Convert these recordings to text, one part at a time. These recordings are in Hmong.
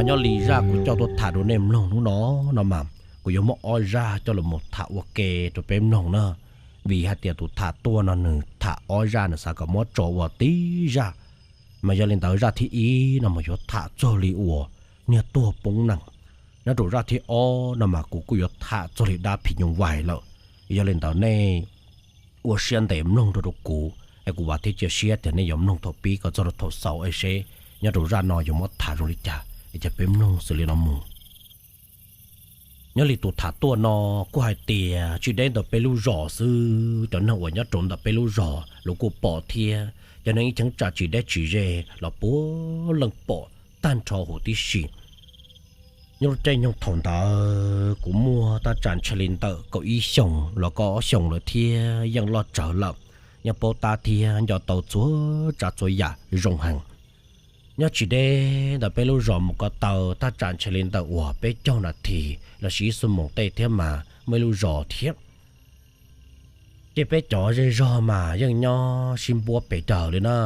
Nyob li zaj kuv coj tuaj tham rau nej mloog hnub no no mas kuv yuav muab ob zaj coj los mus tham ua ke rau peb mloog na. Vim hais tias tus tham tuaj no nws tham ob zaj nws xav kom muab tso ua tib zaj. Mas yog li ntawd zaj thib ib no mas yuav tham txog li uas niag tuag poob nees. Nyob rau zaj thib ob no mas kuv kuj yuav tham txog li dab phim nyuj vais lawm. Yog li ntawd nej ua siab ntev mloog rau rau kuv es kuv vam thiab cia siab tias nej yuav mloog thaum pib kom txog rau thaum xaus es seb nyob rau zaj no yuav muab tham zoo li cas es cia peb mloog xws li no mus. Nyob li tus tham tuaj no kuj hais tias tsis deb ntawm peb lub zos xwb, cov neeg uas nyob rau ntawm peb lub zos lawv kuj pom thiab cov neeg ib cheeb tsam tsis deb tsis ze los puav leej pom tag nrho huv tib si. Nyob lub caij nyoog thaum ntawd kuv muaj thaj tsam ntshe li ntawm kaum ib xyoos los kaum ob xyoos lawm thiab yeej loj tsawv lawm, yeej paub tab thiab nco tau txhua tsav txhua yam zoo heev. Nyob tsis deb ntawm peb lub zos mus ko taw thaj tsam ntshe li ntawm uas peb caug nas this los sis ib xuab moos tej thiab mas muaj ib lub zos thiab. Ces peb cov zej zog mas yeej nyob sib npuab pes tsawg li na,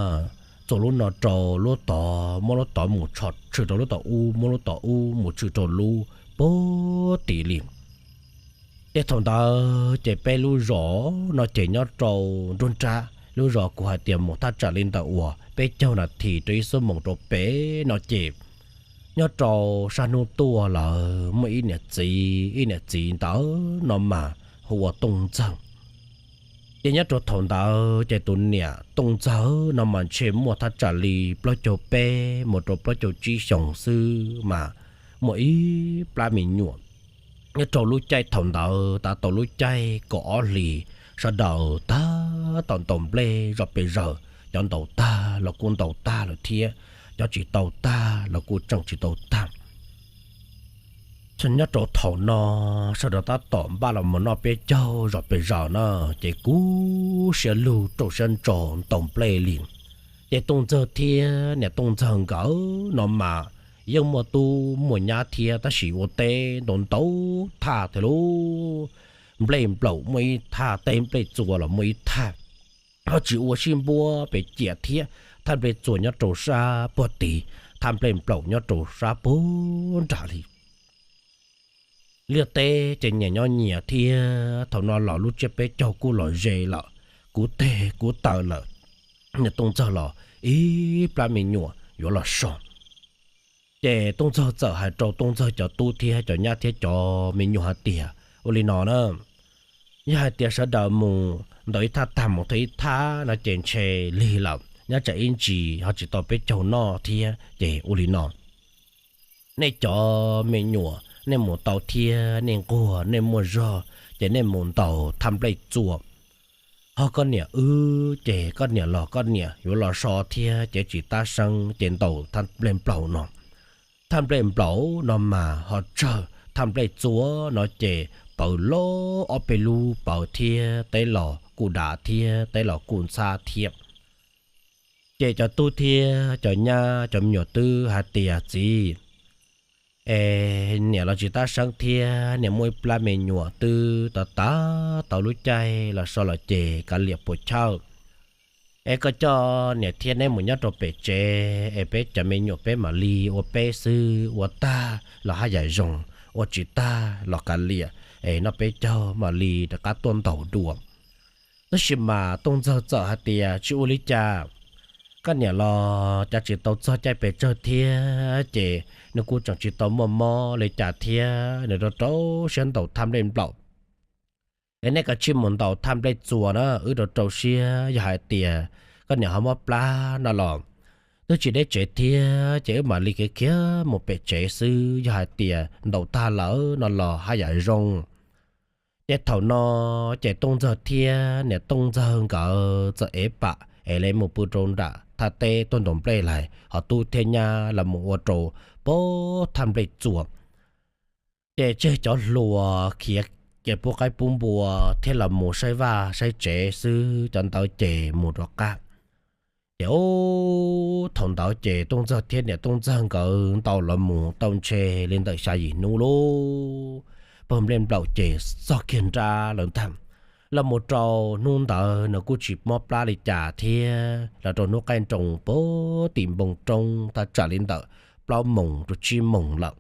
txuas lub no rau lub tod, muab lub tod mus tshwm rau lub tom ub, muab lub tom ub mus tshwm rau lub puag tim li. Ces thaum ntawd ces peb lub zos no ces nyob rau nruab nrab lub zos kuv hais tias mus thaj tsam li ntawm uas peb caug nas this rau ib xuab moos rau pem no ces nyob rau sab hnub tuaj lawm muaj ib niam txiv, ib niam txiv ntawd no mas hu ua Tooj Ntxawg. Ces nyob rau thaum ntawd ces tus niam Tooj Ntxawg no mas ntshe muaj thaj tsam li plaub caug peb mus rau plaub caug tsib xyoos xwb mas muaj ib plab me nyuam. Nyob rau lub caij thaum ntawd tav tau lub caij kaum ob hlis, sawv daws tab tom ntaus nplej zom pes zaws, cov ntaus tag los kuj ntaus tag lawm thiab cov tsis tau tag los kuj tseem tsis tau tag. Nyob rau thaum no sawv daws tab tom npaj los mus noj peb caug zom pes zaws na, ces kub siab lug rau siab ntso ntaus nplej li. Ces Tooj Ntxawg thiab niam Tooj Ntxawg nkawd no mas yeej muaj tub muaj nyab thiab tab sis ua teb ntau ntau thaj thiab lub nplej nplaum muaj ib thaj, teb nplej txua los muaj ib thaj, ho tsis ua sib npuab pes ciam thiab thaj nplej txua nyob rau sab puag tid, thaj nplej nplaum nyob rau sab puag nram li. Liaj teb ces nyias nyob nyias thiab thaum no los lub tsiab peb caug kuj los ze lawm, kuv teg kuv taw lawm. Niam Tooj Ntxawg los ib plab me nyuam yuav los so. Ces Tooj Ntxawg txawm hais rau Tooj Ntxawg cov tub thiab cov nyab thiab cov me nyuam hais tias ua li no na, yog hais tias sawv daws mus ntaus ib thaj tag mus thawj ib thaj no ces ntshe lig lawm, nyob tsam ib ntsis ho tsis tau peb caug noj thiab. Ces ua li no, nej cov me nyuam nej mus tau thiab nej nquag nej muaj zog ces nej mus ntaus thaj nplej txua. Ho koj niam wb ces koj niam los koj niam yuav los so thiab ces tsis tab seeb ces ntaus thaj nplej nplaum no. Thaj nplej nplaum no mas ho tsawg, thaj nplej txua no ces pawv loj ob peb lub pawv thiab teb los kuj dav thiab teb los kuj ntxhab thiab. Ces cov tub thiab cov nyab cov me nyuam twb hais tias txiv, es niam los tsis tab seeb thiab niam muaj ib plab me nyuam twb tau tas tau lub caij los so los ces kav liam puas chawj. Es koj coj niam thiab neb mus nyob rau pem tsev es peb cov me nyuam peb mam li ua peb xwb, ua tag los haj yam zoo, ua tsis tag los kav liam es noj peb caug mam li rov qab tuaj ntaus dua. Tab sis mas Tooj Ntxawg txawm hais tias tsis ua li cas, koj niam los cas tsis tau txog caij pes tsawg thiab ces nws kuj tseem tsis tau muaj mob li cas thiab nws rau rau siab ntaus thaj nplej nplaum. Es nej kav tsij mus ntaus thaj nplej txua na, wb rau rau siab yog hais tias koj niam ho mob plab no los twb tsis deb tsev thiab ces wb mam li khiav khiav mus pem tsev xwb, yog hais tias ntaus tag lawm no los haj yam zoo. Ces thaum no ces Tooj Ntxawg thiab niam Tooj Ntxawg nkawd txawm ev pam es lawv mus pw rau nram thaj teb tuaj ntaus nplej lais, ho tub thiab nyab los mus ua rau pab thaj nplej txua. Ces tseg cov hluas khiav kev pub qaib pub npua thiab los mus saib vaj saib tsev xwb, cov ntawd ces mus rov qab. Ces ub, thaum ntawd ces Tooj Ntxawg thiab niam Tooj Ntxawg nkawd ntaus los mus tau ntshe li ntawm xya yim hnub lub pawg nplej nplaum ces txog kiag nrab lawm ntag. Los mus rau hnub ntawd nws kuj tsis mob plab li cas thiab, los rau hnub qaij nroos pab tim npoo roob thaj tsam li ntawm plaub moos rau tsib moos lawm.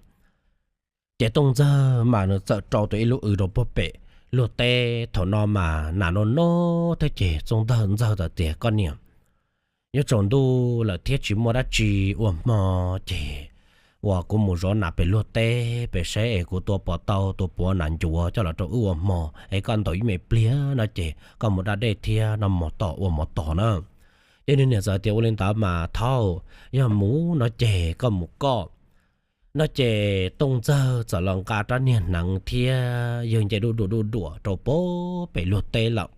Ces Tooj Ntxawg mas nws txawm rau tau ib lub w rau puag pem luag teb. Thaum no mas nas noj noj thiab ces Tooj Ntxawg ntxawg txawm tias, Koj niam, yuav tsaus ntuj lawm thiab tsis muaj dab tsi ua hmo, ces uas kuv mus zov nas pem luag teb pem saib es kuv tua puas tau tus puav nas ncuav coj los rau wb ua hmo, es koj ntaus ib me pliag no ces koj mus da dej thiab noj mov tom ua mov tom na. Ces nws niam txawm tias, Ua li ntawd mas thaum yog mus no ces koj mus koj. No ces Tooj Ntxawg txawm los nqa rab niag hneev thiab yawg nce duj duam duj duam rau puag pem luag teb lawm.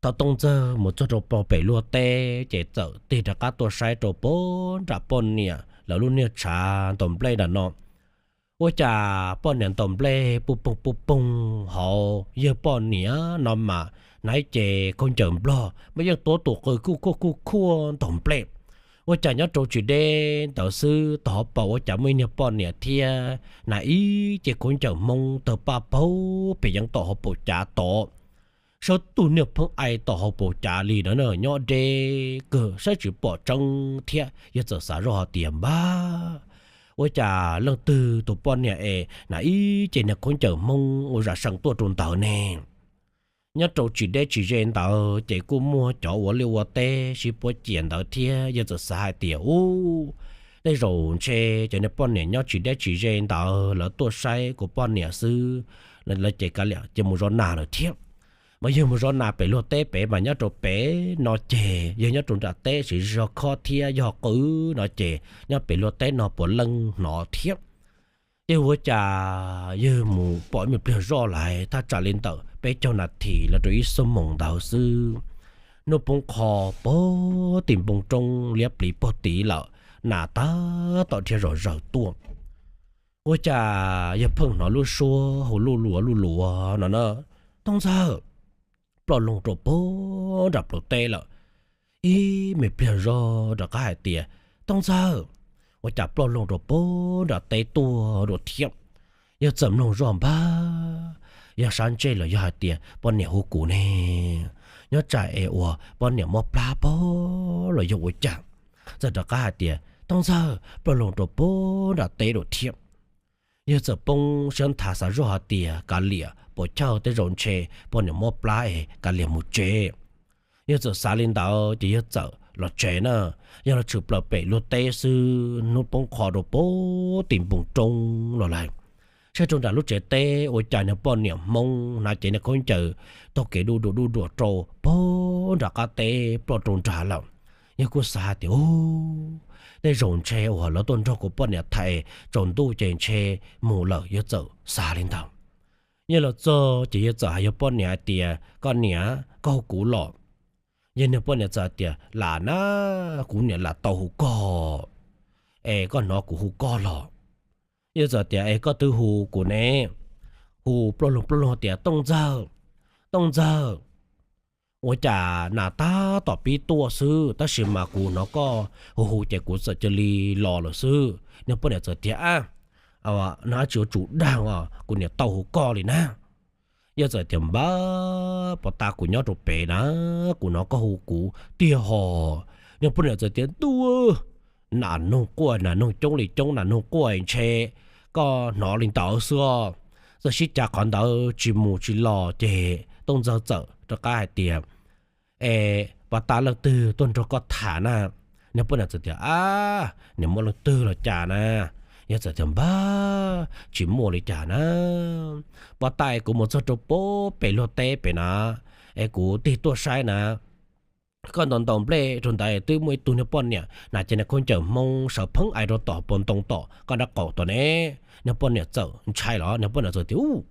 Thaum Tooj Ntxawg mus txog rau puag pem luag teb ces txawm tig rov qab tuaj saib rau puag nram poj niam lawv lub niag tshav ntaus nplej nram no. Ua cas poj niam ntaus nplej puj poog puj poog hauv, yawg poj niam no mas hnav ib ce khaub ncaws nplog mas yeej tuav tus qws kuj khuaj kuj khuaj ntaus nplej. Ua cas nyob rau tsis deb ntawd xwb, tom hauv paus ua cas muaj ib niag poj niam thiab hnav ib ce khaub ncaws Hmoob tawg paj paug pem yeev tom hauv paus cav tod. Sawv tus niag pheej ai tom hauv paus cav li na, nyob deb kawg saib tsis pom tseeb thiab. Yawg txawm xav zoj hais tias, Npab, ua cas leej twg tus poj niam es hnav ib ce niag khaub ncaws Hmoob ua zam sees tuaj rau ntawd ne? Nyob rau tsis deb tsis ze ntawd ces kuj muaj cov ua liaj ua teb sib puab ciam ntawd thiab. Yawg txawm xav hais tias, Ub, tej zaum ntshe cov niag poj niam nyob tsis deb tsis ze ntawd lawv tuaj saib kuv poj niam xwb, lawv ces kav liam cia mus zov nas lawm thiab. Mas yawg mus zov nas pem luag teb pem mas nyob rau pem no ces yawg nyob rau nram teb siv zog khob thiab yog qw no ces nyob pem luag teb no puav leej hnov thiab. Ces ua cas yawg mus pom ib me pliag zoj lais thaj tsam li ntawm peb caug nas this los rau ib xuab moos ntawd xwb, hnub poob qho puag tim npoo roob liab pliv puag tid lawm, nas tab tom dhia zom zaws tuaj. Ua cas yawg pheej hnov lub suab hu luj luas luj luas no na, Tooj Ntxawg! Ploj loog rau puag nram plawv teb lawm. Ib me pliag zog rov qab hais tias, Tooj Ntxawg! Ua cas ploj loog rau puag nram teb tuaj dua thiab. Yawg txawm mloog zoj npab, yog sab ntsej los yog hais tias poj niam hu kuv ne, nyob tsam es uas poj niam mob plab pag los yog ua cas. Txawm rov qab hais tias, Tooj Ntxawg! Ploj loog rau puag nram teb dua thiab. Yawg txawm poob siab nthav xav zoj hais tias kav liam, puas chawj tej zaum ntshe poj niam mob plab es kav liam mus tsev. Yawg txawm xav li ntawd ces yawg txawm los tsev na. Yawg los tshwm plaws pem luag teb xwb, hnub poob qho rau puag tim npoo roob los lawm, saib rau nram lub tsev teb ua cas niag poj niam Hmoob hnav cev niag khaub ncaws taug kev duj duam duj duam rau puag nram qab teb ploj rau nrad lawm. Yawg kuj xav hais tias, Ub, tej zaum ntshe uas lawv tuaj nrog kuv poj niam tham tsaus ntuj ces ntshe mus lawm. Yawg txawm xav li ntawd. Yawg los txog ces yawg txawm hais yawg poj niam hais tias, Koj niam, koj hu kuv los? Yawg niag poj niam txawm hais tias, Lam na, kuv niam lam tau hu koj es koj hnov kuv hu koj los? Yawg txawm tias, Es koj twb hu kuv ne? Hu ploj loog ploj loog tias, Tooj Ntxawg! Tooj Ntxawg! Ua cas nas tab tom pib tuaj xwb, tab sis mas kuv hnov koj hu hu ces kuv txawm cia li los lawm xwb. Niag poj niam txawm tias, Ab, no dab tsi yuav tsum dag os, kuv niam tau hu koj li na. Yawg txawm tias, Npab, puag ta kuv nyob rau pem na, kuv hnov koj hu kuv tiag hos. Niag poj niam txawm tias, Ntuj, nas noog quaj, nas noog coob li coob, nas noog quaj ntshe koj hnov li ntawd xwb os. Txawm sib cav qhov ntawd tsis mus tsis los ces Tooj Ntxawg txawm rov qab hais tias, Es puag ta leej twg tuaj nrog koj tham na? Niag poj niam txawm tias, Ab, niam muaj leej twg los cas na? Yawg txawm tias, Npab, tsis muaj li cas na. Puag ta kuv mus txog rau puag pem luag teb pem na, es kuv tig tuaj saib na, koj ntaus ntaus nplej rau ntawd twb muaj ib tug niag poj niam hnav cev niag khaub ncaws Hmoob sawv pheeb ais rau tom puag ntoo tom koj nrab qaum tom ne. Niag poj niam txawm ntshai los, niag poj niam txawm tias, Ub,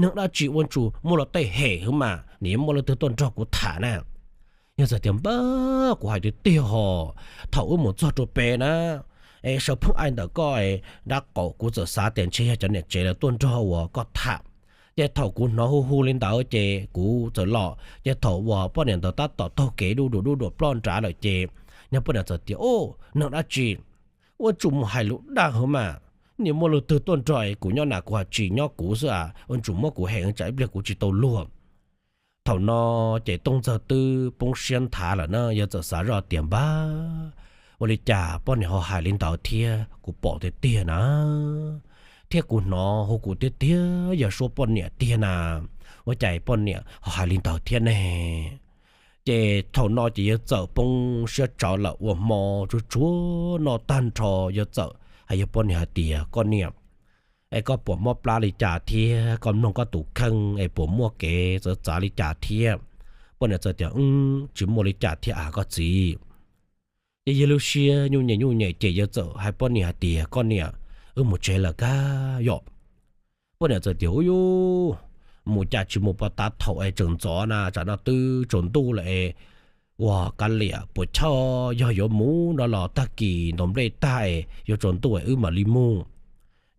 neeg dab tsi ua ntsum muaj luag tej hem hwv mas, niam yuav muaj leej twg tuaj nrog kuv tham na? Yawg txawm tias, Npab, kuv hais tiag tiag hos, thaum wb mus txog rau pem na, es sawv pheeb ais ntawm koj nrab qaum, kuv txawm xav tias ntshe yog cov niam tsev lawv tuaj nrog uas koj tham. Ces thaum kuv hnov hu hu li ntawd ces kuv txawm los, ces thaum uas poj niam ntawd tab tom taug kev duj duam duj duam ploj nrad lawm ces niag poj niam txawm tias, Ub, neeg dab tsi ua ntsum mus hais lus dag hwv mas, niam muaj leej twg tuaj nrog kuv nyob na, kuv hais tsis nyob kuv xwb a, ua ntsum muab kuv hem tsam ib pliag kuv tsis tau luag. Thaum no ces Tooj Ntxawg twb poob siab nthav lawm na, yawg txawm xav zoj tias, Npab, Ua li cas poj niam ho hais li ntawd thiab? Kuv pom tiag tiag na, thiab kuv hnov hu kuv tiag tiag yog suab poj niam tiag na, ua cas poj niam ho hais li ntawd thiab ne? Ces thaum no ces yawg txawm poob siab tsawv lawm, ua hmo tsuag tsuag noj tag nrho, yawg txawm hais yawg poj niam hais tias, Koj niam, es koj puas mob plab li cas thiab? Koj mloog koj tus kheej es puas muaj kev txawv txav li cas thiab? Poj niam txawm tias, Wb tsis muaj li cas thiab a koj txiv. Ces yawg lub siab nyuj nyem nyuj nyem ces yawg txawm hais poj niam hais tias, Koj niam, wb mus tsev lawm kab yom. Poj niam txawm tias, Ub yub, mus cas tsis mus puag ta thaum es tseem ntxov na, tsam no twb tsaus ntuj lawm es, ua kav liam puas chawj, yog yuav mus no los tag kis ntaus nplej tag es yuav tsaus ntuj es wb mam li mus.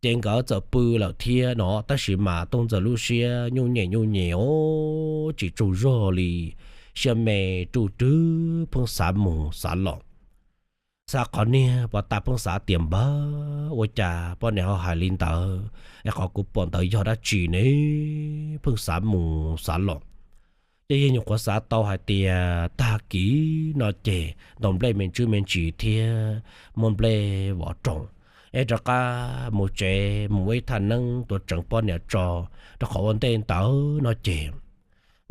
Ces nkawd txawm pw lawm thiab no, tab sis mas Tooj Ntxawg lub siab nyuj nyem nyuj nyem os, tsis tsaug zog li, siab me ruj rwg, pheej xav mus xav los. Xav qhov niag puag ta, pheej xav tias, Npawg, ua cas poj niam ho hais li ntawd es qhov kuv pom ntawd yog dab tsi ne? Pheej xav mus xav los. Ces yawg nyuam qhuav xav tau hais tias tag kis no ces ntaus nplej me ntsis me ntsis thiab muab nplej vov roos es rov qab mus tsev mus ua ib thaj neeb tuav tseev poj niam tso, rau qhov ua ntej ntawd no ces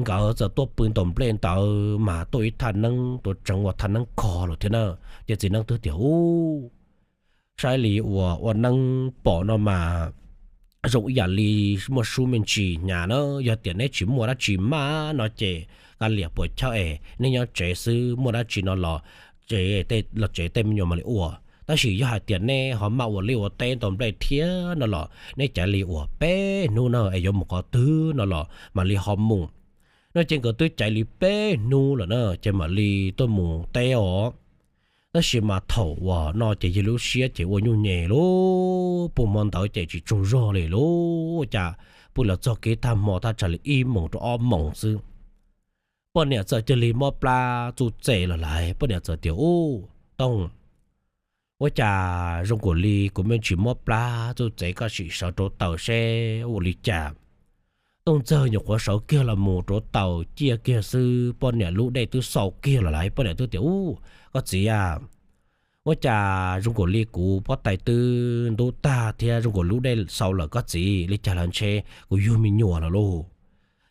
nkawd txawm tuaj pw ntaus nplej ntawd mas tuaj ib thaj neeb tuav tseev ua thaj neeb kho lawm thiab na. Ces txiv neeb twb tias, Ub, saib li uas ua neeb pom no mas zoo ib yam li muaj sub me ntsis hnyav na, yog tias neb tsis muaj dab tsi maj no ces kav liam puas chawj es neb nyob tsev xwb, muaj dab tsi no los tsev, los tsev tej me nyuam mam li ua. Tab sis yog hais tias neb ho maj ua liaj ua teb ntaus nplej thiab no los neb caiv li uas peb hnub na es yuav mus qhov twg no los mam li ho mus. No ces nkawd twb caiv li peb hnub lawm na ces mam li tuaj mus teb os. Tab sis mas thaum uas no ces yawg lub siab ces ua nyuj nyem lub, puag hmo ntawd ces tsis tsaug zog li lub, cas pw los txog kev tag hmo thaj tsam li ib moos rau ob moos xwb. Poj niam txawm cia li mob plab txuj txev los lawm, poj niam txawm tias, Ub Tooj, ua cas zoo nkaus li kuv me ntsis mob plab txuj txev, koj sim sawv rauv taws seb ua li cas. Tooj Ntxawg nyuam qhuav sawv kiag los mus rauv taws ciaj kiag xwb, poj niam lub dej twb xau kiag los lawm, poj niam twb tias, Ub, koj txiv a, ua cas zoo nkaus li kuv pob tais twb ntub tag thiab zoo nkaus lub dej xau lawm koj txiv, li cas los ntshe kuv yug me nyuam lawm lauj.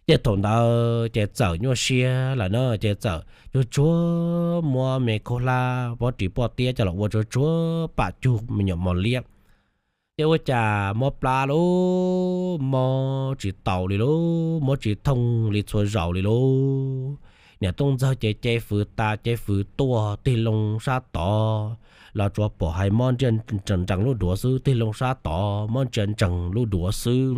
Ces thaum ntawd ces txawm nyuaj siab lawm na, ces txawm tsuag tsuag muab me khaub hlab pob ris pob tiab coj los ua tsuag tsuag pam cug me nyuam mos liab. Ces ua cas mob plab lub, mob tsis tau li lub, mob tsis thooj li txhua zaus li lub. Niam Tooj Ntxawg ces ce fws tas ce fws tuaj, tig loo sab tod los tsuas pom hais mob ntsia ntsees lub duav xwb, tig loo sab tod mob ntsia ntsees lub duav xwb,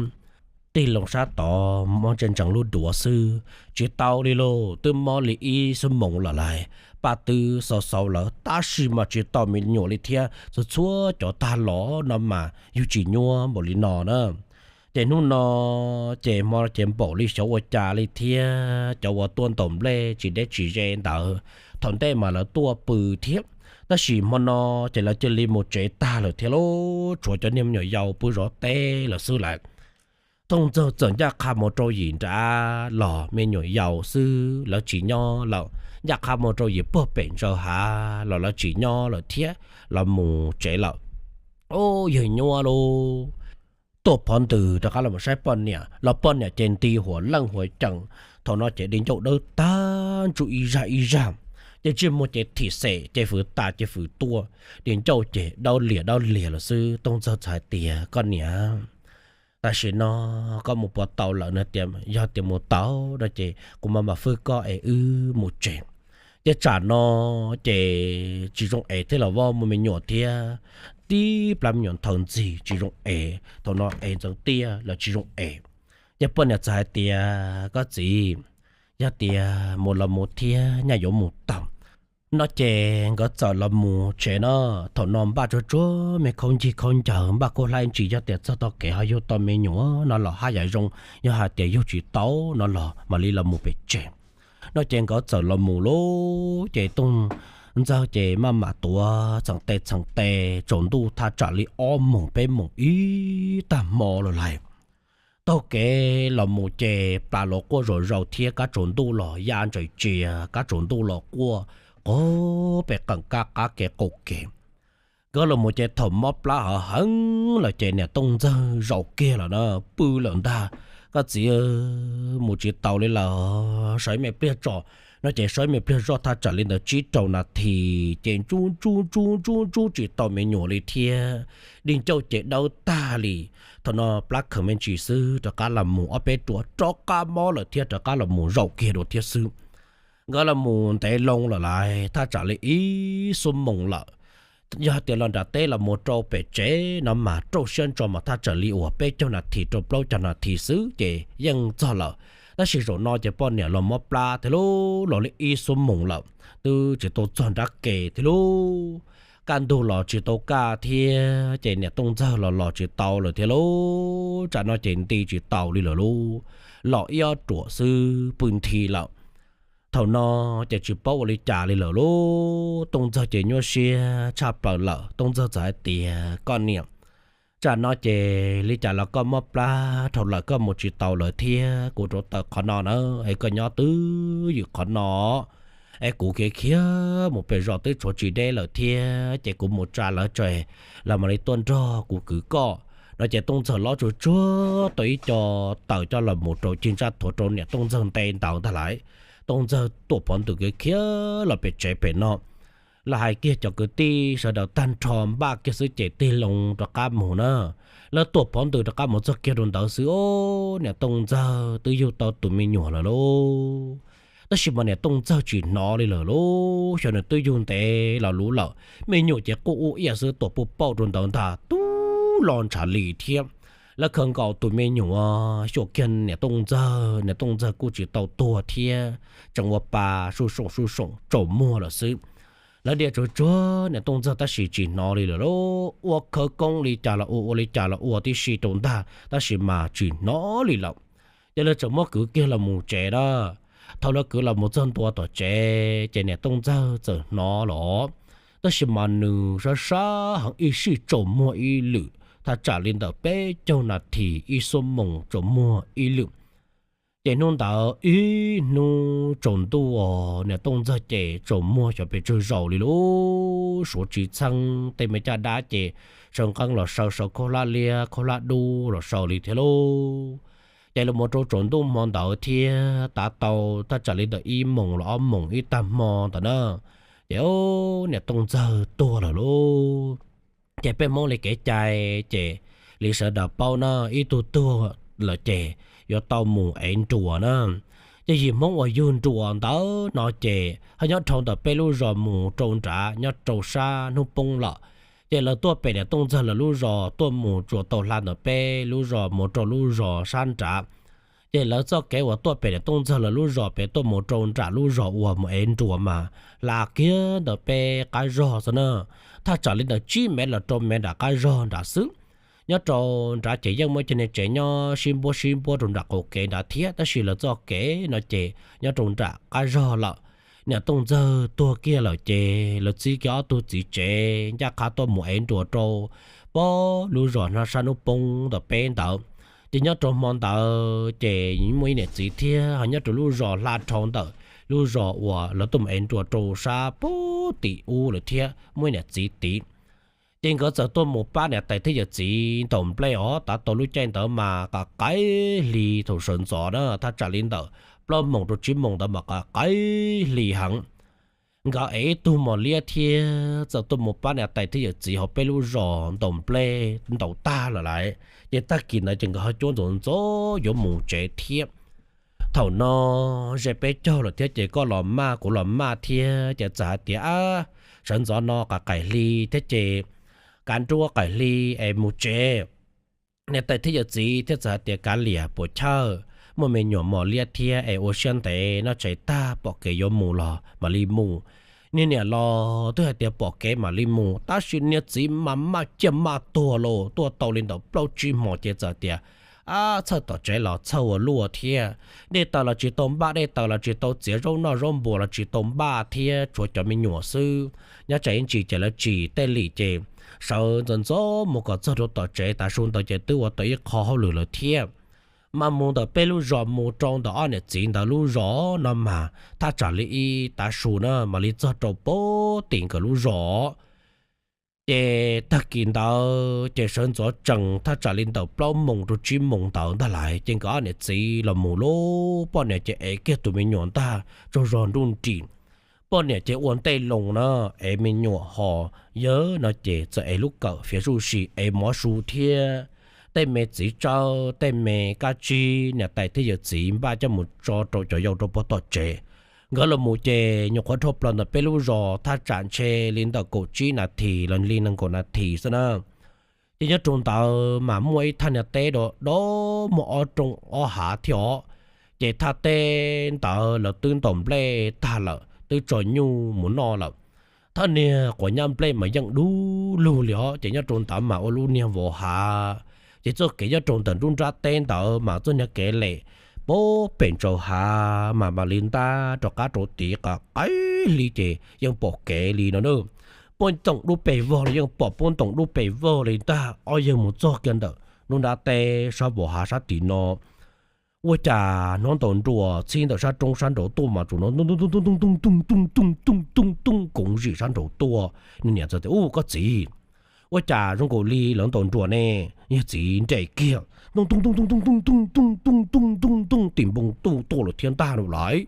tig loo sab tod mob ntsia ntsees lub duav xwb, tsis tau li lauj. Twb mob li ib xuab moos los lawm, paj twb xau xau lawm tab sis mas tsis tau me nyuam li thiab, txhua txhua cov tag los no mas yug tsis nyuaj npaum li no na. Ces hnub no ces hmo ces npaum li xyov ua cas li thiab, cov uas tuaj ntaus nplej tsis deb tsis ze ntawd thaum ntej mas lawv tuaj pw thiab, tab sis hmo no ces lawv cia li mus tsev tag lawm thiab lauj, tshuav cov niag me nyuam yaus pw zov teb lawm xwb lawm. Tooj Ntxawg txawm ncaj qha mus rau yim nrad los me nyuam yaus xwb lawv tsis nyob lawm, ncaj qha mus rau yim puag pem ntsaws hav los lawv tsis nyob lawm thiab, los mus tsev lawm. Ub, yawg nyuaj lauj, tuaj phov ntws rov qab los saib poj niam los poj niam ces nti huam leej huam cees. Thaum no ces di ncauj dawb tag ntsuj ib zaj ib zaj, ces ntsej muag ces thim xem, ces fws tas ces fws tuaj, di ncauj ces dawb lias dawb lias lawm xwb. Tooj Ntxawg txawm hais tias, Koj niam, tam sim no koj mus puas tau lawm? Nws tias, Yog tias mus tau no ces kuv mam mam fwj koj es wb mus tsev. Ces tsam no ces tsis zoo es thiab los voj, muaj me nyuam thiab, tib plab me nyuam nthaws ntxig tsis zoo es, thaum no es ntxeev tiaj los tsis zoo es. Ces poj niam txawm hais tias, Koj txiv, yog tias mus los mus thiab nyaj yuav mus tau no ces nkawd txawm los mus tsev no. Thaum no npaj tsuag tsuag me khaub ncig khaub ncaws, npaj khaub hlab ntsis, yog tias txog tau kev ho yug tau me nyuam no los haj yam zoo, yog hais tias yug tsis tau no los mam li los mus pem tsev no ces nkawd txawm los mus lauj. Ces Tooj Ntxawg ces maj mam tuav txheem tes txheem tes, tsaus ntuj thaj tsam li ob moos peb moos ib tag hmo los lawm. Taug kev los mus ces plas los quaj zom zaws thiab, kab tsaus ntuj los ya ntsaws tsias, kab tsaus ntuj los quaj pem qeem kab qab kev qaum kev. Nkawd los mus ces thaum mob plab hov heev lawm ces niam Tooj Ntxawg zaum kiag lawm na, pw lawm ntag. Koj txiv, mus tsis tau li lawm, sawv me pliag tso. No ces sawv me pliag zoj thaj tsam li ntawd tsib rau nas this ces ntsuj ntsuj ntsuj ntsuj ntsuj tsis tau me nyuam li thiab. Dig ncauj ces dawb tag li. Thaum no plab khaws me ntsis xwb rov qab los mus ob peb ruam rov qab mob lawm thiab rov qab los mus zaum kiag dua thiab xwb. Nkawd los mus ntev loo lawm lais thaj tsam li ib xuab moos lawm. Yog hais tias los nram teb los mus rau pem tsev no mas rau siab ntso mas thaj tsam li uas peb caug nas this rau plaub caug nas this xwb ces yeej txog lawm. Tab sis zaum no ces poj niam los mob plab thiab lub los li ib xuab moos lawm twb tsis tau txog nrab ke thiab lub. Kaj ntug los tsis tau kaj thiab ces niam Tooj Ntxawg los los tsis tau lawm thiab lub. Tsam no ces nti tsis tau li lawm lub, los ib ob ruam xwb pw nthi lawm. Thaum no ces tsis paub ua li cas li lawm lub. Tooj Ntxawg ces nyuaj siab tshaj plaws lawm. Tooj Ntxawg txawm hais tias, koj niam, tsam no ces li cas los koj mob plab dhau lawm koj mus tsis tau lawm thiab kuv rauv taws qhov no na, es koj nyob twj ywm qhov no es kuv khiav khiav mus pem zos twb tshuav tsis deb lawm thiab ces kuv mus tsa lawv tso, lawv mam li tuaj nrog kuv kwv koj. No ces Tooj Ntxawg lob tsuag tsuag tau ib co taws coj los mus rau cig ntsaj thuav rau niam Tooj Ntxawg nte ntawd ntag lais. Tooj Ntxawg tuaj phov ntws khiav khiav los pem tsev pem no. Los hais kiag cov kwv tij sawv daws tag nrho npaj kiag xwb ces tig loo rov qab mus na. Lawv tuaj phov ntws rov qab mus txog kiag rau ntawd xwb, o, niam Tooj Ntxawg twb yug tau tus me nyuam lawm lauj. Tab sis mas niam Tooj Ntxawg tsis hnov li lawm lauj, xyov nws twb yug ntev los luv lawm, me nyuam ces quj ub iaj xwb, tuam puj pauj rau ntawd ntag, tub lo ntshav li thiab. Lawv khaws nkaus tus me nyuam xyuas kiag niam Tooj Ntxawg, niam Tooj Ntxawg kuj tsis tau tuag thiab, tseem ua pa suj soom suj soom tsaus muag lawm xwb. Lawv dhia tsuag tsuag niam Tooj Ntxawg tab sis tsis hnov li lawm lauj, ua khawv koob li cas los ua, ua li cas los ua tib si rau ntag tab sis mas tsis hnov li lawm. Ces lawv tseem muab kwv kiag los mus tsev na. Thaum lawv kwv los mus txog ntua tom tsev ces niam Tooj Ntxawg txawm hnov los, tab sis mas nws sab sab heev, ib sij tsaus muag ib lwm, thaj tsam li ntawm peb caug nas this ib xuab moos tsaus muag ib lwm. Ces hnub ntawd ib hnub tsaus ntuj os, niam Tooj Ntxawg ces tsaus muag xyov pes tsawg zaus li lauj, suav tsis txheeb, tej me caj dab ces saw nqeeb los saw, saw khaub hlab liab khaub hlab dub los saw li thiab lauj. Ces los mus rau tsaus ntuj hmo ntawd thiab tav tau thaj tsam li ntawm ib moos los ob moos ib tag hmo ntawd na, ces niam Tooj Ntxawg tuag lawm lauj. Ces peb Hmoob li kev cai ces li sawv daws paub na, ib tug tuag lawm ces yuav tau mus ev nruas na. Ces yim Hmoob uas yug nruas ntawd no ces ho nyob dhau ntawm peb lub zos mus rau nrad nyob rau sab hnub poob lawm. Ces lawv tuaj pem niam Tooj Ntxawg lawv lub zos tuaj mus tsuas tau hla ntawm peb lub zos mus rau lub zos sab nrad. Ces lawv txoj kev uas tuaj pem niam Tooj Ntxawg lawv lub zos pem tuaj mus rau nram lub zos uas mus ev nruas mas hla kiag ntawm peb qab zog xwb na, thaj tsam li ntawm tsib mev los rau mev nram qab zog nrad xwb. Nyob rau nrad ces yeej muaj cov niag tsev nyob sib npuab sib npuab rau nram qaum kev nrad thiab, tab sis lawv txoj kev no ces nyob rau nram qab zog lawm. Niam Tooj Ntxawg tuag kiag lawm ces lawv txib kiag ob tug txiv tsev ncaj qha tuaj mus ev nruas rau pem lub zos no sab hnub poob ntawm peb ntawd. Ces nyob rau hmo ntawd ces muaj ib niam txiv thiab ho nyob rau lub zos hla dhau ntawm lub zos uas lawv tuaj mus ev nruas rau sab pem tim ub lawm thiab muaj ib niam txiv tid. Ces nkawd txawm tuaj mus pab niam tais thiab yawm txiv ntaus nplej os. Tav tau lub caij ntawd mas qaim qaim hli, thaum sawv ntxov na thaj tsam li ntawm plaub moos rau tsib moos ntawd mas qaim qaim hli heev. Nkawd ev ib tug mos liab thiab txawm tuaj mus pab niam tais thiab yawm txiv hauv peb lub zos ntaus nplej ntaus tag lawm lais, ces tag kis ntawd ces nkawd ho cuab ntxov ntxov yuav mus tsev thiab. Thaum no ze peb caug lawm thiab ces koj los maj kuv los maj thiab ces txawm hais tias, sawv ntxov no qaim qaim hli thiab ces kav nruab qaim hli es mus tsev. Niam tais thiab yawm txiv thiaj txawm hais tias, kav liam puas chawj, muaj me nyuam mos liab thiab es ua siab ntev, noj tshais tag pom kev yuav mus los mam li mus. Niag niam los twb hais tias pom kev mam li mus, tab sis niag txiv mas maj ciaj maj tuag los tuaj tau li ntawm plaub tsib hmos ces txawm tias, ab, txhawj tom tsev los txhawj ua luaj thiab, dej taws los tsis tau npaj, dej taws los tsis tau txiav, zaub noj zaub npuas los tsis tau npaj thiab, tshuav cov me nyuam xwb. Nyob tsam ib ntsis ces lawv tsim tej lim ces sawv ntxov ntxov mus kom txog rau tom tsev, tav su ntawd ces twb ua tau ib qho hauj lwm lawm thiab. Mas mus ntawm peb lub zos mus rau ntawm ob niam txiv ntawd lub zos no mas thaj tsam li ib tav su na mam li txog rau pem tim nkawd lub zos. Ces tag kis ntawd ces sawv ntxov tsees thaj tsam li ntawm plaub moos rau tsib moos ntawd ntag lais ces nkawd ob niam txiv los mus lub poj niam ces ev kiag tus me nyuam ntag tsaug zog nruj nrim. Poj niam ces ua ntej loo na, ev me nyuam ho yawg no ces txawm ev lub kawm fiav zuj sis ev mov su thiab tej me txiv tsawb tej me kab tsib niam tais thiab yawm txiv npaj coj mus tso rau cov yau rau puag tom tsev. Nkawd los mus ces nyuam qhuav dhau plaws ntawm peb lub zos thaj tsam ntshe li ntawm kaum tsib nas this los li nees nkaum nas this xwb na. Ces nyob rau ntawd mas muaj ib thaj niag teb do do muaj ob rooj ob hav thiab os. Ces thaj teb ntawd lawv twb ntaus nplej tag lawm twb tso nyuj mus noj lawm. Thaj niag quav nyab nplej mas yeej dub lug li os ces nyob rau ntawd mas ua lub niag vos hav. Ces txoj kev nyob rau ntawm nruab nrab teb ntawd mas txoj niag kev lem pem ntsaum hav mas mam li ntab rov qab rau tid qab qaib hli ces yeej pom kev li no na. Puab ntoom dub pes vog los yeej pom puab ntoom dub pes vog li ntag. Ob yawg mus txog kiag ntawm nruab nrab teb sab vos hav sab tim no ua cas hnov ntaus nruas txhib ntawm sab roob sab nraud tuaj mas tsuas hnov ntooj ntooj ntooj ntooj ntooj ntooj ntooj ntooj koov zim sab nraud tuaj. Niag niam txawm tias, Ub, koj txiv, ua cas zoo nkaus li lawv ntaus nruas ne? Yawg txiv nres kiag, ntooj ntooj ntooj ntooj ntooj ntooj ntooj ntooj ntooj tim npoo tuaj tuaj lawm thiab ntag no lais.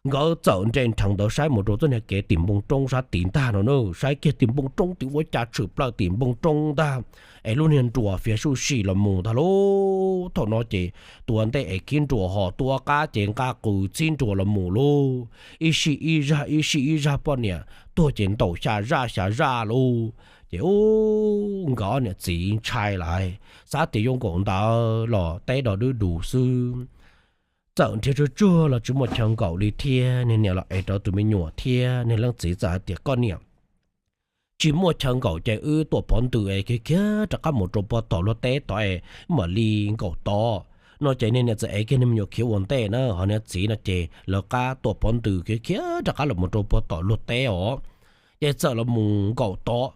Nkawd txawm nres nrheev ntawd saib mus rau txoj niag kev tim npoo roob sab tid ntag no na, saib kiag tim npoo roob tim ua cas tshwm plaws tim npoo roob ntag, es lub niag nruas fiav suj sim los mus ntag lauj. Thaum no ces tus ua ntej es khib nruas ho tus ua qab ces nqa qws txhib nruas los mus lauj. Ib sij ib zaj ib sij ib zaj poj niam tuag ces ntaus xya zaj xya zaj lauj. Ces ub, nkawd ob niam txiv ntshai lawm, xav tias yuav nkaum ntawd los teb do dub dus xwb. Txawm nrhiav tsuag tsuag los tsis muaj chaw nkaum li thiab, niag niam los ev rawv tus me nyuam thiab, niag leej txiv txawm hais tias, Koj niam, tsis muaj chaw nkaum ces wb tuam pov ntws es khiav khiav rov qab mus rau puag tom luag teb tod es mam li nkaum tod. No ces niag niam txawm ev kiag niag me nyuam khiav ua ntej na, ho niag txiv no ces lawv qab tuam pov ntws khiav khiav rov qab los mus rau puag tom luag teb os. Ces txawm los mus nkaum tod,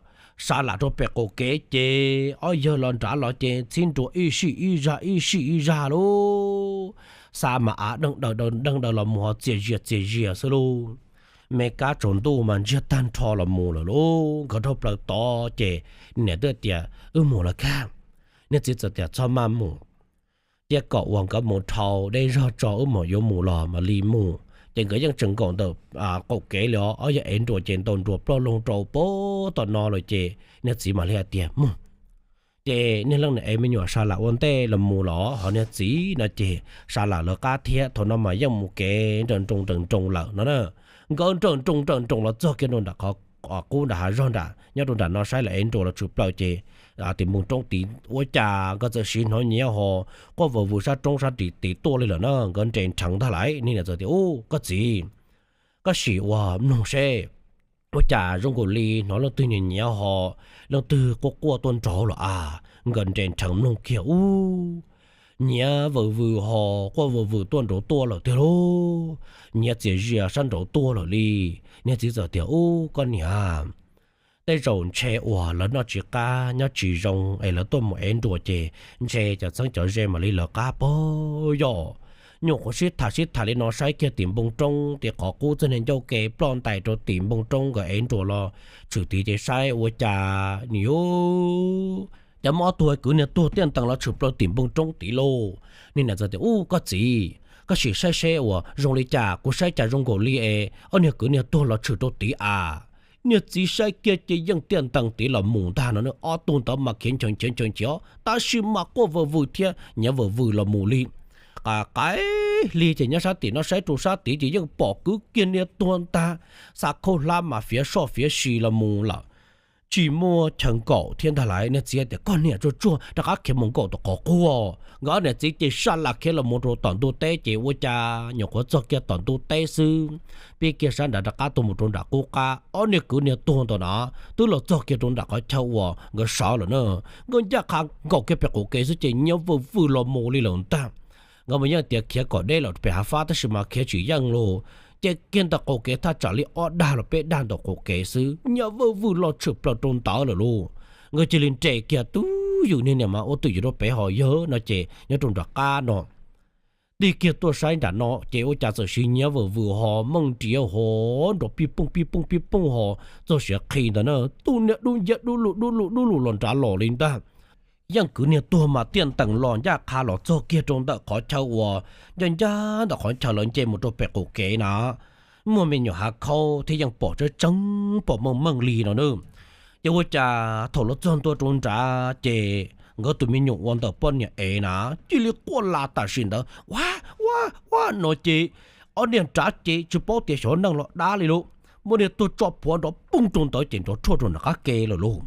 sa lam rau pem qaum kev ces ob yawg los nrad los ces txhib nruas ib sij ib zaj ib sij ib zaj lauj. Xa mas av deeg daws deeg daws los mus ho txias zias txias zias xwb lauj. Me kab tsaus ntuj mas ntsiag tag nrho los mus lawm lauj. Nkawd dhau plaws tod ces niam twb tias, Wb mus lawm kag. Niag txiv txawm tias, Txhob maj mus, cia kom uas nkawd mus dhau deb zog tso wb mam yuav mus los mam li mus. Ces nkawd yeej tseem nkaum ntawm qaum kev li os, ob yawg ev nruas ces ntaus nruas ploj loo rau puag tom no lawm ces niag txiv mam li hais tias, Mus. Ces niag leej niam ev me nyuam sa lam ua ntej los mus los ho niag txiv no ces sa lam lawv qab thiab. Thaum no mas yeej mus kev nrawm nroos nrawm nroos lawm no na. Nkawd nrawm nroos nrawm nroos los txog kiag rau nram qhov qub nram hav zog nram, nyob rau nram no saib lawv ev nruas los tshwm plaws ces tim npoo roob tid ua cas nkawd txawm siv hnov nyiav ho quaj vwm vwm sab roob sab tid tuaj li lawm na. Nkawd nres nrheev ntag lais, niag niam txawm tias, Ub, koj txiv, koj sim ua mloog seb, ua cas zoo nkaus li hnov leej twg nyiav nyiav ho leej twg quaj quaj tuaj nraud los as. Nkawd nres nrheev mloog kiag, ub, nyiav vwm vwm ho quaj vwm vwm tuaj nraud tuaj lawm tiag lauj. Nyiav txias zias sab nraud tuaj lawm li. Niag txiv txawm tias, Ub, koj niam, tej zaum ntshe uas lawv noj tsis qab nyob tsis zoo es lawv tuaj mus ev nruas ces ntshe cov txheeb cov ze mam li lawv qab pob yom. Nyuam qhuav sib tham sib tham li no saib kiag tim npoo roob tim qhov qub txog niag ncauj ke ploj ntais rau tim npoo roob nkawd ev nruas los tshwm tid ces saib ua cas nws yuav cov muaj ob tug kwv niag tuag tiaj ntees los tshwm plaws tim npoo roob tid lauj. Niag niam txawm tias, Ub, koj txiv, koj sim saib seb uas zoo li cas, kuv saib cas zoo nkaus li es ob niag kwv niag tuag los tshwm rau tid as. Niag txiv saib kiag ces yeej tiaj ntees tid los mus ntag no. Ob tug ntawd mas khiav nchees nchees nchees nchees tab sis mas quaj vwm vwm thiab nyiav vwm vwm los mus li. Qa qaib hli ces nyob sab tim no saib rau sab tid ces yeej pom kwv kiag niag tuag ntag, xa khaub hlab mas fiav soj fiav si los mus lawm. Tsis muaj chaw nkaum thiab ntag lais. Niag txiv tias, Koj niam, tsuag tsuag rov qab khiav mus nkaum tom qhov qub. Nkawd ob niam txiv ces sab lam khiav los mus rau tom ntug teb ces ua cas nyuam qhuav txog kiag tom ntug teb xwb, pib kiag sab nrad rov qab tuaj mus rau nram qub qab. Ob niag kwv niag tuag ntawd na twb los txog kiag rau nram qhov chaw uas nkawd sawv lawm na. Nkawd ncaj qha nkaum kiag pem qaum kev xwb ces nyiav vwm vwm los mus li lawm ntag. Nkawd mas yeej tias khiav kom deb los pem hav fab tab sis mas khiav tsis yeej lauj. Ces kiag ntawm qaum kev thaj tsam li ob dag los peb dag ntawm qaum kev xwb nyiav vwm vwm los tshwm plaws rau ntawd lawm lauj. Nkawd cia li nres kiag tu yws niag niam mas ua twj ywm rau pem ho yawg no ces nyob rau nram qab no. Tig kiag tuaj saib nram no ces ua cas txawm siv nyiav vwm vwm ho meej nriav ho nrov pij pooj pij pooj pij pooj ho txog siav qhi ntawd na, tub niag dub nciab dub lug dub lug dub lug los nrad los li ntag. Yeej kwv niag tuag mas tiaj ntees los ncaj qha los txog kiag rau ntawm qhov chaw uas ncaj ncaj ntawm qhov chaw lawv nce mus rau pem qaum kev na, muaj me nyuam hav khaub thiab yeej pom tseeb tseeb pom meej meej li no na. Ces ua cas thaum los txog ntua rau nrad ces nkawd tus me nyuam uas ntawm poj niam ev na cia li quaj la tam sim ntawd ua ua ua no ces ob niag nrad ces tsis paub tias xyov neeg los dab li lawm, muab niag tuag tso plhuav nrov poob rau ntawd ces nrov rhuaj rau nram qab ke lawm lauj.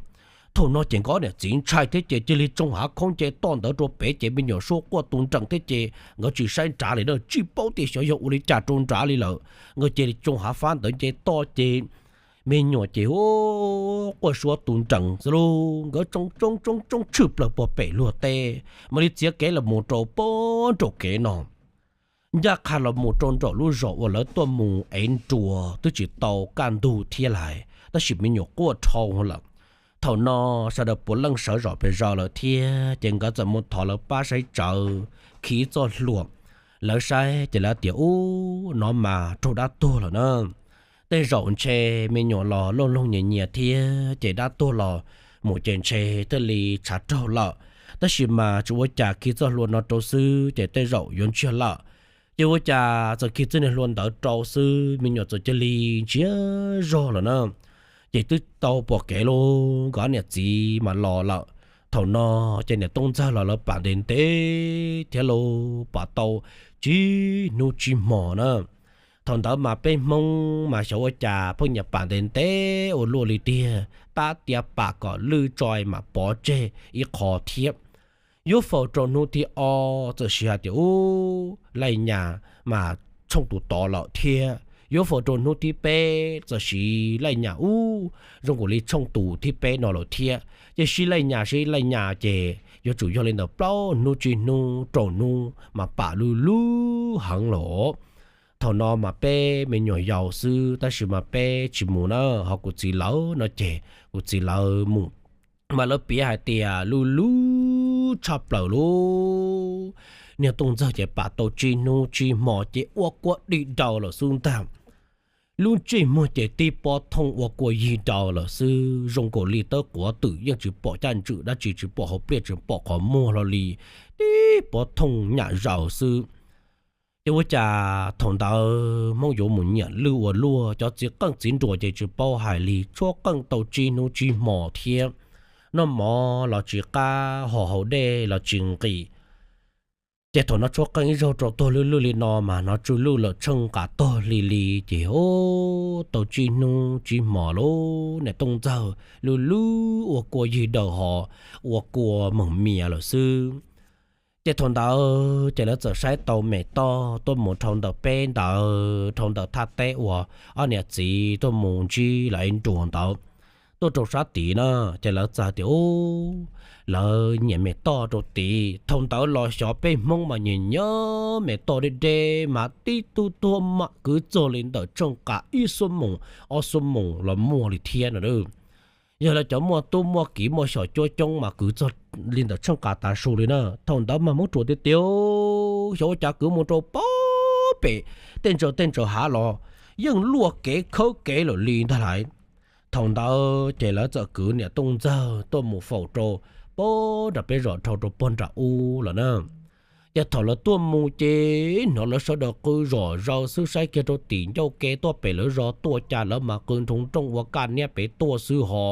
Thaum no ces nkawd niam txiv ntshai thiab ces cia li tsoo hav khaub nce toj ntawd rau pem ces me nyuam suab quaj tu nrees thiab ces nkawd tsis saib nrad li na, tsis paub tias xyov yog ua li cas rau nrad li lawm. Nkawd cia li tsoo hav fab ntawd nce toj ces me nyuam ces hu quaj suab tu nrees xwb lauj. Nkawd tsoo tsoo tsoo tsoo tshwj plaws puag pem luag teb, mam li txiav kev los mus rau puag nraum kev no. Ncaj qha los mus rau nraum lub zos uas lawv tuaj mus ev nruas twb tsis tau kaj ntug thiab lais, tab sis me nyuam quaj dhau lawm. Thaum no sawv daws puav leej sawv zom pes zos lawm thiab ces nkawd txawm mus thov lawv pab saib tsawv, khi txoj hlua. Lawv saib ces lawv tias ub, no mas raug dab tuag lawm na. Tej zaum ntshe me nyuam los looj looj nyias nyias thiab ces dab tuag los mus ces ntshe thiaj li tshav raug lawm. Tab sis mas tsis ua cas, khi txoj hlua no rau xwb ces tej zaum yuav ntsiag lawm. Ces ua cas txawm khi txoj niag hlua ntawd rau xwb me nyuam txawm cia li ntsiag zog lawm na. Ces twb tau pom kev lauj, nkawd niam txiv mas los lawm. Thaum no ces niam Tooj Ntxawg los lawv pam ntev ntev thiab lauj, pam tau tsib hnub tsib hmo na. Thaum ntawd mas peb Hmoob mas xyov ua cas pheej nyiam pam ntev ntev ua luaj li tiag, tab tias pam kom lwj tso mas pov tseg ib qho thiab. Yuav faus rau hnub thib ob txawm siv hais tias ub, laj nyas mas tshooj tus tod lawm thiab. Yuav faus rau hnub thib peb txawm siv laj nyas ub, zoo nkaus li tshooj tus thib peb no lawm thiab. Ces siv laj nyas siv laj nyas ces yuav tsum yog li ntawm plaub hnub tsib hnub rau hnub mas pam lub lub heev lawm. Thaum no mas peb me nyuam yaus xwb tab sis mas peb tsis mus na, ho kuv txiv lawv no ces kuv txiv lawv mus. Mas lawv piav hais tias lub lub tshaj plaws lauj, niag Tooj Ntxawg ces pam tau tsib hnub tsib hmo ces ua kua dig daws lawm xwb ntag. Lub ntsej muag ces tib pob thooj ua kua yig daws lawm xwb, zoo nkaus li tawb quav twm yeej tsis pom caj ntswm dab tsi, tsis pom hauv pliaj tsis pom qhov muag hlo li, tib pob thooj nyam zaws xwb. Ces ua cas thaum ntawd Hmoob yuav mus nyiam lwj ua luaj, cov txiv qeej txiv nruas ces tsis paub hais li, tshuab qeej tau tsib hnub tsib hmo thiab, noj mov los tsis qab, ho haus dej los tsis nqis. Ces thaum no tshuab qeej ib zaug rau tuag lwj lwj li no mas hnov tsw lwj lawm tsheej nqa tog hli li ces ub, tau tsib hnub tsib hmo lauj, niam Tooj Ntxawg lub lub ua kua yig daws ho ua kua meem mias lawm xwb. Ces thaum ntawd ces lawv txawm saib tau me toj tuaj mus dhau ntawm peb ntawd, dhau ntawm thaj teb uas ob niam txiv tuaj mus ntsib lawv ib nruas ntawd, tuaj rau sab tid na. Ces lawv txawm tias ub, lawv nyiam me toj rau tid. Thaum ntawd los xyov peb Hmoob mas nyiam nyiam me toj deb deb mas tib tug tuag mam kwv txog li ntawm tsheej nqa ib xuab moos ob xuab moos los muaj li thiab no. Yog lawv cov muaj tub muaj kiv muaj xyom cuab coob mas kwv txog li ntawm tsheej nqa tav su li na. Thaum ntawd mas Hmoob ruam tiag tiag, xyov ua cas kwv mus rau pem tej ntsaws tej ntsaws hav los yeej luaj kev khawb kev lawm li ntag lauj. Thaum ntawd ces lawv txawm kwv niam Tooj Ntxawg tuaj mus faus rau pem nram peb zos dhau rau pem nram ub lawm na. Ces thaum lawv tuaj mus ces hnov lawv sawv daws qw zom zaws xwb, saib kiag rau tim ncauj ke tuaj pem lawv zos tuaj cas lawv mas qw nroo nrooj ua kaj niab pem tuaj xwb ho,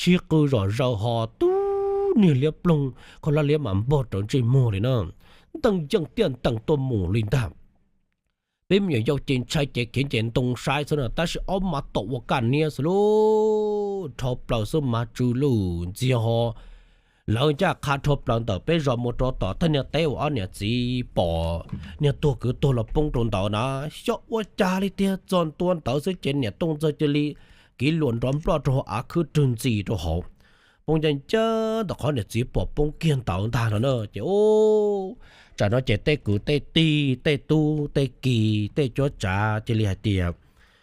sib qw zom zaws ho tub niag liab ploog khaub hlab liab mas npog rawv ntsej muag li na, nteej yeej tiaj ntees tuaj mus li ntag. Peb me nyuam yaus ces ntshai ces khiav nce ntoo saib xwb na, tab sis ob mas tom ua kaj niab xwb lauj, rho plaws xwb mas tsw lwj ntxiag ho. Lawv ncaj qha rho plaws ntawm peb zos mus rau tom thaj niag teb uas ob niam txiv pom niag tuag kwv tuag los poob rau ntawd na, xyov ua cas li tiag txog ntua ntawd xwb ces niam Tooj Ntxawg cia li kiv luas nrov nploj rau hauv av khwb rwg ntxis rau hauv, poob ncaj ncaj ntawm qhov niam txiv pom poob kiag ntawd ntag no na. Ces ub, tsam no ces tej kwv tej tij tej tub tej ki tej cuab tsav cia li hais tias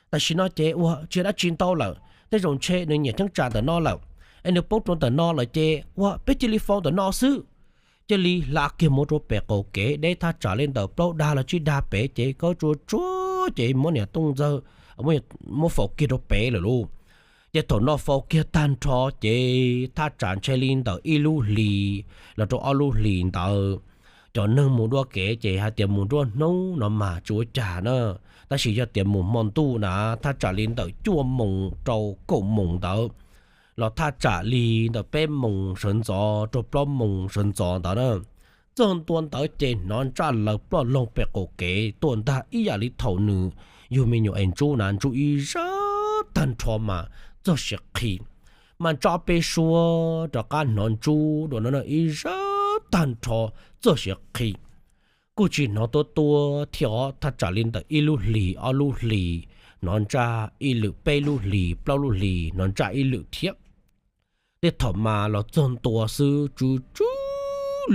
tam sim no ces ua tsis yog dab tsi ntau lawm, tej zaum ntshe nws nyiam cheeb tsam ntawm no lawm. es nws poob rau ntawm no lawm ces ua peb cia li faus ntawm no xwb. Cia li hla kiag mus rau pem qaum kev deb thaj tsam li ntawm plaub dag los tsib dag pem ces kawb tsuag tsuag ces muab niam Tooj Ntxawg muab faus kiag rau pem lawm lauj. Ces thaum no faus kiag tag nrho ces thaj tsam ntshe li ntawm ib lub hlis los rau ob lub hlis ntawd, cov neeg mus dua kev ces hais tias mus nruab hnub no mas tsis ua cas na, tab sis yog tias mus hmo ntuj na thaj tsam li ntawm cuaj moos rau kaum moos ntawd, los thaj tsam li ntawm peb moos sawv ntxov rau plaub moos sawv ntxov ntawd na, txog ntua ntawd ces hnov ntsaj lawv ploj loog pem qaum kev tuaj ntag ib yam li thaum nws yug me nyuam es ntsub na ntsub ib zaj tag nrho mas txog siav qhi, mas ntsaj peb suab rov qab hnov ntsub dua no ib zaj tag nrho txog siav qhi. Kuj tsis hnov tuab tuab thiab os, thaj tsam li ntawm ib lub hlis ob lub hlis hnov ntsaj ib lwm, peb lub hlis plaub lub hlis hnov ntsaj ib lwm thiab. Tej thaum mas los txog ntua xwb tsw tsw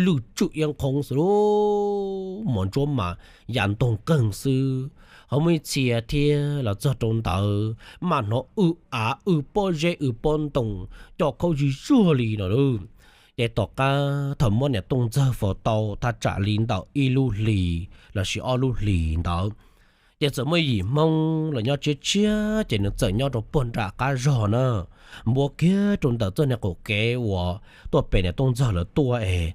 lwj tswj iab nqhoob xwb lauj, mos ntsuab mas ya ntoog qeeg xwb. Ho muaj ib txhia thiab los txog rau ntawd mas hnov w av w pob zeb w pob ntoo, co khaub zig zuag li no lauj. Ces tom qab thaum muab niam Tooj Ntxawg faus tau thaj tsam li ntawm ib lub hlis lossis ob lub hlis ntawd, ces txawm muaj yim Hmoob los nyob tshiab tshiab ces nws txawm nyob rau puag nram qab zog na, npuab kiag rau ntawm txoj niag qaum kev uas tuaj pem niam Tooj Ntxawg lawv tuaj es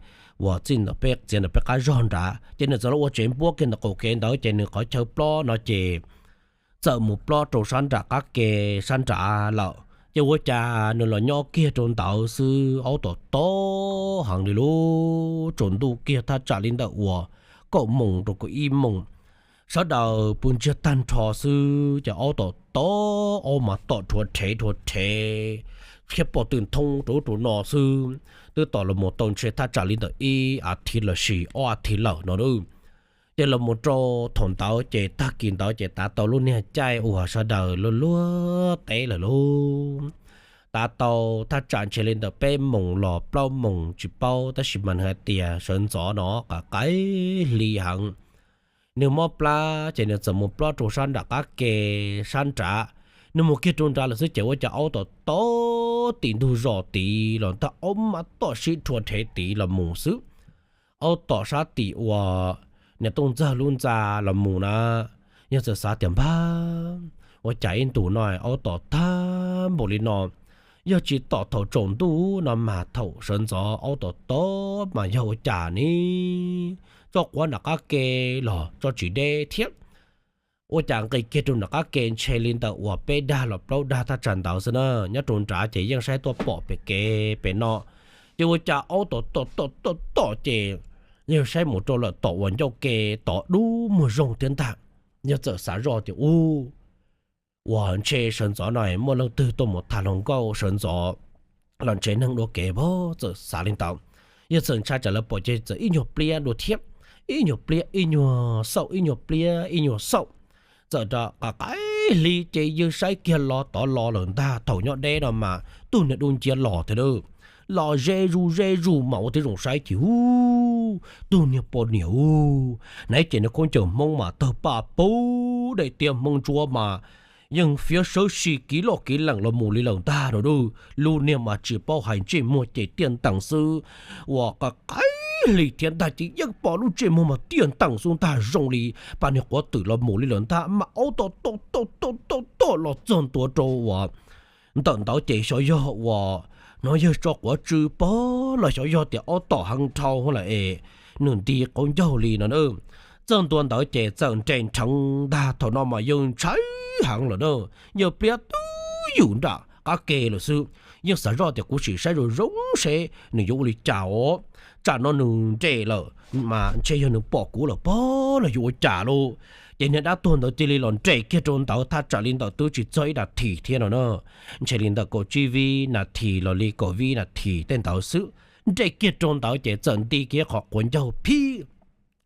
uas txij ntawm peb txiav ntawm peb qab zog nrad ces nws txawm los ua tsev npuab kiag ntawm qaum kev ntawd ces nws qhov chaw plob no ces txawm mus plob rau sab nram qab ke sab nrad lawm. Ces ua cas nws los nyob kiag rau ntawd xwb aub tom tob heev li lauj, tsaus ntuj kiag thaj tsam li ntawm uas kaum moos rau kaum ib moos, sawv daws pw ntsiag tag nrho xwb ces aub tom tob, aub mas tom rhuav rhev rhuav rhev, thiab pom tw thoob rau ub rau no xwb. Twb tom los mus tau ntshe thaj tsam li ntawm ib a thiv lossis ob a thiv lawm no lauj. Ces los mus rau thaum ntawd ces tag kis ntawd ces tav tau lub niag caij uas sawv daws luag luag teb lawm lauj. Tav tau thaj tsam ntshe li ntawm peb moos los plaub moos tsis paub, tab sis mas nws hais tias sawv ntxov no qav qaib hli heev. Nws mob plab ces nws txawm mus plob rau sab nram qab ke sab nrad. Nws mus kiag rau nrad lawm xwb ces ua cas aub tom tob tim ntug zos tid los ntag, aub mas tom sib rhuav rhev tid los mus xwb. Aub tom sab tim uas niam Tooj Ntxawg lub ntxa los mus na, yog txawm xav tias npag, ua cas ib ntus no aub tom tag npaum li no, yog tsis tom thaum tsaus ntuj no mas thaum sawv ntxov aub tom tob mas yog ua cas ne, tso quav nram qab ke los tso tsis deb thiab. Ua cas nqis kiag rau nram qab ke ntshe li ntawm uas peb dag los plaub dag thaj tsam ntawd xwb na, nyob rau nrad ces yeej saib tuaj pom pem kev pem no. Ces ua cas aub tom tom tom tom tom ces yog saib mus rau lawm tom uas ncauj ke tod dub muag zoog thiab ntag. Yog txawm xav zoj tias ub, uas ntshe sawv ntxov no muaj leej twg tuaj mus tham hluas nkauj sawv ntxov los ntshe neeg dua kev pab, txawm xav li ntawd. Yog txawm ntshai tsam lawv pom ces txawm ib nyuag pliab dua thiab, ib nyuag pliab ib nyuag xauj, ib nyuag pliab ib nyuag xauj. Txawm rov qab qaib hli ces yawg saib kiag los tod los lawm ntag, thaum nyob deb no mas tug niag dub nciab los thiab, los ze zus ze zus mas ua tib zoo saib ces ub, tug niag poj niam ub, neb ces nws khaub ncaws Hmoob mas tawg paj pub, daim tiab Hmoob ntsuab mas yeej fiav sawv si kiv loj kiv lees los mus li lawm ntag no. Lub niag mas tsis paub hais ntsej muag ces tiaj ntees xwb, uas qaib hli thiab ntag ces yeej pom lub ntsej muag mas tiaj ntees xwb ntag, zoo li pab niag quav twm los mus li lawm ntag mas aub tom tom tom tom tom los txog ntua rau uas ntawm ntawd ces xyov yog uas hnov yawg tso quav tsw pab los xyov yog tias aub tom heev dhau lawm es nws nti qaub ncaug li no na. Txog ntua ntawd ces txawm nres nrheev ntag, thaum no mas yawg ntshai heev lawm na, yawg pliab twb ywm nram qab ke lawm xwb. Yeej xav zoj tias kuv sim saib zoo zoo seb nws yuav ua li cas os, tsam no nws nres lawm mas ntshe yog nws pom kuv lawm pab los yuav ua cas lauj. Ces niag dab tuag ntawd cia li los nres kiag rau ntawd thaj tsam li ntawm twb tsis txog ib nas this thiab no na, ntshe li ntawm kaum tsib vib nas this los li kaum vib nas this tej ntawd xwb. Nres kiag rau ntawd ces txawm nti kiag qhov quav ncaug phib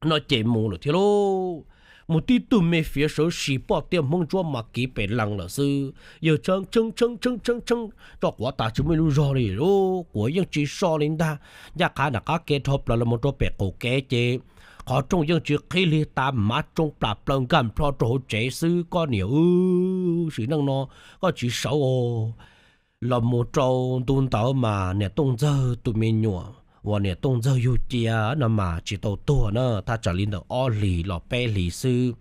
no ces mus lawm thiab lauj. Mus tib tug me fiav sawv si poj tiaj Hmoob ntsuab mas kiv pem lees lawm xwb. Yawg tshee tshee tshee tshee tshee tshee tso quav tas tsis muaj ib lub zog li lauj, quav yeej tsis so li ntag. Ncaj qha nram qab ke dhau plaws los mus rau pem qaum kev ces qhov rooj yeej tsis qhib li, tas mav tsoo plam plaws nkag nplho rau hauv tsev xwb. Koj niam, sim neej no koj tsis sawv os, los mus rau ntu ntawd mas niam Tooj Ntxawg tus me nyuam uas niam Tooj Ntxawg yug cia no mas tsis tau tuag na, thaj tsam li ntawm ob hlis los peb hlis xwb.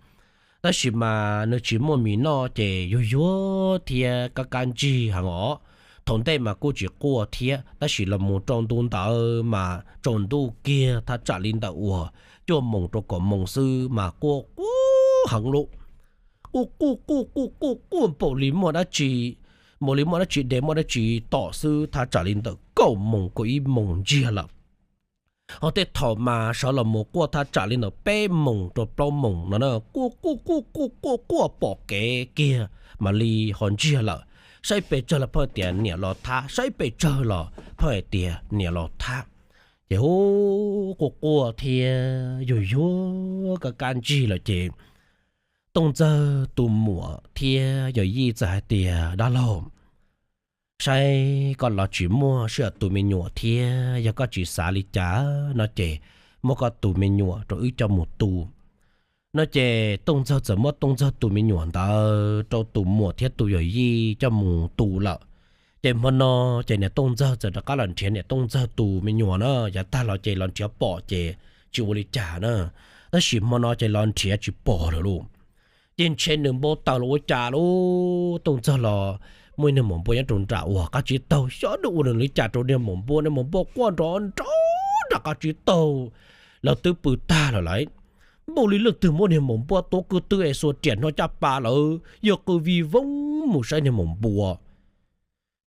Tab sis mas nws tsis muaj mis noj ces yuag yuag thiab kab kab ntsig heev os. Thaum ntej mas kuj tsis quaj thiab, tab sis los mus rau ntu ntawd mas tsaus ntuj kiag thaj tsam li ntawm uas cuaj moos rau kaum moos xwb mas quaj quaj heev lub, quaj quaj quaj quaj quaj quaj npaum li muaj dab tsi, npaum li muaj dab tsi de muaj dab tsi tom xwb, thaj tsam li ntawm kaum moos kaum ib moos ntsiag lawm. Ho tej thaum mas sawv los mus quaj thaj tsam li ntawm peb moos rau plaub moos no na, quaj quaj quaj quaj quaj quaj pom kev kiag mam li ho ntsiag lawm. Saib pes tsawg los pheej hais tias niam los thab, saib pes tsawg los pheej hais tias niam los thab. Ces hu, quaj quaj thiab yuag yuag kab kab ntsig lawm ces Tooj Ntxawg tus muam thiab yawm yij txawm hais tias, Dab laug, saib koj los tsis muaj sij hawm tu me nyuam thiab, yog koj tsis xav li cas no ces muab koj tus me nyuam rau wb coj mus tu. No ces Tooj Ntxawg txawm muab Tooj Ntxawg tus me nyuam ntawd rau tus muam thiab tus yawm yij coj mus tu lawm. Ces hmo no ces niam Tooj Ntxawg txawm rov qab los nrhiav niam Tooj Ntxawg tus me nyuam na, yav tag los ces los nrhiav pom ces tsis ua li cas na, tab sis hmo no ces los nrhiav tsis pom lawm lauj. Ces ntshe nws npau taws los ua cas lauj, Tooj Ntxawg los muaj ib niag maum npua nyob rau nram uas qab tsib taug, xyov nws ua nws li cas rau niag maum npua, niag maum npua quaj nrov nrov nram qab tsib taug, lawv twb pw tag lawm lauj. Npaum li leej twg muab niag maum npua tuav kwv tw es xuas riam hno caj pas lawm, yawg qw vij voog mus saib niag maum npua.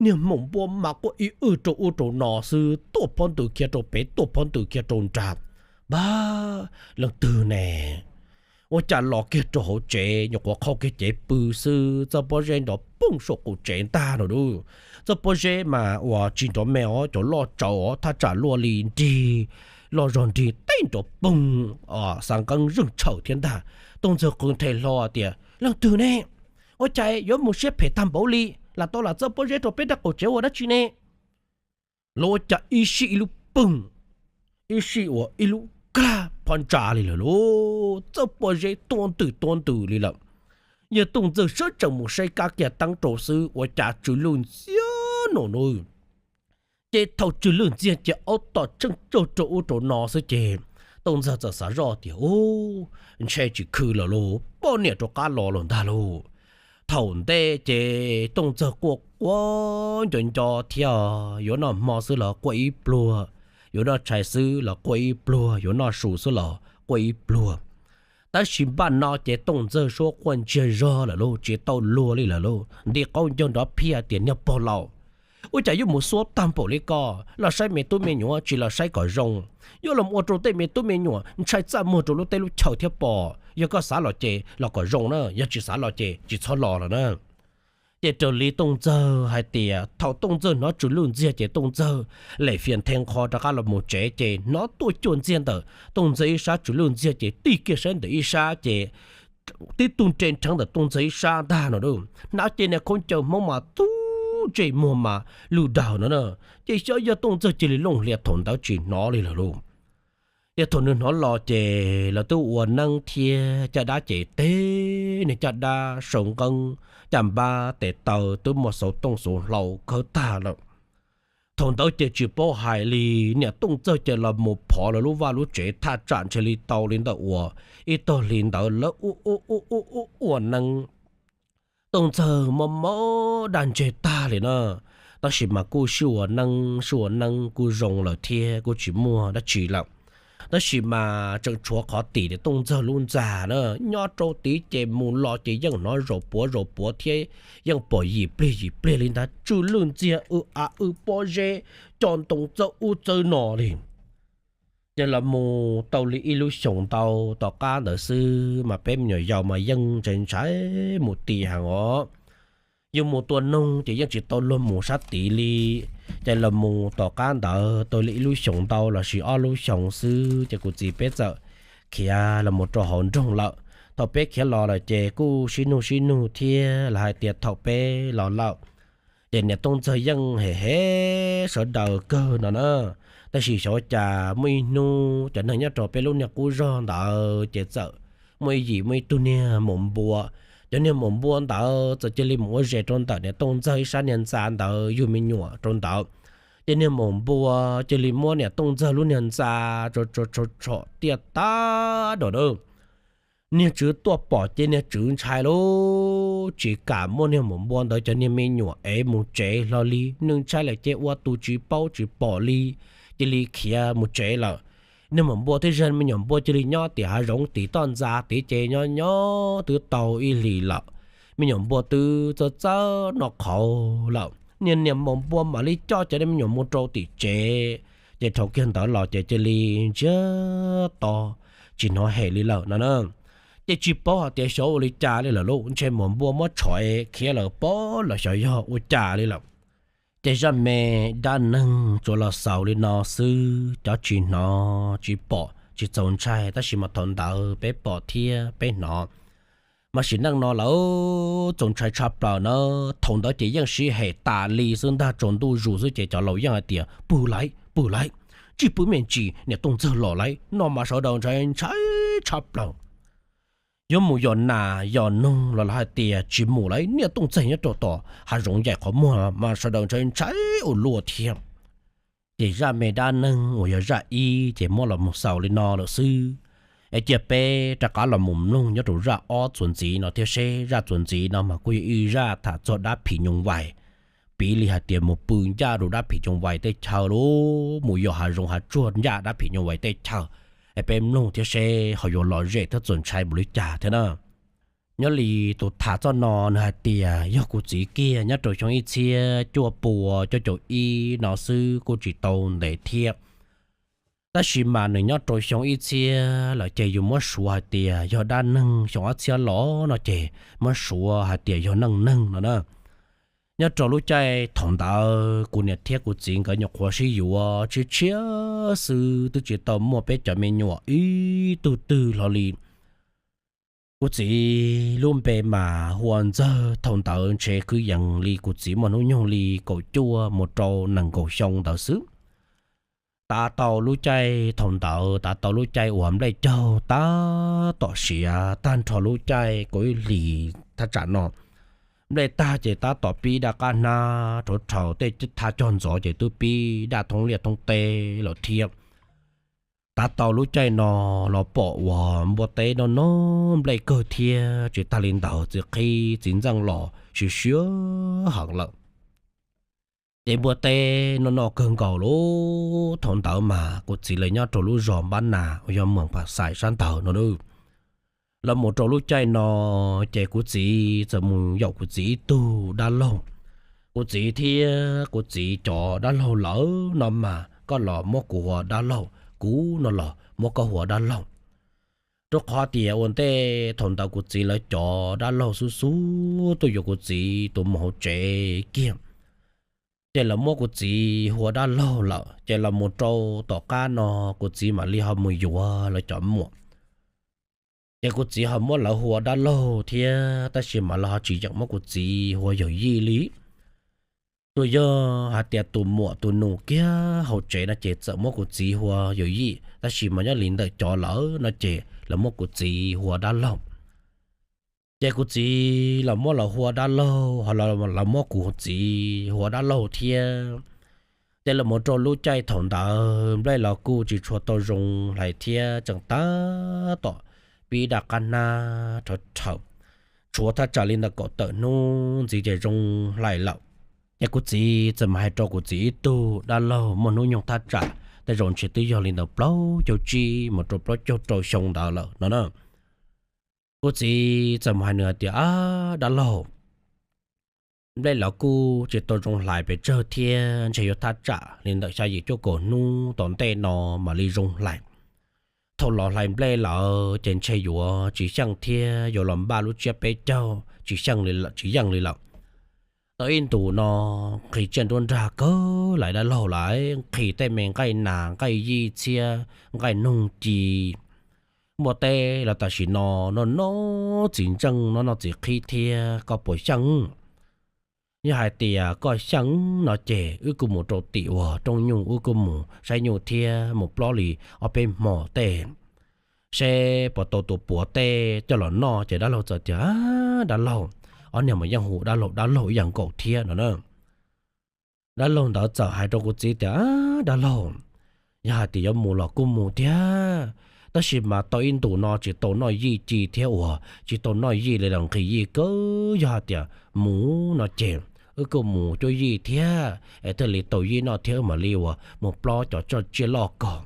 Niag maum npua mas quaj ib wj rau ub rau no xwb, tuaj phob ntws khiav rau pem, tuaj phob ntws khiav rau nrad. Npab, leej twg ne? Ua cas los kiag rau hauv tsev, nyuam qhuav qhau kiag cev pw xwb, txoj pob zeb nrov poog saum qaum tsev ntag no lauj. Txoj pob zeb mas uas tsis nrov me os, cov loj tsawv os, thaj tsam luaj li nrig, loj zog nrig teb nrov poog, xav nqeeb zeeg tshaum thiab ntag. Tooj Ntxawg qw nthe hlo tias, Leej twg ne? Ua cas yuav mus siab phem tag npaum li, lam tau lam txoj pob zeb rau peb nrab qaum tsev ua dab tsi ne? Los ua cas ib sij ib lub poog, ib sij uas ib lub klag phob ntsa li lawm lauj, txoj pob zeb tuab ntws tuab ntws li lawm. Yawg Tooj Ntxawg sawv tsees mus saib kab kiag teeb rau xwb ua cas tsw lwj ntxiag no nawb. Ces thaum tsw lwj ntxiag ces aub tom tsheej tsaug rau ub rau no xwb ces Tooj Ntxawg txawm xav zoj tias, Ub, ntshe tsis khw lawm lauj, poj niam rov qab los lawm ntag lauj. Thaum ntej ces Tooj Ntxawg quaj quaj nco nco thiab, yuav noj hmo xwb los quaj ib pluag, yuav noj tshais xwb los quaj ib pluag, yuav noj su xwb los quaj ib pluag. Tab sis npaj no ces Tooj Ntxawg suab quaj ntsiag zog lawm lauj, tsis tau luag li lawm lauj, nti qaub ncaug nrov phiaj tias, Niag pog laus, ua cas yuav mus xuab tag npaum li koj, los saib me tub me nyuam tsis los saib kom zoo, yuav los ua rau tej me tub me nyuam ntshai txaj muag rau lub teb lub chaw thiab pom. Yog koj xav los ces los kom zoo na, yog tsis xav los ces tsis txhob los lawm na. Ces raws li Tooj Ntxawg hais tias thaum Tooj Ntxawg hnov tsw lwj ntxiag ces Tooj Ntxawg lem fias nthe nqho rov qab los mus tsev ces hnov tuaj cuag ntxiag ntawm Tooj Ntxawg ib sab tsw lwj ntxiag ces tig kiag saib ntawm ib sab ces tib tug nres nrheev ntawm Tooj Ntxawg ib sab ntag no lauj. Hnab ces niag khaub ncaws Hmoob mas tub ntsej muag mas lwj daws no na. Ces xyov yog Tooj Ntxawg cia li looj hlias thaum ntawd tsis hnov li lawm lauj. Ces thaum nws hnov los ces lawv twb ua neeb thiab caj dab ces teb, niag caj dab sau nqeeb, caj npab tes taw twb muaj xauv tooj xauv hlau khawb tag lawm. Thaum ntawd ces tsis paub hais li, niam Tooj Ntxawg ces los mus phov lawv lub vaj lub tsev thaj tsam ntshe li tau li ntawm uas ib tog hli ntawd lawv ua ua ua ua ua neeb. Tooj Ntxawg mob mob daj ntseg tag li na, tab sis mas kuj sib ua neeb sib ua neeb kuj zoo lawm thiab kuj tsis muaj dab tsi lawm. Tab sis mas tseem tshuav qhov tim Tooj Ntxawg lub ntxa na, nyob rau tid ces mus los ces yeej hnov zaus puav zaus puav thiab yeej pom yim pliag yim pliag li ntag, tsw lwj ntxiag w av w pob zeb, co ntoo txawb ub txawb no li. Ces los mus tau li ib lub xyoos ntau tom qab ntawd xwb mas peb me nyuam yaus mas yeej ntshai ntshai mus ti heev os. Yus mus tua noog ces yeej tsis tau luag mus sab tid li. Ces los mus tom qab ntawd tau li ib lub xyoos ntau lossis ob lub xyoos xwb ces kuv txiv peb txawm khiav los mus rau hauv nroog lawm. Thaum peb khiav los lawm ces kuj sib nug sib nug thiab los hais tias thaum peb los lawm ces niam Tooj Ntxawg yeej hem hem sawv daws kawg no na. Tab sis xyov ua cas muaj ib hnub cov neeg nyob rau peb lub niag qub zog ntawd ces txawm muaj ib yim muaj ib tug niag maum npua Cov niag maum npua ntawd txawm cia li mus ua zes rau ntawm niam Tooj Ntxawg ib sab niag ntxa ntawd yug me nyuam rau ntawd. Ces niag maum npua cia li muab niam Tooj Ntxawg lub niag ntxa tso tso tiaj tag nrho na. Niag tswv tuaj pom ces niag tswv ntshai lauj, tsis kam muab niag maum npua ntawd cov niag me nyuam ev mus tsev hlo li, nws ntshai lawm ces ua tus tsis paub tsis pom li, cia li khiav mus tsev lawm. Niag maum npua thiab zaj me nyuam npua cia li nyob tim hav zoov tim toj ntxa tid ces nyob nyob twb tau ib hlis lawm. Me nyuam npua twb txawj txawj noj qhauv lawm, niag niam maum npua mam li coj cov niag me nyuam mus rau tim tsev. Ces dhau kiag ntawd los ces cia li ntsiag to tsis hnov hem li lawm no na. Ces tsis paub hais tias xyov ua li cas li lawm lauj, ntshe maum npua muab tshov khiav lawm pob los xyov yog ua cas li lawm. Ces zaj me dab neeg tsuas los xaus li no xwb, cov tsis hnov tsis pom tsis txaus ntshai, tab sis mas thaum ntawd peb pom thiab peb hnov. Mas sim neej no lawm txaus ntshai tshaj plaws na. Thaum ntawd ces yeej sib hem tas li xwb ntag, tsaus ntuj zus xwb ces cov laus yeej hais tias pw laiv pw laiv, tsis pw me ntsis niam Tooj Ntxawg los laiv no mas sawv daws ntshai ntshai tshaj plaws. Yuav mus yos nas yos noog los lawv hais tias tsis mus lawm, niam Tooj Ntxawg nyob rau tom hav zoov yaim qhov muag mas sawv daws ntshai ntshai ua luaj thiab. Ces zaj me dab neeg uas yog zaj ib ces muab los mus xaus li no lawm xwb. Es cia peb rov qab los mus mloog nyob rau zaj ob txuas ntxiv no thiab seb zaj txuas ntxiv no mas kuj yog ib zaj tham txog dab phim nyuj vais, piv li hais tias mus pw ncaj rau dab phim nyuj vais tej chaw lauj, mus yos hav zoov hav tsuag ncaj dab phim nyuj vais tej chaw. Es peb mloog thiab seb ho yuav lom zem thiab txaus ntshai npaum li cas thiab na. Nyob li tus tham txoj no nws hais tias yog kuv txiv kiag nyob rau xyoo ib txhiab cuaj pua cuaj caum ib no xwb kuj tsis tau ntev thiab. Tab sis mas nws nyob rau xyoo ib txhiab lawm ces yus muab suav hais tias yog dab neeg xyoo ob txhiab los no ces muab suav hais tias yog neej neeg no na. Nyob rau lub caij thaum ntawd kuv niam thiab kuv txiv nkawd nyuam qhuav sib yuav tshiab tshiab xwb, twb tsis tau muaj peb cov me nyuam ib tug twg hlo li. Kuv txiv lub npe mas hu ua Ntxawg, thaum ntawd ntshe kwv yees li kuv txiv muaj hnub nyoog li kaum cuaj mus rau nees nkaum xyoo ntawd xwb. Tav tau lub caij thaum ntawd, tav tau lub caij uas nplej caug tab tom siav tag nrho lub caij kaum ib hlis thaj tsam no. Nplej tag ces tab tom pib daj qab hnab rhauv rhaus, tej thaj cog ntxov ces twb pib daj thoob liaj thoob teb lawm thiab. Tav tau lub caij no los pom uas npua teb noj noj nplej kawg thiab, tsis tag li ntawd txiv qhib txiv ntxeej los siav siav heev lawm. Ces npua teb noj noj kawg nkaus lauj. Thaum ntawd mas kuv txiv lawv nyob rau lub zos Npab Nas uas yog Moos Pham Xais sab ntawd no. Los mus rau lub caij no ces kuv txiv txawm mus yaum kuv txiv ib tug dab laug. Kuv txiv thiab kuv txiv cov dab laug lawm no mas koj los muab kuv ua dab laug, kuv no los muab koj ua dab laug. Rau qhov tias ua ntej thaum ntawd kuv txiv lawv cov dab laug xub xub tuaj yuav kuv txiv tus mus hauv tsev kiag, ces lawv muab kuv txiv ua dab laug lawm. Ces los mus rau tom qab no kuv txiv mam li ho mus yuav lawv cov muam. Ces kuv txiv ho muab lawv ua dab laug thiab, tab sis mas lawv ho tsis yeem muab kuv txiv ua yawm yij li. Tsuas yog hais tias tus muam tus nus kiag hauv tsev no ces txawm muab kuv txiv ua yawm yij, tab sis mas nyob li ntawm cov lawv no ces lawv muab kuv txiv ua dab laug. Ces kuv txiv los muab lawv ua dab laug, ho lawv muab kuv txiv ua dab laug thiab. Ces los mus rau lub caij thaum ntawd nplej los kuj tsis tshua tau zoo hlais thiab, tseem tab tom pib daj qab hnab rhawv rhawv, tshuav thaj tsam li ntawm kaum tawm hnub ntxiv ces zoo hlais lawm. Ces kuv txiv txawm mus hais rau kuv txiv ib tug dab laug muaj hnub nyoog thaj tsam tej zaum ntshe twb yog li ntawm plaub caug tsib mus rau plaub caug rau xyoo ntawd lawm no na. Kuv txiv txawm mus hais nws hais tias, Ab dab laug, nplej los kuj tsis tau zoo hlais pes tsawg thiab, ntshe yuav thaj tsam li ntawm xya yim cuaj kaum hnub tom ntej no mam li zoo hlais. Thaum los hlais nplej lawm ces ntshe yuav tsis xyeej thiab, yuav los npaj lub tsiab peb caug tsis xyeej li, tsis yeej li lawm. Tau ib ntus no nqhis tsiaj nruab nrag kawg lawm dab laug lawm, nqhis tej me nqaij nas nqaij yij txhiab nqaij noog ci. Npua teb los tam sim no noj noj txiv ntseej noj noj txiv qhib thiab, koj puas xyeej? Yog hais tias koj xyeej no ces wb kuj mus rau tim uas rooj nyuj, wb kuj mus saib nyuj thiab mus plob li ob peb hmo tej. seb puas tau tus puav tej coj los noj. Ces dab laug txawm tias, Dab laug, ob niag mas yeej hu dab laug dab laug ib yam nkaus thiab no na. Dab laug ntawd txawm hais rau kuv txiv tias, Dab laug, yog hais tias yuav mus los kuj mus thiab, tab sis mas tau ib ntus no tsis tau noj yij ci thiab uas tsis tau noj yij li los nqhis yij kawg. Yog hais tias mus no ces wb kuj mus cuab yij thiab es thiaj li tau yij noj thiab wb mam li uas mus plob cov tsiaj loj kom.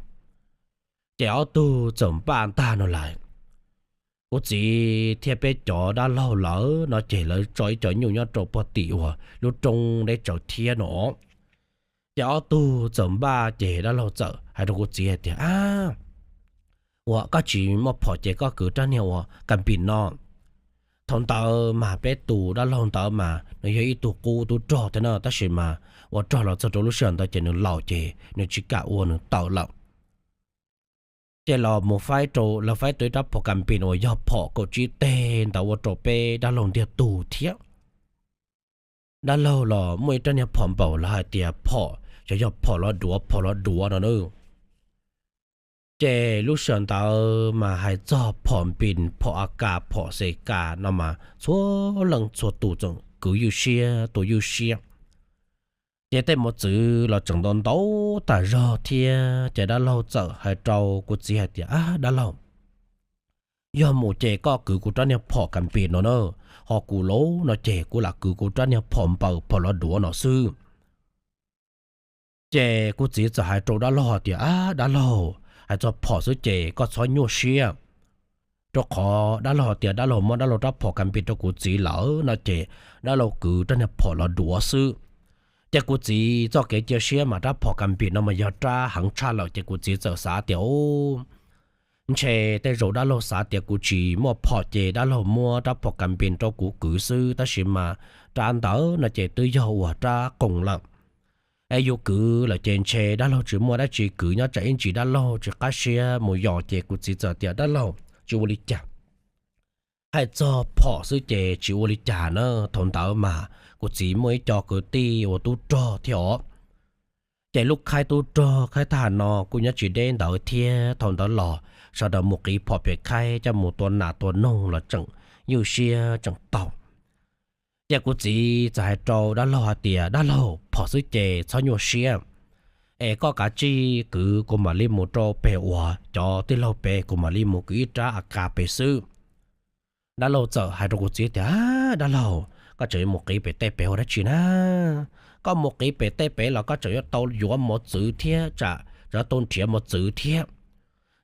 Ces ob tug txawm npaj ntag no lawm. Kuv txiv thiab peb cov dab laug lawm no ces lawv tso ib co nyuj nyob rau pog tim uas lub roob deb tsawv thiab no. Ces ob tug txawm npaj ces dab laug txawm hais rau kuv txiv hais tias, Ab, uas koj tsis muaj phom ces koj kwv rab niag uas kas npis no. Thaum ntawd mas peb tus dab laug ntawd mas nws yog ib tug qub tub rog thiab na, tab sis mas ua rog los txog rau lub sij hawm ntawd ces nws laus ces nws tsis kam ua nws tawv lawm. Ces los mus faib rau, lawv faib rau ib rab phom kas npis uas yog phom kaum tsib teg ntawd ua rau peb dab laug ntiag tug thiab. Dab laug los muaj ib rab niag phom npaum lawv hais tias phom, xyov yog phom los duav phom los duav no na. Ces lub sij hawm ntawd mas hais txog phom npis phom a kas phom xes kas no mas txhua leej txhua tus tseem kwv ywj siab tua ywj siab. Ces tej mos txwv los tseem ntau ntau tas zog thiab ces dab laug txawm hais rau kuv txiv hais tias, Ab dab laug, yog mus ces koj kwv kuv rab niag phom kas npis no na, ho kuv los no ces kuv lam kwv kuv rab niag phom npaws phom los duav no xwb. Ces kuv txiv txawm hais rau dab laug hais tias, Ab dab laug, hais txog phom xwb ces koj txhob nyuaj siab, rau qhov dab laug hais tias dab laug muab dab laug rab phom kas npis rau kuv txiv lawm no ces dab laug kwv rab niag phom los duav xwb. Ces kuv txiv txoj kev cia siab mas rab phom kas npis no mas yog rab heev tshaj lawm ces kuv txiv txawm xav tias, ntshe tej zaum dab laug xav tias kuv tsis muaj phom ces dab laug muab rab phom kas npis rau kuv kwv xwb, tab sis mas rab ntawd no ces twb yog uas rab qoos lawm. Es yus kwv lawm ces ntshe dab laug tsis muaj dab tsi kwv, nyob tsam ib ntsis dab laug tsis qab siab mus yos. Ces kuv txiv txawm tias, Dab laug, tsis ua li cas. Hais txog phom xwb ces tsis ua li cas na. Thaum ntawd mas kuv txiv muaj ib co kwv tij ua tub rog thiab os. Ces lub khaib tub rog khaib thaj no kuj nyob tsis deb ntawd thiab. Thaum ntawd los sawv daws mus qiv phom pem khaib coj mus tua nas tua noog los tseem ywj siab tseem tau. Ces kuv txiv txawm hais rau dab laug hais tias, Dab laug, phom xwb ces txhob nyuaj siab, es koj kav tsij kwv kuv mam li mus rau pem uas cov tij laug pem, kuv mam li mus kwv ib rab a kas pem xwb. Dab laug txawm hais rau kuv txiv tias, Dab laug, koj tseem yuav mus qiv pem tej pem ua dab tsi na? Koj mus qiv pem tej pem los koj tseem yuav tau yuav mos txwv thiab, tsam tseem tau nrhiav mos txwv thiab.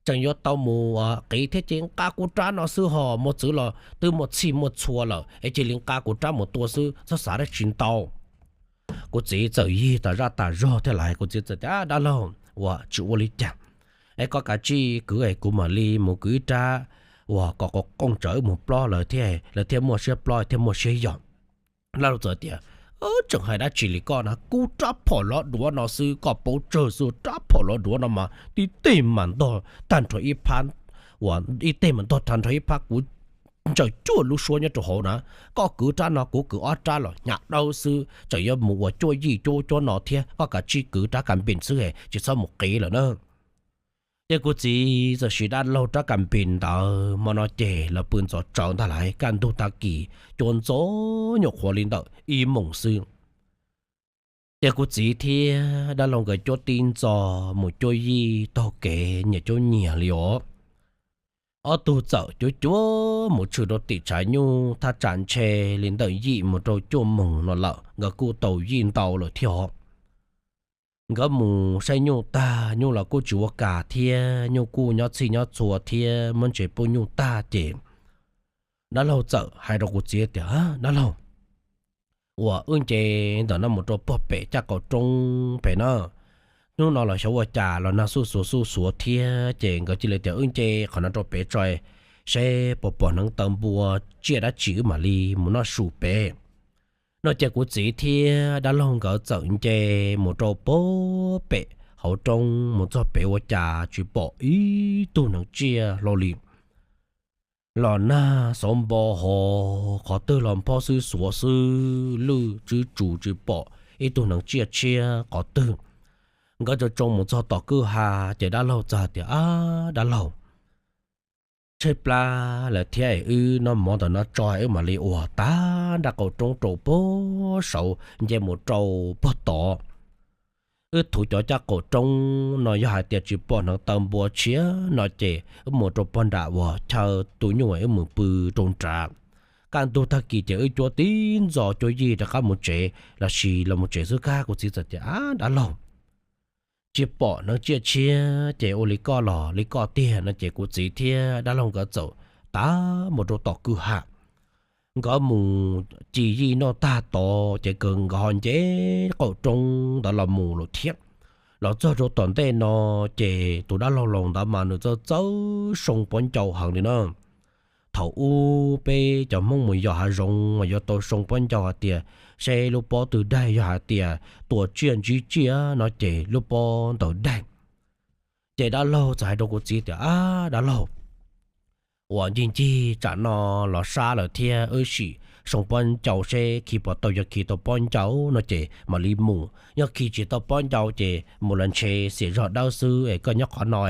Tseem yuav tau mus qiv thiab ces nqa kuv rab no xwb ho, mos txwv los twb muaj txhij muaj txhua lawm es cia li nqa kuv rab mus tua xwb, txhob xav dab tsi ntau. Kuv txiv txawm yig tas zaj tas zog thiab lawm, kuv txiv txawm tias, Dab laug, uas tsis ua li cas, es koj kav tsij kwv es kuv mam li mus kwv ib rab uas kom qoos tsam wb mus plob lawv thiaj, lawv thiaj muaj siab plob thiaj muaj siab yos. Dab laug txawm tias, Tseem hais dab tsi li koj na, kuv rab phom los duav no xwb, koj paub tsawg xwb, rab phom los duav no mas tib teg mas ntog tag nrho ib phab, uas ib teg mas ntog tag nrho ib phab, kuv ntsaws cuaj lub suab nyob rau hauv na. Koj kwv rab no kuv kwv ob rab los hnyav dawb xwb, tseem yuav mus ua cuaj yij cuab cuab no thiab, koj kav tsij kwv rab kas npis xwb es tsis txhob mus qiv lawm na. Ces kuv txiv txawm siv dab laug rab kas npis ntawd, hmo no ces lawv pw ntxov tsawv ntag lauj, kaj ntug tag kis cua ntxov nyuam qhuav li ntawm ib moos xwb. Ces kuv txiv thiab dab laug nkawd cuab tib ntxo mus cuab yij taug kev nyias cuab nyias li os. Ob tug txawm cuab cuab mus tshwm rau tim tshav nyuj, thaj tsam ntshe li ntawm yim mus rau cuaj moos no lawm, nkawd kuj tau yij ntau lawm thiab os. Nkawd mus saib nyuj tag, nyuj los kuj tsis ua kas thiab, nyuj kuj nyob txhij nyob txhua thiab, muab ntses pub nyuj tag ces dab laug txawm hais rau kuv txiv tias, Dab laug, uas wb nce ntawm no mus rau puag pem caj qaum roob pem na. Hnub no los xyov ua cas los nag xuj xuav xuj xuav thiab, ces nkawd cia li tias wb nce qhov no rau pem tso, seb puas pom hneev taw npua tsiaj dab tsi wb mam li mus noj su pem. No ces kuv txiv thiab dab laug nkawd txawm nce mus rau puag pem hauv roob, mus txog pem ua cas tsis pom ib tug hneev tsiaj hlo li. Los nag xauv npo hos, qhov twg los nphob xwb xuav xwb, lwj tswb tsus tsis pom ib tug hneev tsiaj tshiab qhov twg. Nkawd tsa tsoo mus txog tom kwj ha, ces dab laug txawm tias, Ab dab laug, tshaib plab lawm thiab, wb noj mov ntawm no tso wb mam li ua. Tav nram qaum roob rau puag saud nce mus rau puag tod. Wb thuv cov caj qaum roob no yog hais tias tsis pom hneev taw npua tshiab no ces wb mus rau puag nram uas chaw tu nyuj wb mus pw rau nrad. Kaj ntug tag kis ces wb cuab tib ntxov cuab yij rov qab mus tsev lossis los mus tsev xwb kag. Kuv txiv txawm tias, Ab dab laug, tsis pom hneev tsiaj tshiab ces ua li koj los li koj tiag no ces kuv txiv thiab dab laug nkawd txawm tav mus rau tom kwj ha. Nkawd mus ci yij noj tag tod ces nkawd ho nce qaum roob ntawd los mus lawm thiab. Los txog rau tom ntej no ces tus dab laug laus ntawd mas nws txawj txawj soo pob ncau heev li na. Thaum ub peb cov Hmoob mus yos hav zoov mas yuav tau soo pob ncau hais tias seb lub pob twg daig, yog hais tias tua tsiaj ntsib tsiaj no ces lub pob ntawd daig. Ces dab laug txawm hais rau kuv txiv tias, Ab dab laug, uas ncig ncig tsam no los sab lawm thiab, wb sim soo pob ncau seb khi puas tau, yog khi tau pob ncau no ces mam li mus, yog khi tsis tau pob ncau ces mus los ntshe xiam zog dawb xwb es koj nyob qhov no,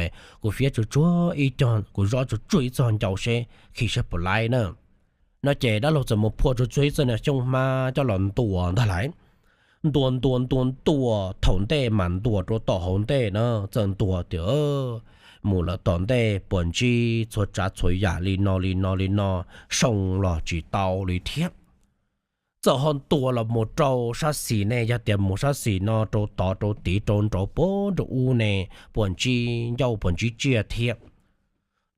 kuv fiab tsuag tsuag ib co, kuv zob tsuag tsuag ib txog ncau seb khi seb puas laib na. No ces dab laug txawm mus phua tsuag tsuag ib txoj niag xyoob hmab coj los ntuas ntag lauj. Ntuas ntuas ntuas ntuas thaum ntej mas ntuas rau tom hauv ntej na, txawm ntuas tias mus lawm tom ntej puas ntsib txhua tsav txhua yam li no li no li no, soo los tsis tau li thiab. Txawm ho ntuas los mus rau sab xis ne, yog tias mus sab xis no rau tod rau tid rau nraud puag nraud ub ne, puas ntsib ncauj puas ntsib tsiaj thiab.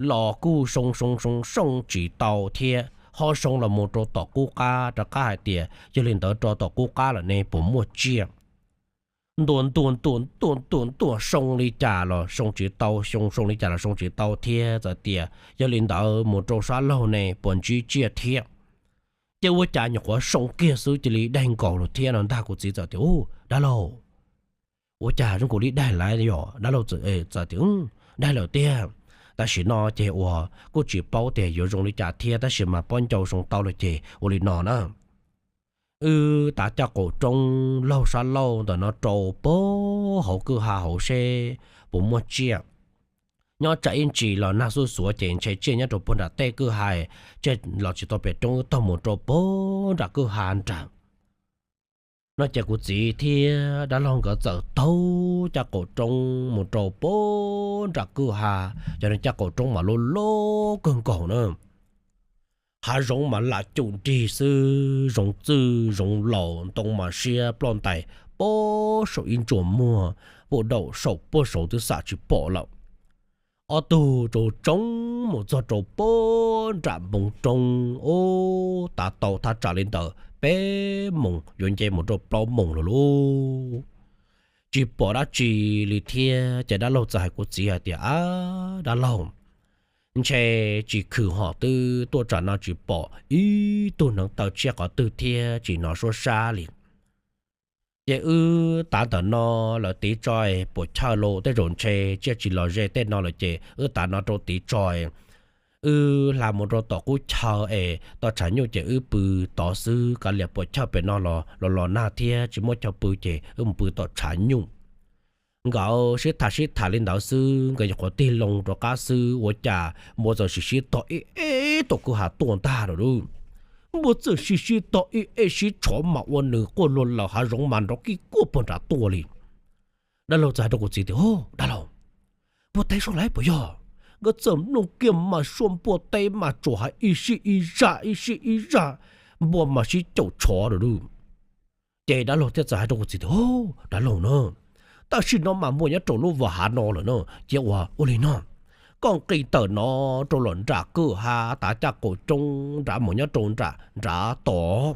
Los kuj soo soo soo soo tsis tau thiab, ho soo los mus rau tom qub qab rov qab hais tias yog li ntawd rau tom qub qab lawm ne puas muaj tsiaj. Ntuas ntuas ntuas ntuas ntuas ntuas soo li cas los soo tsis tau, soo soo li cas los soo tsis tau thiab, txawm tias yog li ntawd mus rau sab laug ne puas ntsib tsiaj thiab. Ces ua cas nyuam qhuav soo kiag xwb cia li daig nkaus lawm thiab no ntag. Kuv txiv txawm tias, Ub dab laug, ua cas zoo nkaus li daig lawm yom? Dab laug txawm tias, Daig lawm tiag. Tam sim no ces uas kuj tsis paub tias yuav zoo li cas thiab, tab sis mas pob ncau soo tau lawm ces ua li no na. Wb tav caj qaum roob laug sab laug ntawm no rau puag hauv kwj ha hauv seb puas muaj tsiaj. Nyob tsam ib ntsis los nag xuj xuav ces ntshe tsiaj nyob rau puag nram tej kwj ha, tsiaj los tsis tau pem roob, wb taug mus rau puag nram kwj ha nrag. No ces kuv txiv thiab dab laug nkawd txawm taug caj qaum roob mus rau puag nram kwj ha, cov niag caj qaum roob mas loj loj kawg nkaus na. Hav zoov mas lam cum nrig xwb, zoov txwj zoov laus, ntoo mas siab ploj ntais, puag saum ib ntsuas muag, puag daum saum puag saud twb xam tsis pom lawm. Ob tug rau tsoob mus txog rau puag nram npoo roob, ub, tav tau thaj tsam li ntawd peb moos yuav nce mus rau plaub moos lawm lauj. Tsis pom dab tsi li thiab ces dab laug txawm hais kuv txiv hais tias, Ab dab laug, ntshe tsis khwm hom twb tuaj tsam no tsis pom ib tug hneev taw tshiab qhov twg thiab tsis hnov suab sab li. Ces wb tav ntawm no lawm tiv tso, puam chawj los tej zaum ntshe tsiaj tsis los ze tej no lawm ces wb tav no rau tiv tso. Wb hla mus rau tom qub chaw es toj tshav nyuj ces wb pw tod xwb, kav liam puam chawj pem no los los los nag thiab tsis muaj chaw pw ces wb mus pw tom tshav nyuj. Nkawd sib tham sib tham li ntawd xwb, nkawd nyuam qhuav tig loo rov qab xwb ua cas npua txawm sib sib tog ib eb tom kwj ha tuaj ntag lawm lauj. Npua txawm sib sib tog ib eb sib tshov mas ua nws quaj luag lawm, hav zoov mas nrov kij kuaj puag nrad tuaj li. Dab laug txawm hais rau kuv txiv tias, Dab laug, npua teb soj laib puas yog? Nkawd txawm mloog kiag mas suab npua teb mas tsuas hais ib sij ib zaj ib sij ib zaj, npua mas sib caum tshov lawm lauj. Ces dab laug thiaj txawm hais rau kuv txiv tias, Dab laug na, tam sim no mas npua nyob rau lub vas hav no lawm na, cia ua ua li no, koj nqis tawm no rau los nram kwj ha tav caj qaum roob nrad mus nyob rau nram nrad tod.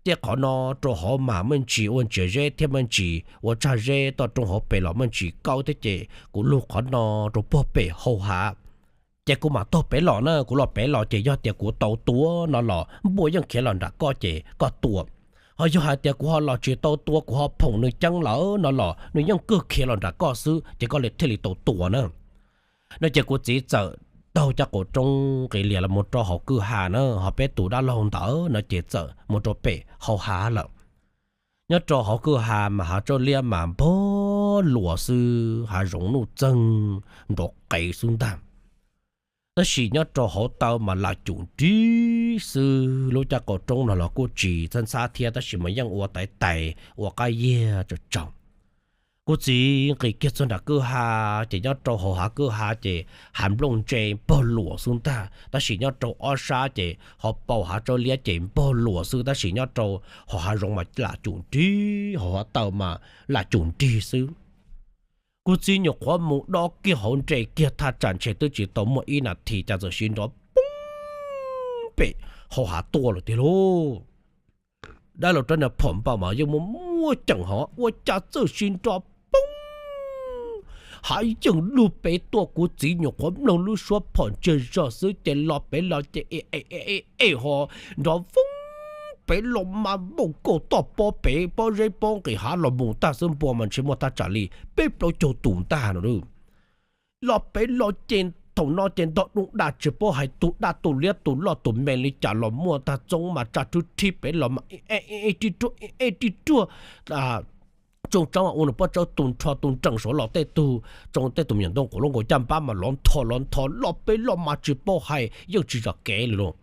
Ces qhov no rau hauv mas muaj ntsis ua ntsiav zeb thiab muaj ntsis ua tsag zeb, toj roob hauv pes los muaj ntsis kaub thiab, ces kuv lug qhov no rau puag pem hau hav. Ces kuv mam taug pem los na, kuv los pem los ces yog tias kuv tau tua no los npua yeej khiav los nram koj ces koj tua. Ho yog hais tias kuv ho los tsis tau tua, kuv ho phoom nws ceeb lawm no los nws yeej kawg khiav los nram koj xwb ces koj li thiaj li tau tua na. No ces kuv txiv txawm taug caj qaum roob nqis lias los mus rau hauv kwj ha na, ho peb tus dab laug ntawd no ces txawm mus rau pem hau hav lawm. Nyob rau hauv kwj ha mas hav tsauj liab mas npog luas xwb, hav zoov nuj txeeg nrov qees xwb ntag. Tab sis nyob rau hauv taw mas lam cum nrig xwb, lub caj qaum roob no los kuj tsis txhab ntxhab thiab tab sis mas yeej ua tais tais ua qab yiag tsaus tsaus. Kuv txiv nqis kiag txog nram kwj ha ces nyob rau hauv hav kwj ha ces hav nplooj ntse npog luas xwb ntag, tab sis nyob rau ob sab ces ho paus hav tsawb liab ces npog luas xwb, tab sis nyob rau hauv hav zoov mas lam cum nrig, hauv hav taw mas lam cum nrig xwb. Kuv txiv nyuam qhuav mus dob kiag hauv nres kiag thaj tsam ntshe twb tsis tau muaj ib nas this cas txawm sib nrov poob pem hauv hav tuaj lawm tiag lauj. Dab laug rab niag phom npau mas yeej muaj muaj ceem hov ua cas txawm sib nrov poob, hav yeej lug pem tuaj. Kuv txiv nyuam qhuav mloog lub suab phom ntsiag zog xwb ces los pem los ces e e e ho nrov voob pem los mas npauj kauj toj pob pem pob zeb pob nqis hav los mus tag xwb, npua mas ntshe muaj thaj tsam li peb plaub caug tus ntag no. Los pem los ces thaum no ces ntog dub daj tsis paub hais tus daj tus liab tus loj tus me li cas los muaj tag, txoob mas tsa rhwb rhib pem los mas ib eb ib eb rib ruag ib eb rib ruag. Tsooj tsawb mas ua nws pob tsawb tu nrho tu nreem saud los tej tug tsoo tej tus me nyuam ntoo quav lub nkaus caj npab mas lov ntho lov ntho los pem los mas tsis paub hais yeej tsis zam kev li lauj.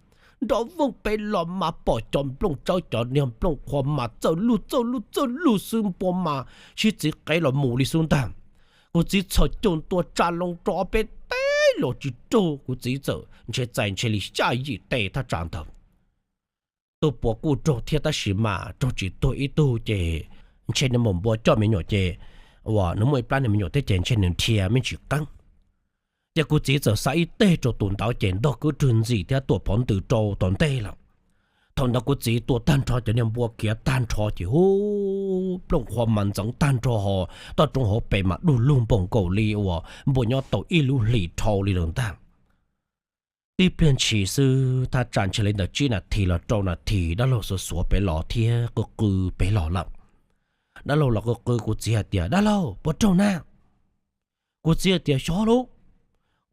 Nrov vooj pem los mas pom cov nplooj tsawb cov niag nplooj qhuav mas txawj lug txawj lug txawj lug xwb, npua mas sib txiv qev los mus li xwb ntag. Kuv txiv txhos caug ntua tsa loo rau ob peb teg los tsis raug, kuv txiv txawm ntshe txais ntshe li xya yim teg thaj tsam ntawd. Tus puav kuj raug thiab tab sis mas raug tsis tuag ib tug ces ntshe niag maum npua coj me nyuam ces uas nws muaj ib plab niag me nyuam thiab ces ntshe nws nrhiav me ntsis qeeb. Ces kuv txiv txawm xa ib teg rau tus ntawd ces ntog kwv rwg ntxim thiab tuam phov ntws rau tom ntej lawm. Thaum ntawd kuv txiv tua tag nrho cov niag npua khiav tag nrho ces hu, nplooj qhuav mas ntxeev tag nrho ho toj roob hauv pes mas dug lug npaum nkaus li uas npua nyob tau ib lub hlis dhau li lawm ntag. Tib pliag ntshis xwb thaj tsam ntshe li ntawm tsib nas this los rau nas this dab laug xuav xuav pem los thiab qw qw pem los lawm. Dab laug los qw qw kuv txiv hais tias, Dab laug, puas raug na? Kuv txiv hais tias, Xyov lauj,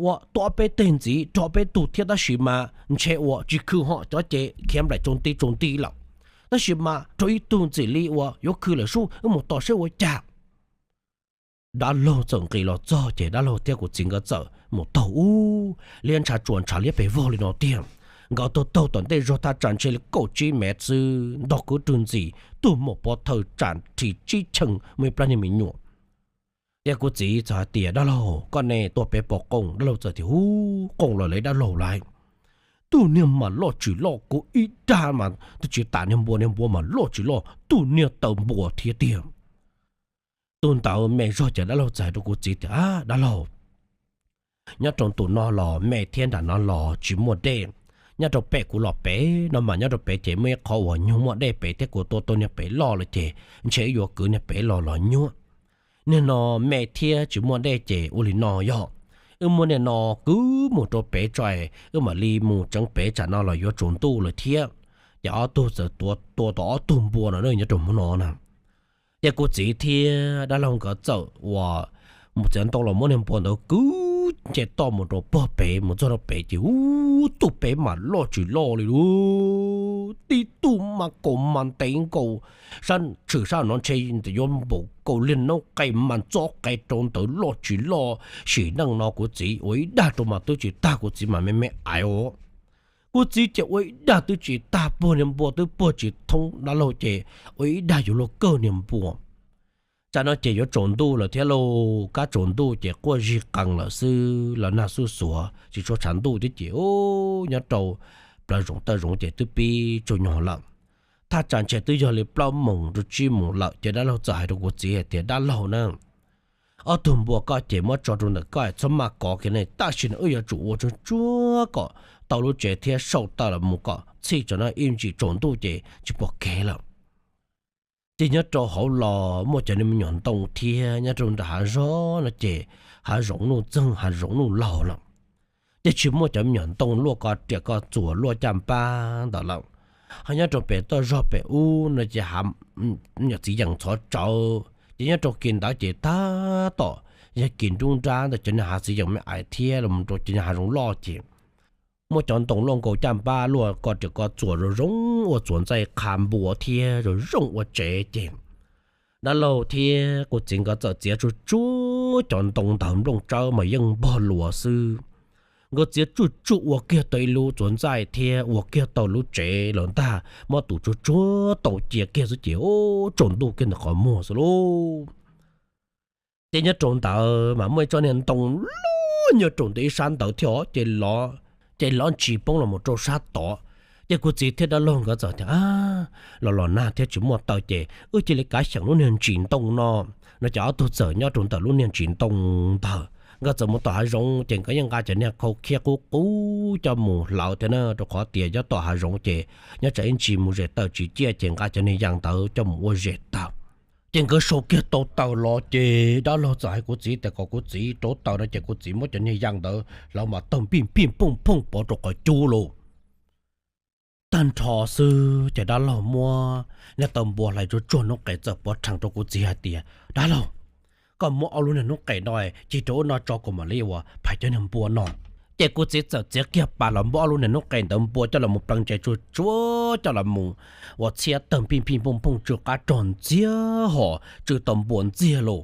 uas tua ob peb teg ntxiv raug ob peb tug thiab tab sis mas ntshe uas tsis khw ho cov ces khiav nplaim tsaus nti tsaus nti lawm, tab sis mas raug ib tug ntxim li uas yuav khw lawm sub, wb mus tos saib ua cas. Dab laug txawm nqis los txog ces dab laug thiab kuv txiv nkawd txawm mus taug ub liab ntshav tsuas ntshav liab pes vog li no tiag. Nkawd taug taug tom ntej zog thaj tsam ntshe li kaum tsib mev xwb ntog kwv rwg ntxim tuag maum pov thawj tsam rhis tsib cheej muaj ib plab niag me nyuam. Ces kuv txiv txawm hais tias, Dab laug, koj ne tuaj pem pom qooj? Dab laug txawm tias, Hu, qooj los li dab laug lawm. Tus niag mas loj tsis loj, kuv ib dag mas twb tsis tam niag npua, niag npua mas loj tsis loj, tus niag taw npua thiab tiag. Tus ntawd me zog ces dab laug txawm hais rau kuv txiv tias, Dab laug, nyob rau ntu no los me thiab nram no los tsis muaj dej. Nyob rau pem kuv los pem no mas nyob rau pem ces muaj ib qhov uas nyuag muaj dej pem thiab kuv tua tau niag pem loj lawm ces ntshe wb yuav kwv niag pem los los nyuab. Niag no me thiab tsis muaj dej ces ua li no yog, wb muab niag no kwv mus rau pem tso, wb mam li mus tseev pem tsam no los yuav tsaus ntuj lawm thiab. Ces ob tug txawm tua tau ob tug npua no nyob rau hmo no na. Ces kuv txiv thiab dab laug nkawd txawm uas mus txiav ntoo los muab niag npua ntawd kwv nce toj mus rau pog pem, mus txog rau pem ces ub, tus pem mas loj tsis loj li lub, tib tug mas kaus mas ntev nkaus, sab tshwm sab no ntshe yuav npaum kaus liag noob qes mas ntxob qe rau ntawd loj tsis loj. Sim neej no kuv txiv ua ib dag rau mas twb tsis tag, kuv txiv mas me me aiv os. Kuv txiv ces ua ib dag twb tsis tag, puag niag npua twb puag tsis thoob dab laug ces ua ib dag yuav luag kawg niag npua. Tsam no ces yuav tsaus ntuj lawm thiab lauj, kab tsaus ntuj ces quaj zig qees lawm xwb, los nag xuj xuav tsis tshua tshav ntuj thiab ces nyob rau plawv zoov taw zoov ces twb pib tsaus nyoog lawm. Thaj tsam ntshe twb yog li plaub moos rau tsib moos lawm ces dab laug txawm hais rau kuv txiv hais tias, Dab laug na, ob tug npua koj ces muab tso rau ntawm koj, txhob maj kov kiag ne, tam sim no wb yuav tsum ua tsuag tsuag kom tau lub tsev thiab sau taws los mus kom txhij tso na, ib ntsis tsaus ntuj ces tsis pom kev lawm. Ces nyob rau hauv los muaj cov niag me nyuam ntoo thiab nyob rau nram hav zog no ces hav zoov nuj txeeg hav zoov nuj laug lawm. Ces tsis muaj cov me nyuam ntoo luaj ko riam ko txuas luaj caj npab ntawd lawm. Ho nyob rau pem toj zog pem ub no ces me nyuam txiv yeem ntxhov tsawv, ces nyob rau kis ntawd ces tab tom yog kis nruab nrab ntawm cov niag hav txiv yeem me aiv thiab los rau cov niag hav zoov loj ces muaj cov ntoo luaj nkaus caj npab luaj ko riam ko txuas zoo zoo ua txuas ntxaij qha npua thiab zoo zoo ua tsev ces dab laug thiab kuv txiv nkawd txawm txiav tsuag tsuag cov ntoo ntawd, nplooj tsawb mas yeej npog luas xwb. Nkawd txiav tsuj tsuj ua kiag tau ib lub txuas ntxaij thiab ua kiag tau lub tsev los ntag, muab tus tsuag tsuag tau cia kiag xwb ces tsaus ntuj kiag ntawm qhov muag xwb lauj. Ces nyob rau ntawd mas muaj ib tsob niag ntoo loj nyob rau ntawm ib sab ntawd thiab os, ces lov ntsis poob los mus rau sab tod. Ces kuv txiv thiab dab laug nkawd txawm tias, los los nag thiab tsis muaj taw ces wb cia li kav xyeem lub niag ntsis ntoo no. No ces ob tug txawm nyob rau ntawm lub niag ntsis ntoo ntawd, nkawd txawm mus tom hav zoov ces nkawd yeej nqa cov niag khau khiab qub qub coj mus hlawv thiab na, rau qhov tias nyob tom hav zoov ces nyob tsam ib ntsis mus zes taws tsis ciaj ces nqa cov niag yas ntawd coj mus ua zes taws. Ces nkawd sau kiag tau taws los ces dab laug txawm hais kuv txiv tias kom kuv txiv rauv taws no ces kuv txiv muab cov niag yas ntawd hlawv mas tawg pij phij phooj phooj pov rau qhov cub lauj. Tag nrho xwb ces dab laug muab niag taw npua hlais tsuag tsuag hnub qes txawm pov rhees rau kuv txiv hais tias, dab laug, koj muab ob lub niag hnub qes no cig rau ub no tso kuv mam li ua phais cov niag npua no. Ces kuv txiv txawm txiav kiag pas los muab ob lub niag hnub qes ntawd npua coj los mus pleev ntses tsuag tsuag coj los mus ua txhiab tawg pij phij phooj phooj tsw qab rog ntxiag hos tsw tau npua ntxiag lauj.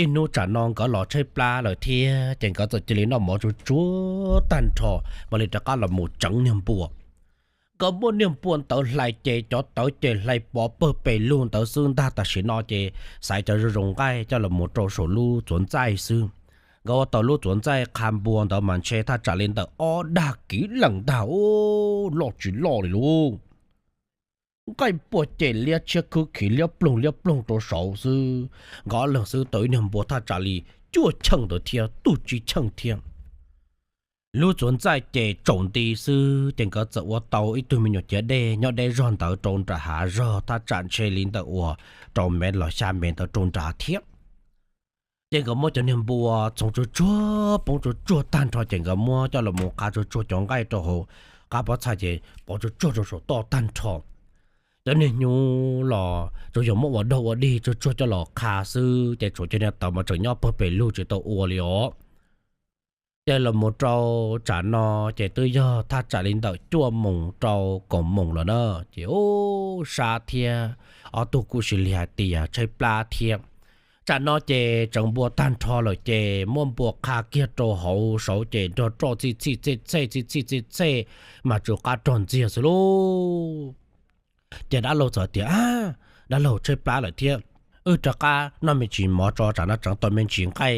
Ib hnub tsam no nkawd los tshaib plab lawm thiab ces nkawd txawm cia li noj mov tsuag tsuag tag nrho mam li rov qab los mus tseev niag npua. Nkawd muab niag npua ntawd hlais ces cov tawv ces hlais pov pawg pes lug ntawd xwb ntag. Tam sim no ces xaiv cov zoo zoo nqaij coj los mus rau saum lub txuas ntxaij xwb. Nkawd ua tau lub txuas ntxaij qha npua ntawd mas ntshe thaj tsam li ntawm ob dag kiv leej ntag, loj tsis loj li lauj. Nqaij npua ces liab tshiab khwb khiv liab ploog liab ploog rau saud xwb. Nkawd ob leeg xwb tau ib niag npua thaj tsam li cuaj cheej ntawd thiab, tuj tsib cheej thiab. Lub txuas ntxaij ces tsaus nti xwb ces nkawd txawm ua tau ib tug me nyuam ciav dej nyob deb zog ntawd rau nram hav zog thaj tsam ntshe li ntawm uas rau mev los xya mev ntawd rau nrad thiab. Ces nkawd muab cov niag npua txhoov tsuag tsuag poob tsuag tsuag tag nrho ces nkawd muab coj los mus qha tsuag tsuag cov nqaij rau hauv qab pob txha ces pov tsuag tsuag rau saum toj tag nrho. Cov niag hnyuv los tsuas yog muab ua daug ua dig tsuag tsuag coj los qha xwb ces tshuav cov niag tawv mas tseem nyob pawg pes lug tsis tau ua li os. Ces los mus rau tsam no ces twb yog thaj tsam li ntawm cuaj moos rau kaum moos lawm na. Ces ub, sab thiab, ob tug kuj cia li hais tias tshaib plab thiab. Tsam no ces tseev npua tag nrho lawm ces muab npua qha kiag rau hauv saud ces nrog roj txhij txhij txhej txhej txhij txhij txhej txhej mas tsw qab rog ntxiag xwb lauj. Ces dab laug txawm tias, dab laug, tshaib plab lawm thiab, wb rov qab noj me ntsis mov tso, tsam no tseev tau me ntsis nqaij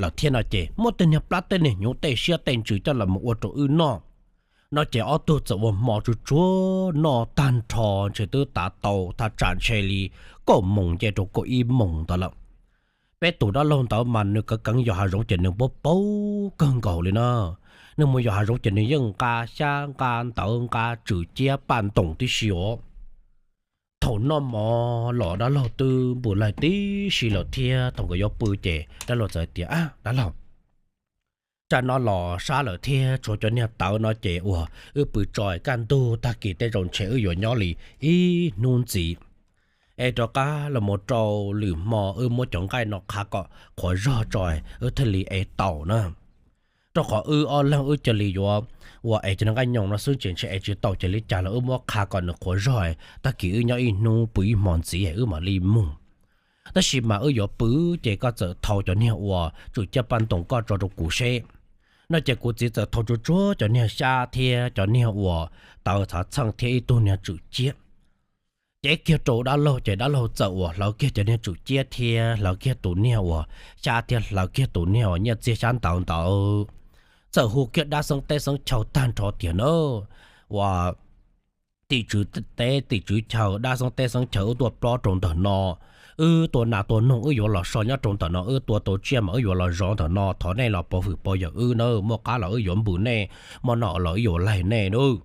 lawm thiab no ces muab tej niag plab tej niag hnyuv tej siab tej ntsws coj los mus ua rau wb noj. No ces ob tug txawm ua hmo tsuag tsuag noj tag nrho ntshe twb tav tau thaj tsam ntshe li kaum moos nce rau kaum ib moos ntawd lawm. Peb tus dab laug ntawd mas nws kawv keev yos hav zoov ces nws paub paub kawg nkaus li na. Nws mus yos hav zoov ces nws yeej nqa xyab nqa ntawv nqa tswm ciab paj ntoos tib si os. Thaum noj mov los dab laug twb npus laig tib si lawm thiab thaum nkawd yuav pw ces dab laug txawm tias, dab laug, tsam no los sab lawm thiab tshuav cov niag tawv no ces uas wb pw tso, kaj ntug tag kis tej zaum ntshe wb yuav nyob li ib hnub ntxiv es rov qab los mus rau lwm hmo wb muab cov nqaij no qha kom qhuav zog tso wb thiaj li ev tau na. Rau qhov wb ob leeg wb cia li yuav ua ev cov nqaij nyoos no xwb ces ntshe ev tsis tau ces li cas los wb muab qha kom nws qhuav zog, tag kis wb nyob ib hnub pw ib hmo ntxiv wb mam li mus. Tab sis mas wb yuav pw ces koj txawm thau cov niag uas tswm ciab paj ntoos koj tso rau kuv seb. No ces kuv txiv txawm thau tsuag tsuag cov niag xyab thiab cov niag uas tawv txhav txheej thiab ib tug niag tswm ciab cev kiag rau dab laug ces dab laug txawm uas hlawv kiag cov niag tswm ciab thiab hlawv kiag tus niag uas xyab thiab hlawv kiag tus niag uas nyiaj txiag xyab ntawv ntawd, txawm hu kiag dab xeeb teb xeeb chaw tag nrho tias na, uas tim tswv teb tim tswv chaw, dab xeeb teb xeeb chaw, wb tuaj plob rau ntawm no, wb tua nas tua noog wb yuav los so nyob rau ntawm no, wb tua tau tsiaj mas wb yuav los zov ntawm no, thov nej los pov hwm pov yawm wb na, muaj qab los wb yuav npws nej, muaj noj los wb yuav laig nej nawb.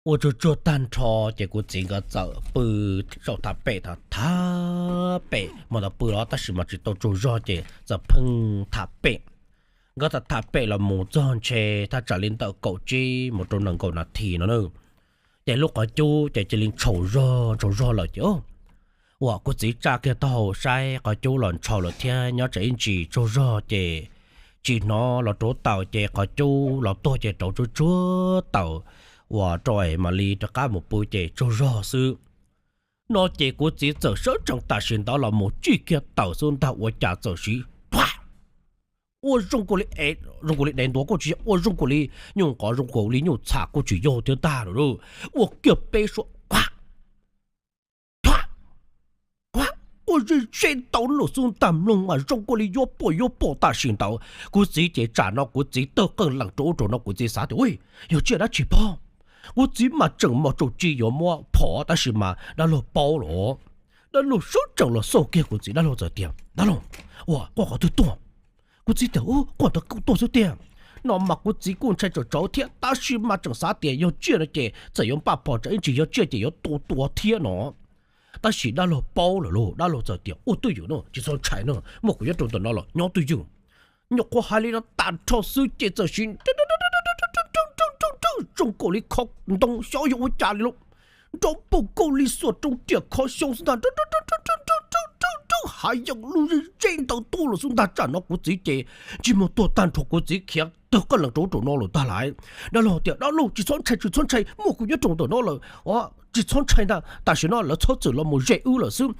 Ua tsuag tsuag tag nrho ces kuv txiv nkawd txawm pw saum tham pem tham tham pem, mas tau pw los tab sis mas tsis tau tsaug zog ces txawm pheej tham pem. Nkawd tham tham pem los mus txog ntshe thaj tsam li ntawm kaum tsib mus rau nees nkaum nas this no na, ces lub qhov cub ces cia li ntshau zog ntshau zog lawm ces uas kuv txiv tsa kiag taub hau saib qhov cub los ntshau lawm thiab nyob tsam ib ntsis tsaug zog ces tsis hnov los rauv taws ces qhov cub los tuag ces rauv tsuag tsuag taws uas rau es mam li rov qab mus pw ces tsaug zog xwb. No ces kuv txiv txawm sawv tsees tam sim ntawd los mus tsij kiag taws xwb ntag ua cas txawm siv pha, ua zoo nkaus li, zoo nkaus li dev ntua kuj tsis yog, ua zoo nkaus li nyuj nqov, zoo nkaus li nyuj txham kuj tsis yog thiab ntag lauj. Ua kiag peb suab, ua ze ze ntau lawm xwb ntag, mloog mas zoo nkaus li yuav pom yuav pom tam sim ntawd. Kuv txiv ces tsam no kuv txiv tawg qeej lees rau ub rau no, kuv txiv xav tias, Ui, yog tsiaj dab tsi pob? Kuv txiv mas tseem mos tsaum tsis yuav muab phom, tab sis mas dab laug paub los, dab laug sawv tsees los xauj kiag kuv txiv, dab laug txawm tias, Dab laug, ua quaj qhov twg tuaj? Kuv txiv tias, Quaj ntawd kuj tuaj xwb tiag. No mas kuv txiv kuj ntshai tsam tsawv thiab, tab sis mas tseem xav tias yog tsiaj no ces txawm yuav npaj phom tsam ib ntsis yog tsiaj ces yuav tua tua thiab no. Tab sis dab laug paub lawm lauj, dab laug txawm tias, Ua twj ywm no, tsis txhob ntshai no, muaj kuv nyob rau ntawm no los nyob twj ywm. Nyuam qhuav hais li no tag nrho xwb ces txawm sim zoo nkaus li khov ntoo xyov yog ua cas li lauj, nrov npuj nkaus li xuas rau riam khov xyoob xwb ntag, hav yeem lug ze ze ntawd tuaj lawm xwb ntag. Tsam no kuv txiv ces ntsej muag tuag tag nrho, kuv txiv khiav tawg qeej lees rau ub rau no lawm ntag lauj. Dab laug tias, Dab laug, tsis txhob ntshai, tsis txhob ntshai, muaj kuv nyob rau ntawm no lawm, tsis txhob ntshai ntag, tam sim no lawv txhob txwm los mus ze wb lawm xwb.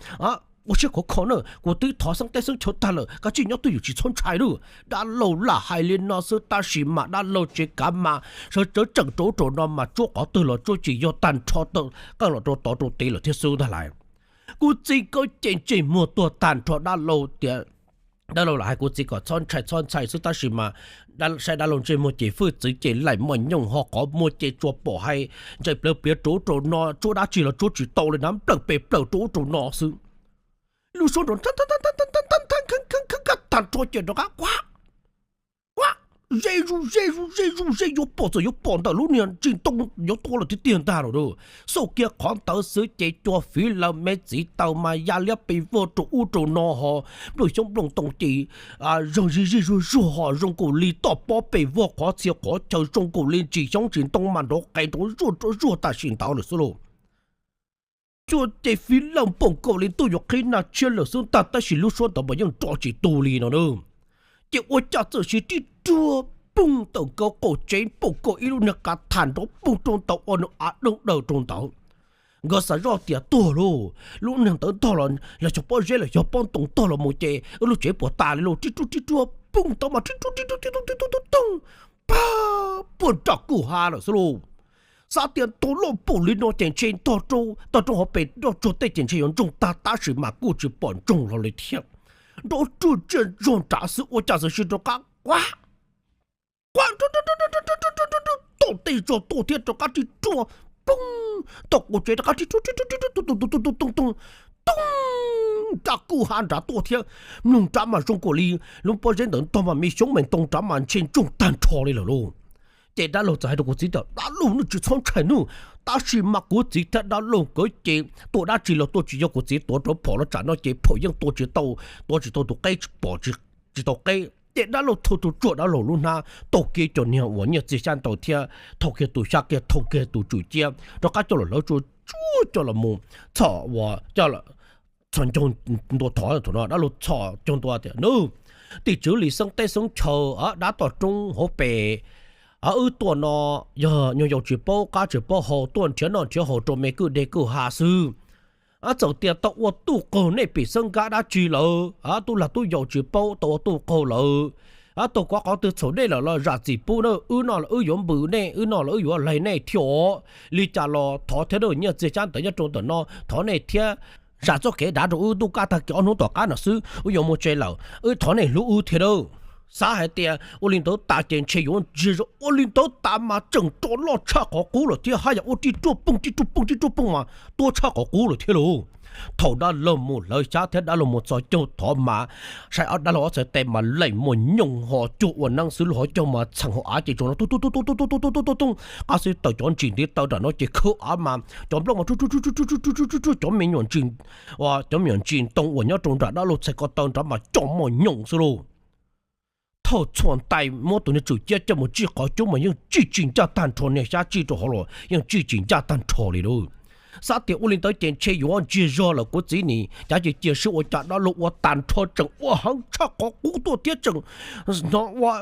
Ua siab khov kho na, kuv twb thov xeeb teb xeeb chaw tag lawm, koj cia li nyob twj ywm tsis txhob ntshai lauj. Dab laug lam hais li no xwb tab sis mas dab laug tsis kav mas sawv tsees rau ub rau no mas tsuab qhov twg los tsuab tsis yog, tag nrho tawg qeej los rau tod rau tid lawm thiab xwb ntag lauj. Kuv txiv kawg ces ntsej muag tuag tag nrho, dab laug tias, dab laug lam hais kuv txiv kom txhob ntshai txhob ntshai xwb tab sis mas saib dab laug ntsej muag ces hwj txwv ces laim mos nyoos ho qhov muag ces tsuas pom hais ntsais plawv pliav rau ub rau no, tsuab dab tsi los tsuab tsis tau li na, nplawm pes plawm rau ub rau no xwb. Lub suab nrov tag nrho ces rov qab quaj, quaj ze zuj ze zuj ze zuj ze, yuav pom txawm yuav pom ntawm lub niag ntsis ntoo yuav tua lawm tiag tiag ntag lauj. Xauj kiag qhov ntawd xwb ces cua fiv laws me txiv taws mas ya liab pes vog rau ub rau no ho, nplooj xyoob nplooj ntoo ces zeeg zij zij zuag zuag ho zoo nkaus li toj pob pes vog qhov txhia qhov chaw, zoo nkaus li ntsis xyoob ntsis ntoo mas nrov qees nrov zuag nrov zuag tam sim ntawd lawm xwb lauj. Cua ces fiv laws npaum nkaus li ntuj yuav qhib nag tshiab lawm xwb ntag, tab sis lub suab ntawd mas yeej nrov tsis tu li no na. Ces ua cas txawm sim tib ruag poog tawm nkaus qaum tsev npaum nkaus ib lub niag qav tham nrov poog rau ntawd ua nws av dawb daws rau ntawd. Nkawd xav zoj tias tuag lauj, lub niag ntawd ntog los yog xyov pob zeb los yog pob ntoo ntog los mus ces wb lub tsev puas tas li lauj. Tib ruag tib ruag poog ntawd mas tib ruag tib ruag tib ruag tib ruag tib ruag, pag puag nram kwj ha lawm xwb lauj. Xav tias ntog loj npaum li no ces ntshe ntog rau toj roob hauv pes nroj tsuag tej ces ntshe yuav ntsoog tag, tab sis mas kuj tsis pom ntsoog hlo li thiab. Nrov ruaj tsiaj zog nrad xwb ua cas txawm sim rov qab quaj, quaj tom tej zog tuaj thiab rov qab tib ruag poog tom qaum tsev rov qab tib ruag tib ruag tib ruag toog toog toog toog toog toog nram kwj ha nrad tuaj thiab. Mloog nrad mas zoo nkaus li lub pob zeb ntawd ntog mas me xyoob me ntoo nrad mas ntshe ntsoog tag nrho li lawm lauj. Ces dab laug txawm hais rau kuv txiv tias, Dab laug, nej tsis txhob ntshai nawb. Tab sis mas kuv txiv thiab dab laug nkawd ces tua dab tsi los tua tsis yog, kuv txiv tuav rawv phom los tsam no ces phom yeej tua tsis tau, tuav tsis tau tus qeb, pom tsis tau qeb. Ces dab laug thau tsuag tsuag dab laug lub hnab, thau kiag cov niag uas nyiaj txiag xyab ntawv thiab thau kiag tus xyab kiag, thau kiag tus tswm ciab, rov qab coj los hlawv tsuag tsuag coj los mus txhos uas coj txhos caug ntua thov thaum no. Dab laug txhos caug ntua tias, Nawb, tim tswv li xeeb teb xeeb chaw, dab toj roob hauv pes, wb tuaj no yog nyuag yaus tsis paub qab tsis paub hau tuaj nrhiav noj nrhiav haus rau me kwj deg kwj ha xwb. Txawm tias tau ua tuj qaug nej pim xeeb nkab dab tsi lawm, tub lag tub yaus tsis paub tau ua tuj qaug lawm, tau kov qhov twg txhaum nej lawm los zam txim pub na. Wb noj los wb yuav npws nej, wb noj los wb yuav laig nej thiab os. Li cas los thov thiab nawb, nyiaj txiag xyab ntawv nyob rau ntawm no thov nej thiab, zam txoj kev dav rau wb ntuj kaj tag kis ob hnub tom qab no xwb wb yuav mus tsev lawm, wb thov nej hlub wb thiab nawb. Xav hais tias ua li ntawd tas ces ntshe yuav ntsiag zog, ua li ntawd tas mas tseem rov loj tshaj qhov qub lawm thiab, haj yam ua tib ruaj poog tib ruaj poog tib ruaj poog mas tuab tshaj qhov qub lawm thiab lauj. Thaum dab laug mus hlawv xyab thiab dab laug mus txhos caug thov mas saib dab laug ob txhais tes mas laim mos nyoos ho cuag ua neeb xwb, lub hauv caug mas txheem hauv av ces tsuas no tu tu tu tu tu tu tu tu tu tu, qab xwb tawm cov ntsis ntiv taw nram no ces khawb av mas cov nplooj mas tsuj tsuj tsuj tsuj tsuj tsuj tsuj tsuj tsuj, cov me nyuam ntsis, cov me nyuam ntsis ntoo uas nyob rau nram dab laug txhais ko taw nrad mas coj mos nyoos xwb lauj. Thaum txhuam ntais muab tus niag tswm ciab coj mus tsij qhov cub mas yeej tsij tsis ncaj tag nrho, niag xyab tsij rau hauv los yeej tsij tsis ncaj tag nrho li lauj. Xav tias ua li ntawd ces ntshe yuav ntsiag zog lawm, kuv txiv nim cav cia cia sib ua cas dab laug ua tag nrho tseem ua heev tshaj qhov qub tuaj thiab tseem hnov ua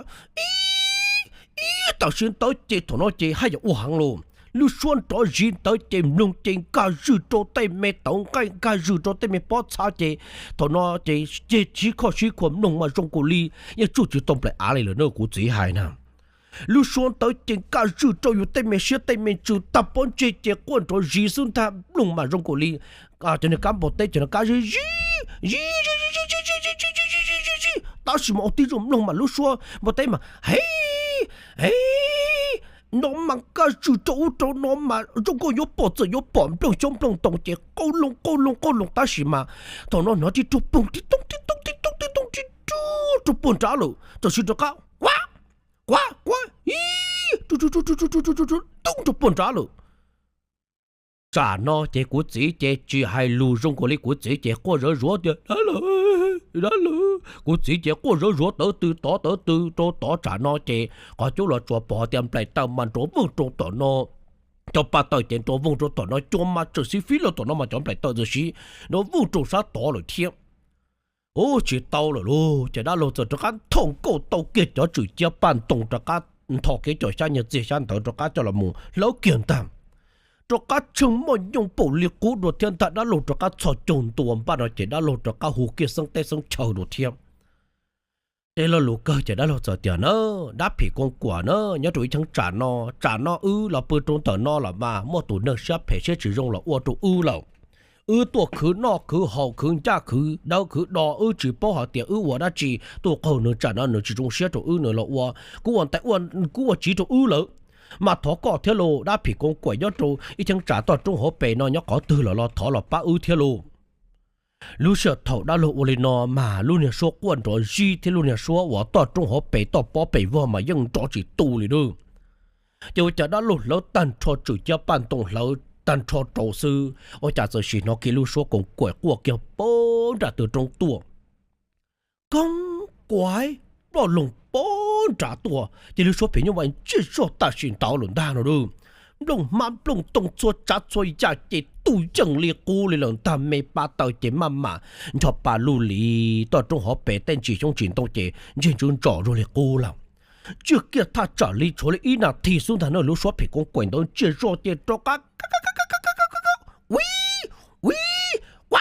ib, ib tam sim ntawd ces thaum no ces haj yam ua heev lauj. Lub suab nrov zis ntawd ces mloog ces nkag zws rau tej me tauv nqaij, nkag zws rau tej me pob txha ces thaum no ces ceg sib khoj sib khuam mloog mas zoo nkaus li yeej tsuj tsis tau nplaim av li lawm na, kuv txiv hais na. Lub suab ntawd ces nkag zws rau yus tej me siab tej me ntsws tag pob ntseg ces quaj nrov zis xwb ntag, mloog mas zoo nkaus li cov niag kab npua teb cov niag kab zib zib zib zib zib zib zib zib zib zib zib zib zib, tab sis mas ua tib zoo mloog mas lub suab npua teb mas hev hev no mas nkag zws rau ub rau no mas zoo nkaus yuav pom txawm yuav pom nplooj xyoob nplooj ntoo ces qauj loo qauj loo qauj loo tab sis mas thaum no hnov tib rug poog tib tooj tib tooj tib tooj tib tooj tib rug rug puag nrad lawm, tam sim rov qab quav quav quav ib rug rug rug rug rug rug rug rug rug rug rug puag nrad lawm. Tsam no ces kuv txiv ces tsis hais lus zoo nkaus li kuv txiv ces quaj zawv zuav tias dab laug, dab laug. Kuv txiv ces quaj zawv zuav tawv tw tod tawv tw rau tod tsam no ces qhov cub los tsuas pom tias nplaim taws mas nrov voog rau tom no. Cov pa taws ces nrov voog rau tom no, cua mas tseem xib fib los tom no mas cov nplaim taws txawm siv nrov voog rau sab tod lawm thiab. Ub, tsis tau lawm lauj, ces dab laug txawm rov qab nthos nkauj tau kiag cov tswm ciab paj ntoo rov qab nthos kiag cov xyab nyias txiag xyab ntawv rov qab coj los mus hlawv kiag ntag. Rov qab tsheej moj nyooj paum li qub dua thiab ntag, dab laug rov qab txhos caug ntua npaj no ces dab laug rov qab hu kiag xeeb teb xeeb chaw dua thiab. Tej lo lus kawg ces dab laug txawm tias na, dab phim koos kaim na, nyob rau ib cheeb tsam no, tsam no wb los pw rau ntawm no los mas muaj tus neeg siab phem siab tsis zoo los ua rau wb lawm. Wb tuaj khwv noj khwv haus khwv ncaj khwv dawb khwv do, wb tsis paub hais tias wb ua dab tsi tuaj qaug nws, tsam no nws tsis zoo siab rau wb nws los ua, kuv ua ntaiv ua kuv ua tsiv rau wb lawm. Mas thov koj thiab lauj, dab phim koos kaim nyob rau ib cheeb tsam toj roob hauv pes no nyob qhov twg los los thov los pab wb thiab lauj. Lub sij hawm thaum dab laug ua li no mas lub niag suab quaj nrov zib thiab lub niag suab uas toj roob hauv pes toj pob pes vog mas yeej nrov tsis tu li lauj. Ces ua cas dab laug hlawv tag nrho tswm ciab paj ntoo hlawv tag nrho rau xwb, ua cas txawm sim hnov kiag lub suab koos kaim quaj kiag puag nram tw roob tuaj. Koos kaim, ploj loog puag nrad tuaj ces lub suab phim nyuj vais ntsiag zog tam sim ntawd lawm ntag no lauj. Nplooj hmab nplooj ntoo txhua tsav txhua yam ces tu yeej li qub li lawm ntag, me pa taws ces maj mam ncho pa lug li, toj roob hauv pes tej ntsis xyoob ntsis ntoo ces ntsej ntsuv ntsos zog li qub lawm. Tsiaj kiag thaj tsam li tshuav li ib nas this xwb ntag na, lub suab phim koos kaim ntawd ntsiag zog ces rov qab ua ua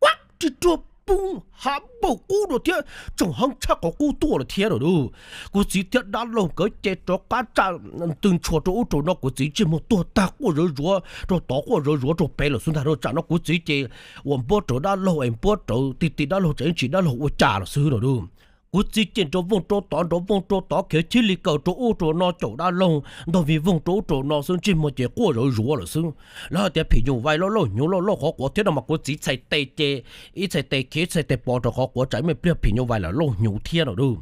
ua ris ruag poob hav npaum qub dua thiab, tsoom heeb tshaj qhov qub tuaj lawm thiab lawm lauj. Kuv txiv thiab dab laug nkawd ces rov qab tsa ntws ntshua rau ub rau no, kuv txiv ntsej muag tuag tag quaj zawv zuav rau tod quaj zawv zuav rau pem lawm xwb ntag na. Tsam no kuv txiv ces uas npuab rawv dab laug es npuab rawv ti ti dab laug tsam ib ntsis dab laug ua cas lawm xwb no lauj. Kuv txiv ces nrov voog rau tod nrov voog rau tod khiav chib li kaws rau ub rau no caum dab laug ntog vij voog rau ub rau no xwb, ntsej muag ces quaj zawv zuav lawm xwb. Lawv hais tias phim nyuj vais loj lauj hnyuv loj lauj qhov quav thiab no mas kuv txiv txhais tes ces ib txhais tes khiav ib txhais tes pov rau qhov quav tsam ib me pliag phim nyuj vais lawm lauj hnyuv thiab no lauj.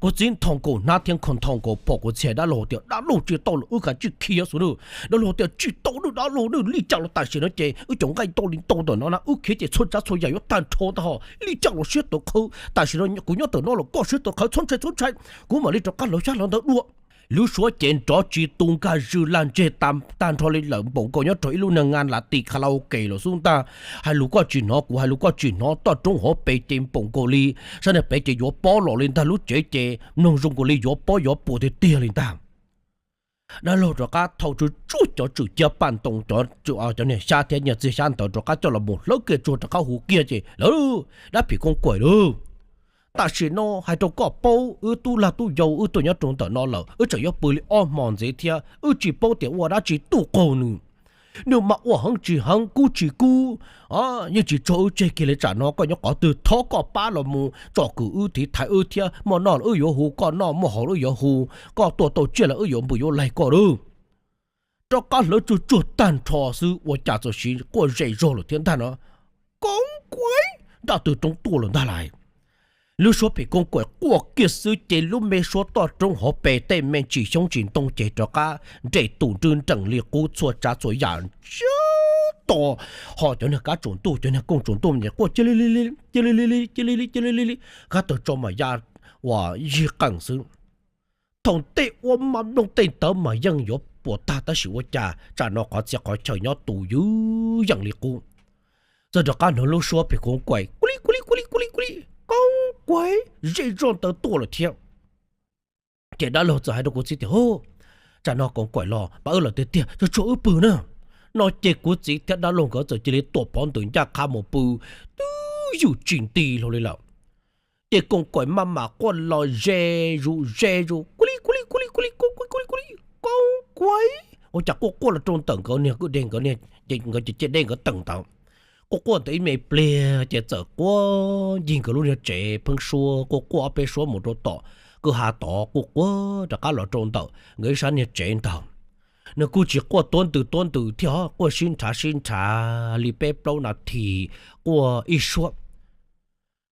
Kuv txiv nthos nkaus hnab thiab nthos nkaus phom, kuv txiv hais dab laug tias dab laug tsis tau lawm, wb kav tsij khiav xwb lauj. Dab laug tias tsis tau lauj, dab laug lauj, li cas los tam sim no ces wb cov nqaij ntau li ntau ntawm no na, wb khiav ces txhua tsav txhua yam yuav tag nrho ntag hos, li cas los siab tawv qhawv, tam sim no kuv nyob ntawm no los koj siab tawv qhawv, txhob ntshai txhob ntshai, kuv mam li rov qab hlawv xyab hlawv ntawv dua. Lub suab ces nrov tsis tu, nkag zws lag ntseg tag nrho li lawm, npaum nkaus nyob rau ib lub niag ngas lav tis kha la u kes los xub ntag. Hais lus koj tsis hnov, kuv hais lus koj tsis hnov, toj roob hauv pes ces npaum nkaus li sab niag pem ces yuav pob los li ntag, lub tsev ces mloog zoo nkaus li yuav pob yuav puas tiag tiag li ntag. Dab laug rov qab thau tsuag tsuag cov tswm ciab paj ntoo, cov niag xyab thiab nyias txiag xyab ntawd rov qab coj los mus hlawv kiag tsuag rov qab hu kiag ces, Lauj, dab phim koos kaim lauj, tam sim no hais rau koj paub, wb tub lag tub yau wb tuaj nyob rau ntawm no lawm, wb tseem yuav pw li ob hmo ntxiv thiab, wb tsis paub tias ua dab tsi tuaj qaug nws. Nws mas ua heev tsis heev, kub tsis kub, yeej tsis tso wb tseg kiag li. Tsam no koj nyob qhov twg thov koj pab los mus tsom kwm wb, tiv thaiv wb thiab, muaj noj los wb yuav hu koj noj, muaj haus los wb yuav hu, koj tua tau tsiaj los wb yuav npus yuav laig koj lauj. Rov qab hlawv tsuag tsuag tag nrho xwb ua cas txawm siv quaj zej zog lawm thiab ntag no. Koos kaim, nraj tw roob tuaj lawm ntag lauj. Lub suab phim koos kaim quaj kiag xwb ces lub me suab toj roob hauv pes tej me ntsis xyoob ntsis ntoo ces rov qab nres tus nrwj nrees li qub, txhua tsav txhua yam ntsiag to, ho cov niag kab tsaus ntuj, cov niag kooj tsaus ntuj ces quaj cia li li li, cia li li li, cia li li li, kab tawg tso mas ya uas yig qees xwb. Thaum ntej ua mas nplooj tej ntawd mas yeej yuav puas tag tab sis ua cas tsam no qhov txhia qhov chaw nyob tu ywj yeem li qub. Txawm rov qab hnov lub suab phim koos kaim kuv li kuv li kuv li kuv li kuv li, koos kaim zej zog ntawd tuaj lawm thiab. Ces dab laug txawm hais rau kuv txiv tias, Hu, Tsam no Koos Kaim los pab wb lawm tiag tiag, tsuag tsuag wb pw na. No ces kuv txiv thiab dab laug nkawd txawm cia li tuam phov ntws ncaj qha mus pw twb ywm tsis nti hlo li lawm. Ces Koos Kaim maj mam quaj los ze zus ze zus, kuv li kuv li kuv li kuv li kuv kuv kuv li kuv li, Koos Kaim, ua cas quaj quaj los rau ntawm nkawd niag kwj deg, nkawd niag, nkawd ceg dej nkawd teem ntawd. Quaj quaj ntawd ib me pliag ces txawm quaj ncig nkawd lub niag tsev pheeb suab, quaj quaj ob peb suab mus rau tom kwj ha tod, quaj quaj rov qab los rau ntawm nkawd ib sab niag tsev ntag. Nws kuj tsis quaj tuab ntws tuab ntws thiab, quaj sib nrhav sib nrhav li peb plaub nas this, quaj ib suab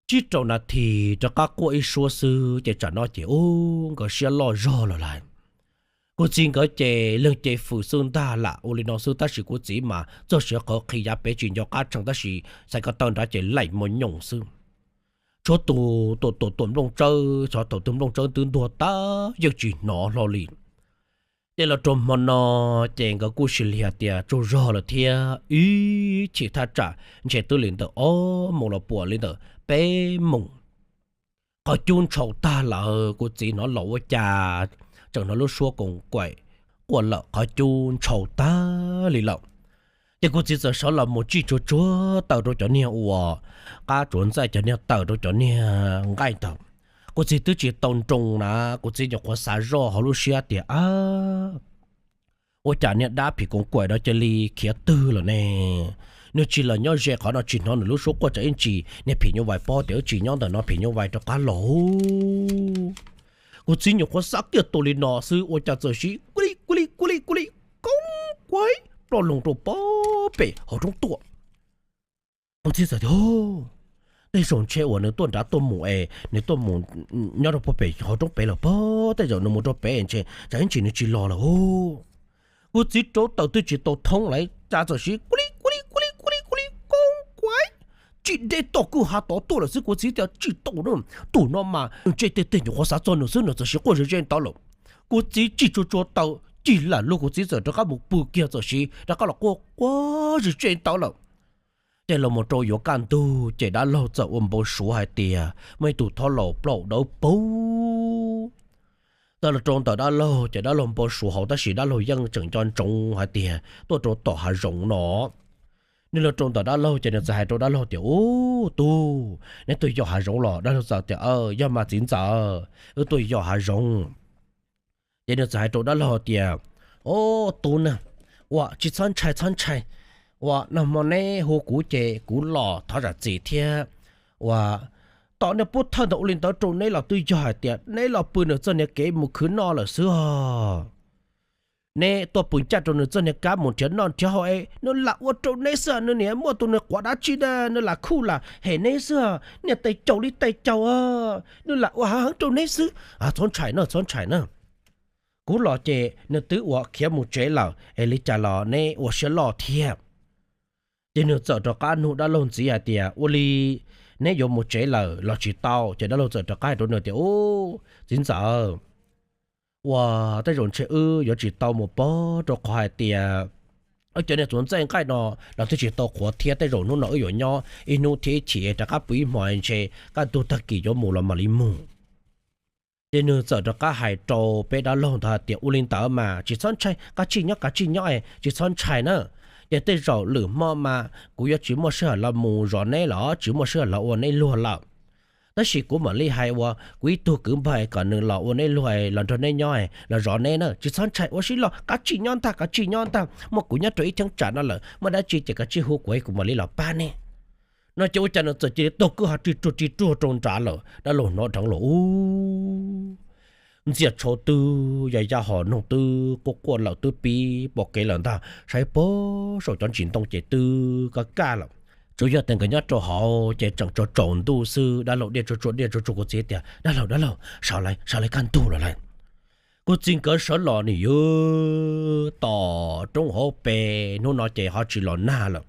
tsib rau nas this rov qab quaj ib suab xwb ces tsam no ces ub nkawd siab loj zog lawm lauj. Kuv txiv nkawd ces leeg ces fwm xwb ntag lam ua li no xwb, tab sis kuv txiv mas txog siav qhawv qhi yav pem tsis nco qab tsheej, tab sis xaiv ko taw nrad ces laim mos nyoos xwb. Tshuav tus tuam tuam tuam nplooj tsawb, tshuav thaum tus nplooj tsawb twb ntuag tag yeej tsis hnov hlo li. Ces los rau hmo no ces nkawd kuj sis li hais tias tsaug zog lawm thiab, ib chim thaj tsam ntshe twb li ntawm ob moos los puas li ntawm peb moos. Qhov cub ntshau tag lawm, kuv txiv hnov los ua cas tseem hnov lub suab Koos Kaim quaj lawm, qhov cub ntshau tag li lawm. Ces kuv txiv txawm sawv los mus tsij tsuag tsuag taws rau cov niag uas qab tsuav ntxaij, cov niag taws rau cov niag nqaij ntawd. Kuv txiv twb tsis tau nroo na, kuv txiv nyuam qhuav xav zoj hauv lub siab tias a, ua cas niag dab phim Koos Kaim no cia li khiav twg lawm ne? Nws tsis los nyob ze qhov no, tsis hnov nws lub suab quaj tsam ib ntsis niag phim nyuj vais paub tias wb tsis nyob ntawm no phim nyuj vais rov qab los. Kuv txiv nyuam qhuav xav kiag tau li no xwb ua cas txawm sis kuj li kuj li kuj li kuj li, Koos Kaim ploj loo rau pem hauv roob tuaj. Kuv txiv txawm tias, tej zaum ntshe uas nws tuaj nrad tuaj mus es nws tuaj mus nyob rau pem hauv roob pem lawm pob, tej zaum nws mus rau pem ntshe tsam ib ntsis nws tsis los lawm. Kuv txiv rauv taws twb tsis tau thoob lawm cas txawm sis kuj li kuj li kuj li kuj li kuj li, Koos Kaim tsim deb tom kwj ha tod tuaj lawm xwb. Kuv txiv tias tsis tau na, tus no mas nws ntsej tej teg nyuam qhuav xav txog nws xwb nws txawm sis quaj ze ze ntawd lawm. Kuv txiv tsij tsuag tsuag taws cig lam lug, kuv txiv txawm rov qab mus pw kiag txawm sis rov qab los quaj quaj ze ze ntawd lawm. Ces los mus rau yuav kaj ntug ces dab laug txawm ua npau suav hais tias muaj ib tug thob laus plaub hau dawb paug txawm los rau ntawm dab laug ces dab laug npau suav hauv tab sis dab laug yeej tseem nco ntsoov hais tias tuaj rau tom hav zoov no. Nws los rau ntawm dab laug ces nws txawm hais rau dab laug tias, ub tug, neb tuaj yos hav zoov los? Dab laug txawm tias, yog mas txiv ntxawm, wb tuaj yos hav zoov. Ces nws txawm hais rau dab laug tias, ub tug na, ua tsis txhob ntshai txhob ntshai, ua nag hmo neb hu kuv ces kuv los thov zam txim thiab. Ua tom niag pub thawj ntawd ua li ntawd rau neb los twb yog hais tias neb los pw nws txoj niag kev mus khwv noj lawm xwb os. Neb tuaj pw ncaj rau nws txoj niag kab mus nrhiav noj nrhiav haus es nws lam ua rau neb xwb, nws niam muaj tus nws quav dab tsi na nws lam khuj lam hem neb xwb, niag tes caus li tes caus, nws lam ua hav heev rau neb xwb. Txhob ntshai na, txhob ntshai na. Kuv los ces nws twb ua khiav mus tsev lawm es li cas los neb ua siab loj thiab. Ces nws txawm rov qab nug dab laug ntxiv hais tias, ua li neb yuav mus tsev lawm los tsis tau? Ces dab laug txawm rov qab hais rau nws tias, ub txiv ntxawm, ua tej zaum ntshe wb yuav tsis tau mus pob rau qhov hais tias wb cov niag txuas ntxaij nqaij no los twb tsis tau qhuav thiab, tej zaum hnub no wb yuav nyob ib hnub thiab ib chim rov qab pw ib hmos ntshe kaj ntug tag kis yuav mus los mam li mus. Ces nws txawm rov qab hais rau peb dab laug ntawd hais tias, ua li ntawd mas tsis txhob ntshai, kav tsij nyob kav tsij nyob es tsis txhob ntshai na. Ces tej zaum lwm hmo mas kuv yuav tsis muaj sij hawm los mus zov neb los tsis muaj sij hawm los ua neb luag lawm. Tab sis kuv mam li hais ua kuv ib tug kwv npawg kom nws los ua neb luag los nrog neb nyob los zov neb na. Tsis txhob ntshai, ua siab loj, kav tsij nyob ntag, kav tsij nyob ntag, muaj kuv nyob rau ib cheeb tsam no lawm, muaj dab tsi ces kav tsij hu kuv es kuv mam li los pab neb. No ces ua cas nws txawm cia li taug kwj ha ri ruag ri ruag rau nrad lawm, dab laug hnov dheev los ub, ntxiag tshau twb ya ya hos noog twb quaj quaj lawm, twb pib pom kev lawm ntag, saib pog saum cov ntsis ntoo ces twb kaj kaj lawm. Tsuas yog tias nkawd nyob rau hauv ces tseem tsaus tsaus ntuj xwb, dab laug diaj tsuag tsuag diaj tsuag tsuag, kuv txiv tias, dab laug dab laug, sawv lawm sawv lawm, kaj ntug lawm lauj. Kuv txiv nkawd sawv los nim yog tom roob hauv pes, hnub no ces ho tsis los nag lawm.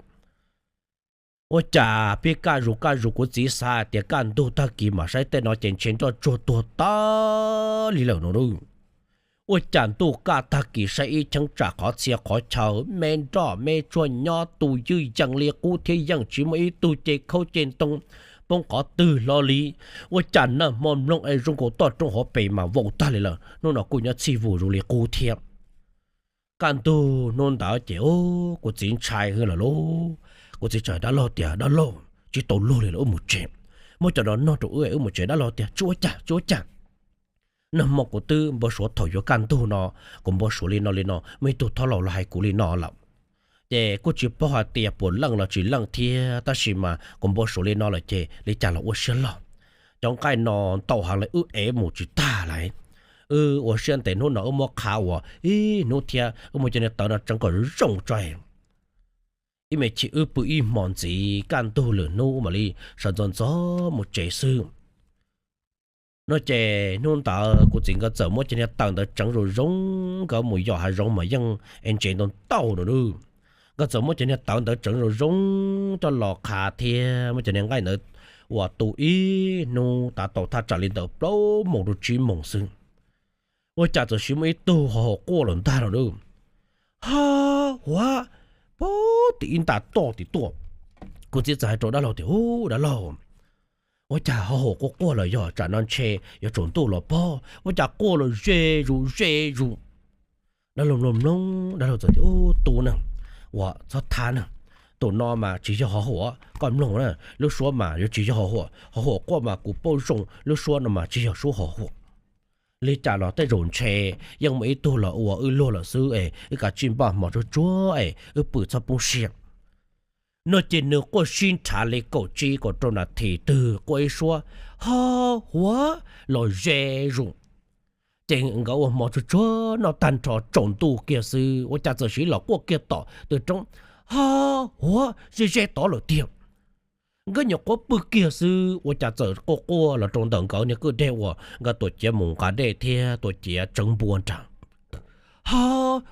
Ua cas pib kaj zus kaj zus, kuv txiv xav tias kaj ntug tag kis mas saib tej no ces ntshe nroj tsuag tuag tag li lawm no. Ua cas ntuj kaj tag kis saib ib cheeb tsam qhov txhia qhov chaw me nroj me tsuag nyob tu ywj yees li qub thiab yeej tsis muaj ib tug ce khaub ce ntoo poob qhov twg hlo li. Ua cas nag hmo mloog es zoo nkaus toj roob hauv pes mas vau tag li lawm, hnub no kuj nyob txhij vus zoo li qub thiab. Kaj ntug hnub ntawd ces kuv txiv ntshai hwv lawm lauj. Kuv txiv txawm hais dab laug tias, Dab laug, tsis tau luag li lawm, wb mus tsev. Muab cov no noj rau wb, wb mus tsev. Dab laug tias, Tsis ua cas, tsis ua cas. Nag hmo kuv twb npau suav thaum yuav kaj ntug no, kuv npau suav li no li no, muaj ib tug thab laus los hais kuv li no lawm. Ces kuj tsis paub hais tias puas leej los tsis leej thiab, tab sis mas kuv npau suav li no lawm ces li cas los ua siab loj. Cov nqaij no ntau heev li, wb ev mus tsis tag li. Wb ua siab ntev, hnub no wb muab qha ua ib hnub thiab, wb muab cov niag tawv no tseev kom zoo tso. Ib me chim wb pw ib hmo ntxiv, kaj ntug lwm hnub mam li sawv ntxov ntxov mus tsev xwb. No ces hnub ntawd kuv txiv nkawd txawm muab cov niag tawv ntawd tseev zoo zoo, nkawd mus yos hav zoov mas yeej es ntsev ntau ntau no. Nkawd txawm muab cov niag tawv ntawd tseev zoo zoo coj los qha thiab muab cov niag nqaij ntawd ua tu ib hnub, tav tau thaj tsam li ntawm plaub moos rau tsib moos xwb. Ua cas txawm sis muaj ib tug ho haus quaj lawm ntag no. Ha, huav, pab tim ib nta toj tim tuaj. Kuv txiv txawm hais rau dab laug tias, Ub, dab laug, ua cas ho haus quaj quaj lawm, yog tsam no ntshe yuav tsaus ntuj los pob, ua cas quaj los ze zus ze zus. Dab laug mloog mloog, dab laug txawm tias, Ub, tub na, ua txhob thab na. Tus no mas tsis yog ho huam, koj mloog na, lub suab mas yuav tsis yog ho huam, ho huam quaj mas kuv paub zoo, lub suab no mas tsis yog suab ho huam. Li cas los tej zaum ntshe yeej muaj ib tug los ua wb luag lawm xwb es wb kav tsij npaj hmo tsuag tsuag es wb pw txhob poob siab. No ces nws quaj sib nrhav li kaum tsib kaum rau nas this twg quaj ib suab, Ho huav, los ze zus. Ces nkawd ua hmo tsuag tsuag noj tag nrho tsaus ntuj kiag xwb, ua cas txawm sis los quaj kiag tom tw roob, Ho huav, ze ze tod lawm tiag. Nkawd nyuam qhuav pw kiag xwb, ua cas txawm quaj quaj los rau ntawm nkawd niag kwj deg uas nkawd tuam ciav mus nqa dej thiab tuam ciav tseev npua nrad. Ho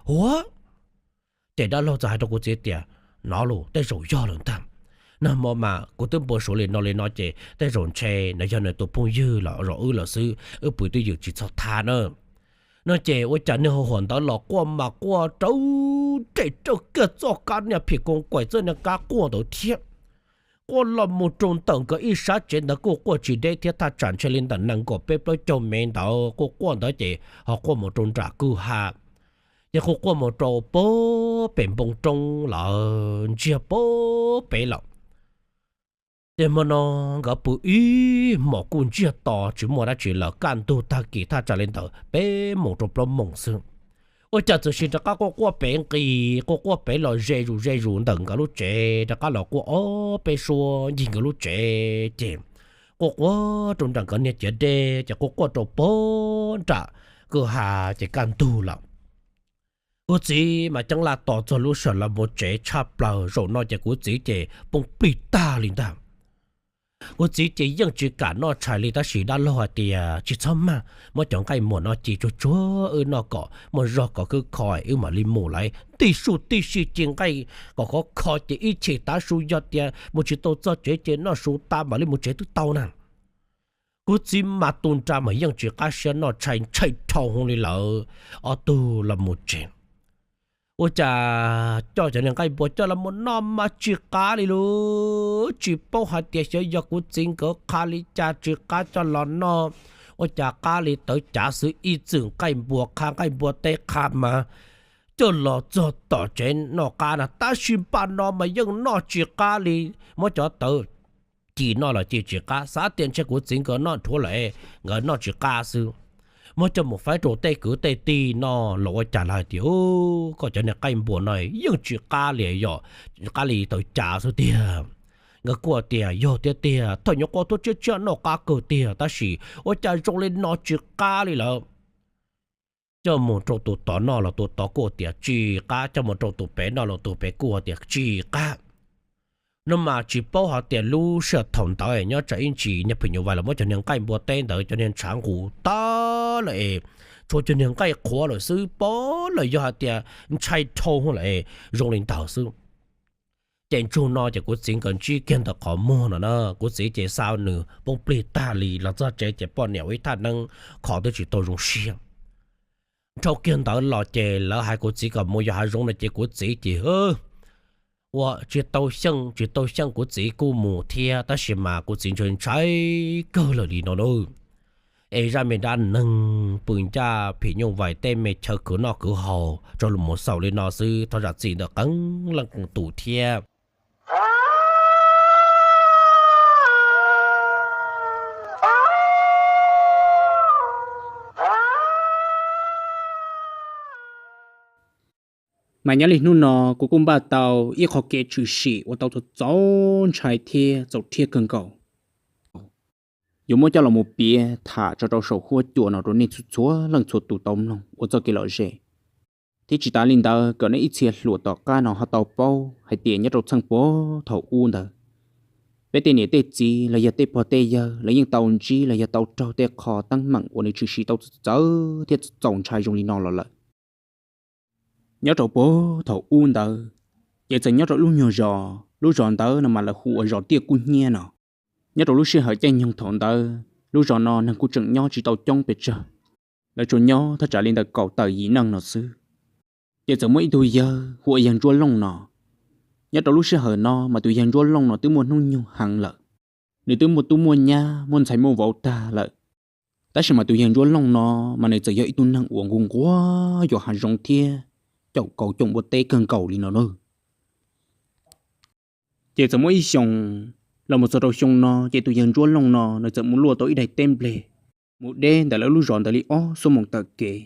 huav. Ces dab laug txawm hais rau kuv txiv tias, Nov los tej zaum yog lawm ntag. Nag hmo mas kuv twb npau suav li no li no ces tej zaum ntshe nws yog nws tus phooj ywg los zos wb lawm xwb, wb pw twj ywm tsis txhob thab na. No ces ua cas niag ho huam ntawd los quaj mas quaj raws dej raws kiag txoj kab niag phim koos kaim txoj niag kab quaj ntawd thiab. Quaj los mus rau ntawm nkawd ib sab tsev ntawd kuj quaj tsis deb thiab, thaj tsam ntshe li ntawm nees nkaum peb plaub caug mev ntawd quaj quaj ntawd ces ho quaj mus rau nram kwj ha. Ces quaj quaj mus rau pem npoo roob lawm, ntsiag pem lawm. Ces hmo no nkawd pw ib hmos kuj ntsiag to tsis muaj dab tsi lawm, kaj ntug tag kis thaj tsam li ntawm peb moos rau plaub moos xwb. Ua cas txawm sis rov qab quaj quaj pem nqis, quaj quaj pem los ze zus ze zus ntawm nkawd lub tsev, rov qab los quaj ob peb suab ncig nkawd lub tsev ces quaj quaj rau nram nkawd niag ciav dej, ces quaj quaj rau pem nram kwj ha ces kaj ntug lawm. Kuv txiv mas ceeb laj tos txog lub sij hawm los mus tsev tshaj plaws, zaum no ces kuv txiv ces poob plig tag li ntag. Kuv txiv ces yeej tsis kam noj tshais li, tab sis dab laug hais tias, Tsis txhob maj, muab cov nqaij muas no ci tsuag tsuag wb noj kom muaj zog kom khwb kho wb mam li mus lauj. Tib su tib si ci nqaij kom khov kho ces ib chim tav su yog tias mus tsis tau txog tsev ces noj su tas mam li mus tsev twb tau na. Kuv txiv mas tu nra mas yeej tsis qab siab noj tshais, ntshai dhau hwv li lawm. Ob tug los mus tsev, ua cas coj cov niag nqaij npua coj los mus noj mas tsis qab li lauj. Tsis paub hais tias xyov yog kuv txiv nkawd qha li cas tsis qab coj los noj, ua cas qab li tawv cav xwb. Ib txwm nqaij npua qha, nqaij npua teb qha mas coj los txog tom tsev noj qab na, tab sis npaj no mas yeej noj tsis qab li. Muab cov tawv ci noj los ci tsis qab, xav tias ntshe kuv txiv nkawd noj dhuav lawm, nkawd noj tsis qab xwb. Muab coj mus faib rau tej kwv tej tij noj los ua cas lawv hais tias, Koj cov niag nqaij npua no yeej tsis qab li, yog qab li tawv cav xwb tiag. Nkawd kuj tias yog tiag tiag, thaum nyuam qhuav tuaj tshiab tshiab noj qab kawg tiag, tab sis ua cas zoo li no tsis qab li lawm. Coj mus rau tus tod noj los tus tod kuj tias tsis qab, coj mus rau tus pem noj los tus pem kuj tias tsis qab. No mas tsis paub hais tias lub sij hawm thaum ntawd nyob tsam ib ntsis niag phim nyuj vais los muab cov niag nqaij npua teb ntawd cov niag ntshav nqus tag lawm es tshuav cov niag nqaij qhuav lawm xwb, pom lawm yog hais tias ntshai dhau hwv lawm es zoo li ntawd xwb. Ces ntsug no ces kuv txiv nkawd ntsib kiag ntawm qhov muag no na, kuv txiv ces xa nws poob plig tag li, los txog tsev ces poj niam ua ib thaj neeb kho twb tsis tau zoo siab. Dhau kiag ntawd los ces lawv hais kuv txiv kom mus yos hav zoov no ces kuv txiv ces ua tsis tau xyeej tsis tau xyeej, kuv txiv kuj mus thiab, tab sis mas kuv txiv ntshai ntshai kawg lawm li no na. es zaj me dab neeg pw ncaj phim nyuj vais tej me chaw khwv noj khwv haus rau los mus xaus li no xwb. Thov zam txim ntawm qee leej qee tus thiab. Mas nyob li hnub no kuv kuj npaj tau ib qho kev tshwm sim uas tau txaus ntshai thiab txaus rhiab kawg nkaus, yuav muab coj los mus piav tham tso rau saum huab cua no rau nej txhua txhua leej txhua tus tau mloog ua txoj kev lom zem. Thiab tsis tas li ntawd kom nej ib txhia hluas tom qab no ho tau paub hais tias nyob rau txheej puag thaum ub ntawd, peb tej niam tej txiv los yog tej pog tej yawg lawv yeej tau ntsib los yog tau raug tej qho teeb meem uas nws tshwm sim tau txawv thiab txaus ntshai zoo li no los lawm. Nyob rau puag thaum ub ntawd, ces txawm nyob rau lub nyuag zos, lub zos ntawd no mas lawv hu ua zos Tiaj Kub Hnyiab no. Nyob rau lub sij hawm caij nyoog thaum ntawd, lub zos no neeg kuj tseem nyob tsis tau coob pes tsawg, lawv tsuas nyob thaj tsam li ntawm kaum tawm yim neej no xwb. Ces txawm muaj ib tug yawg hu ua yawg Ntsuab Looj no. Nyob rau lub sij hawm no mas tus yawg Ntsuab Looj no twb muaj hnub nyoog heev lawm, nws twb muaj tub muaj nyab muaj ntxhais muaj vauv tag lawm. Tab sis mas tus yawg Ntsuab Looj no mas nws txawm yog ib tug neeg uas nquag nquag yuav hav zoov thiab caum kauv coom ua teb kawg nkaus li no na. Ces txawm muaj ib xyoos los mus txog rau xyoo no ces tus yawg Ntsuab Looj no nws txawm mus luaj tau ib daim teb nplej mus deb ntawm lawv lub zos ntawd li ob xuab moos taw kev.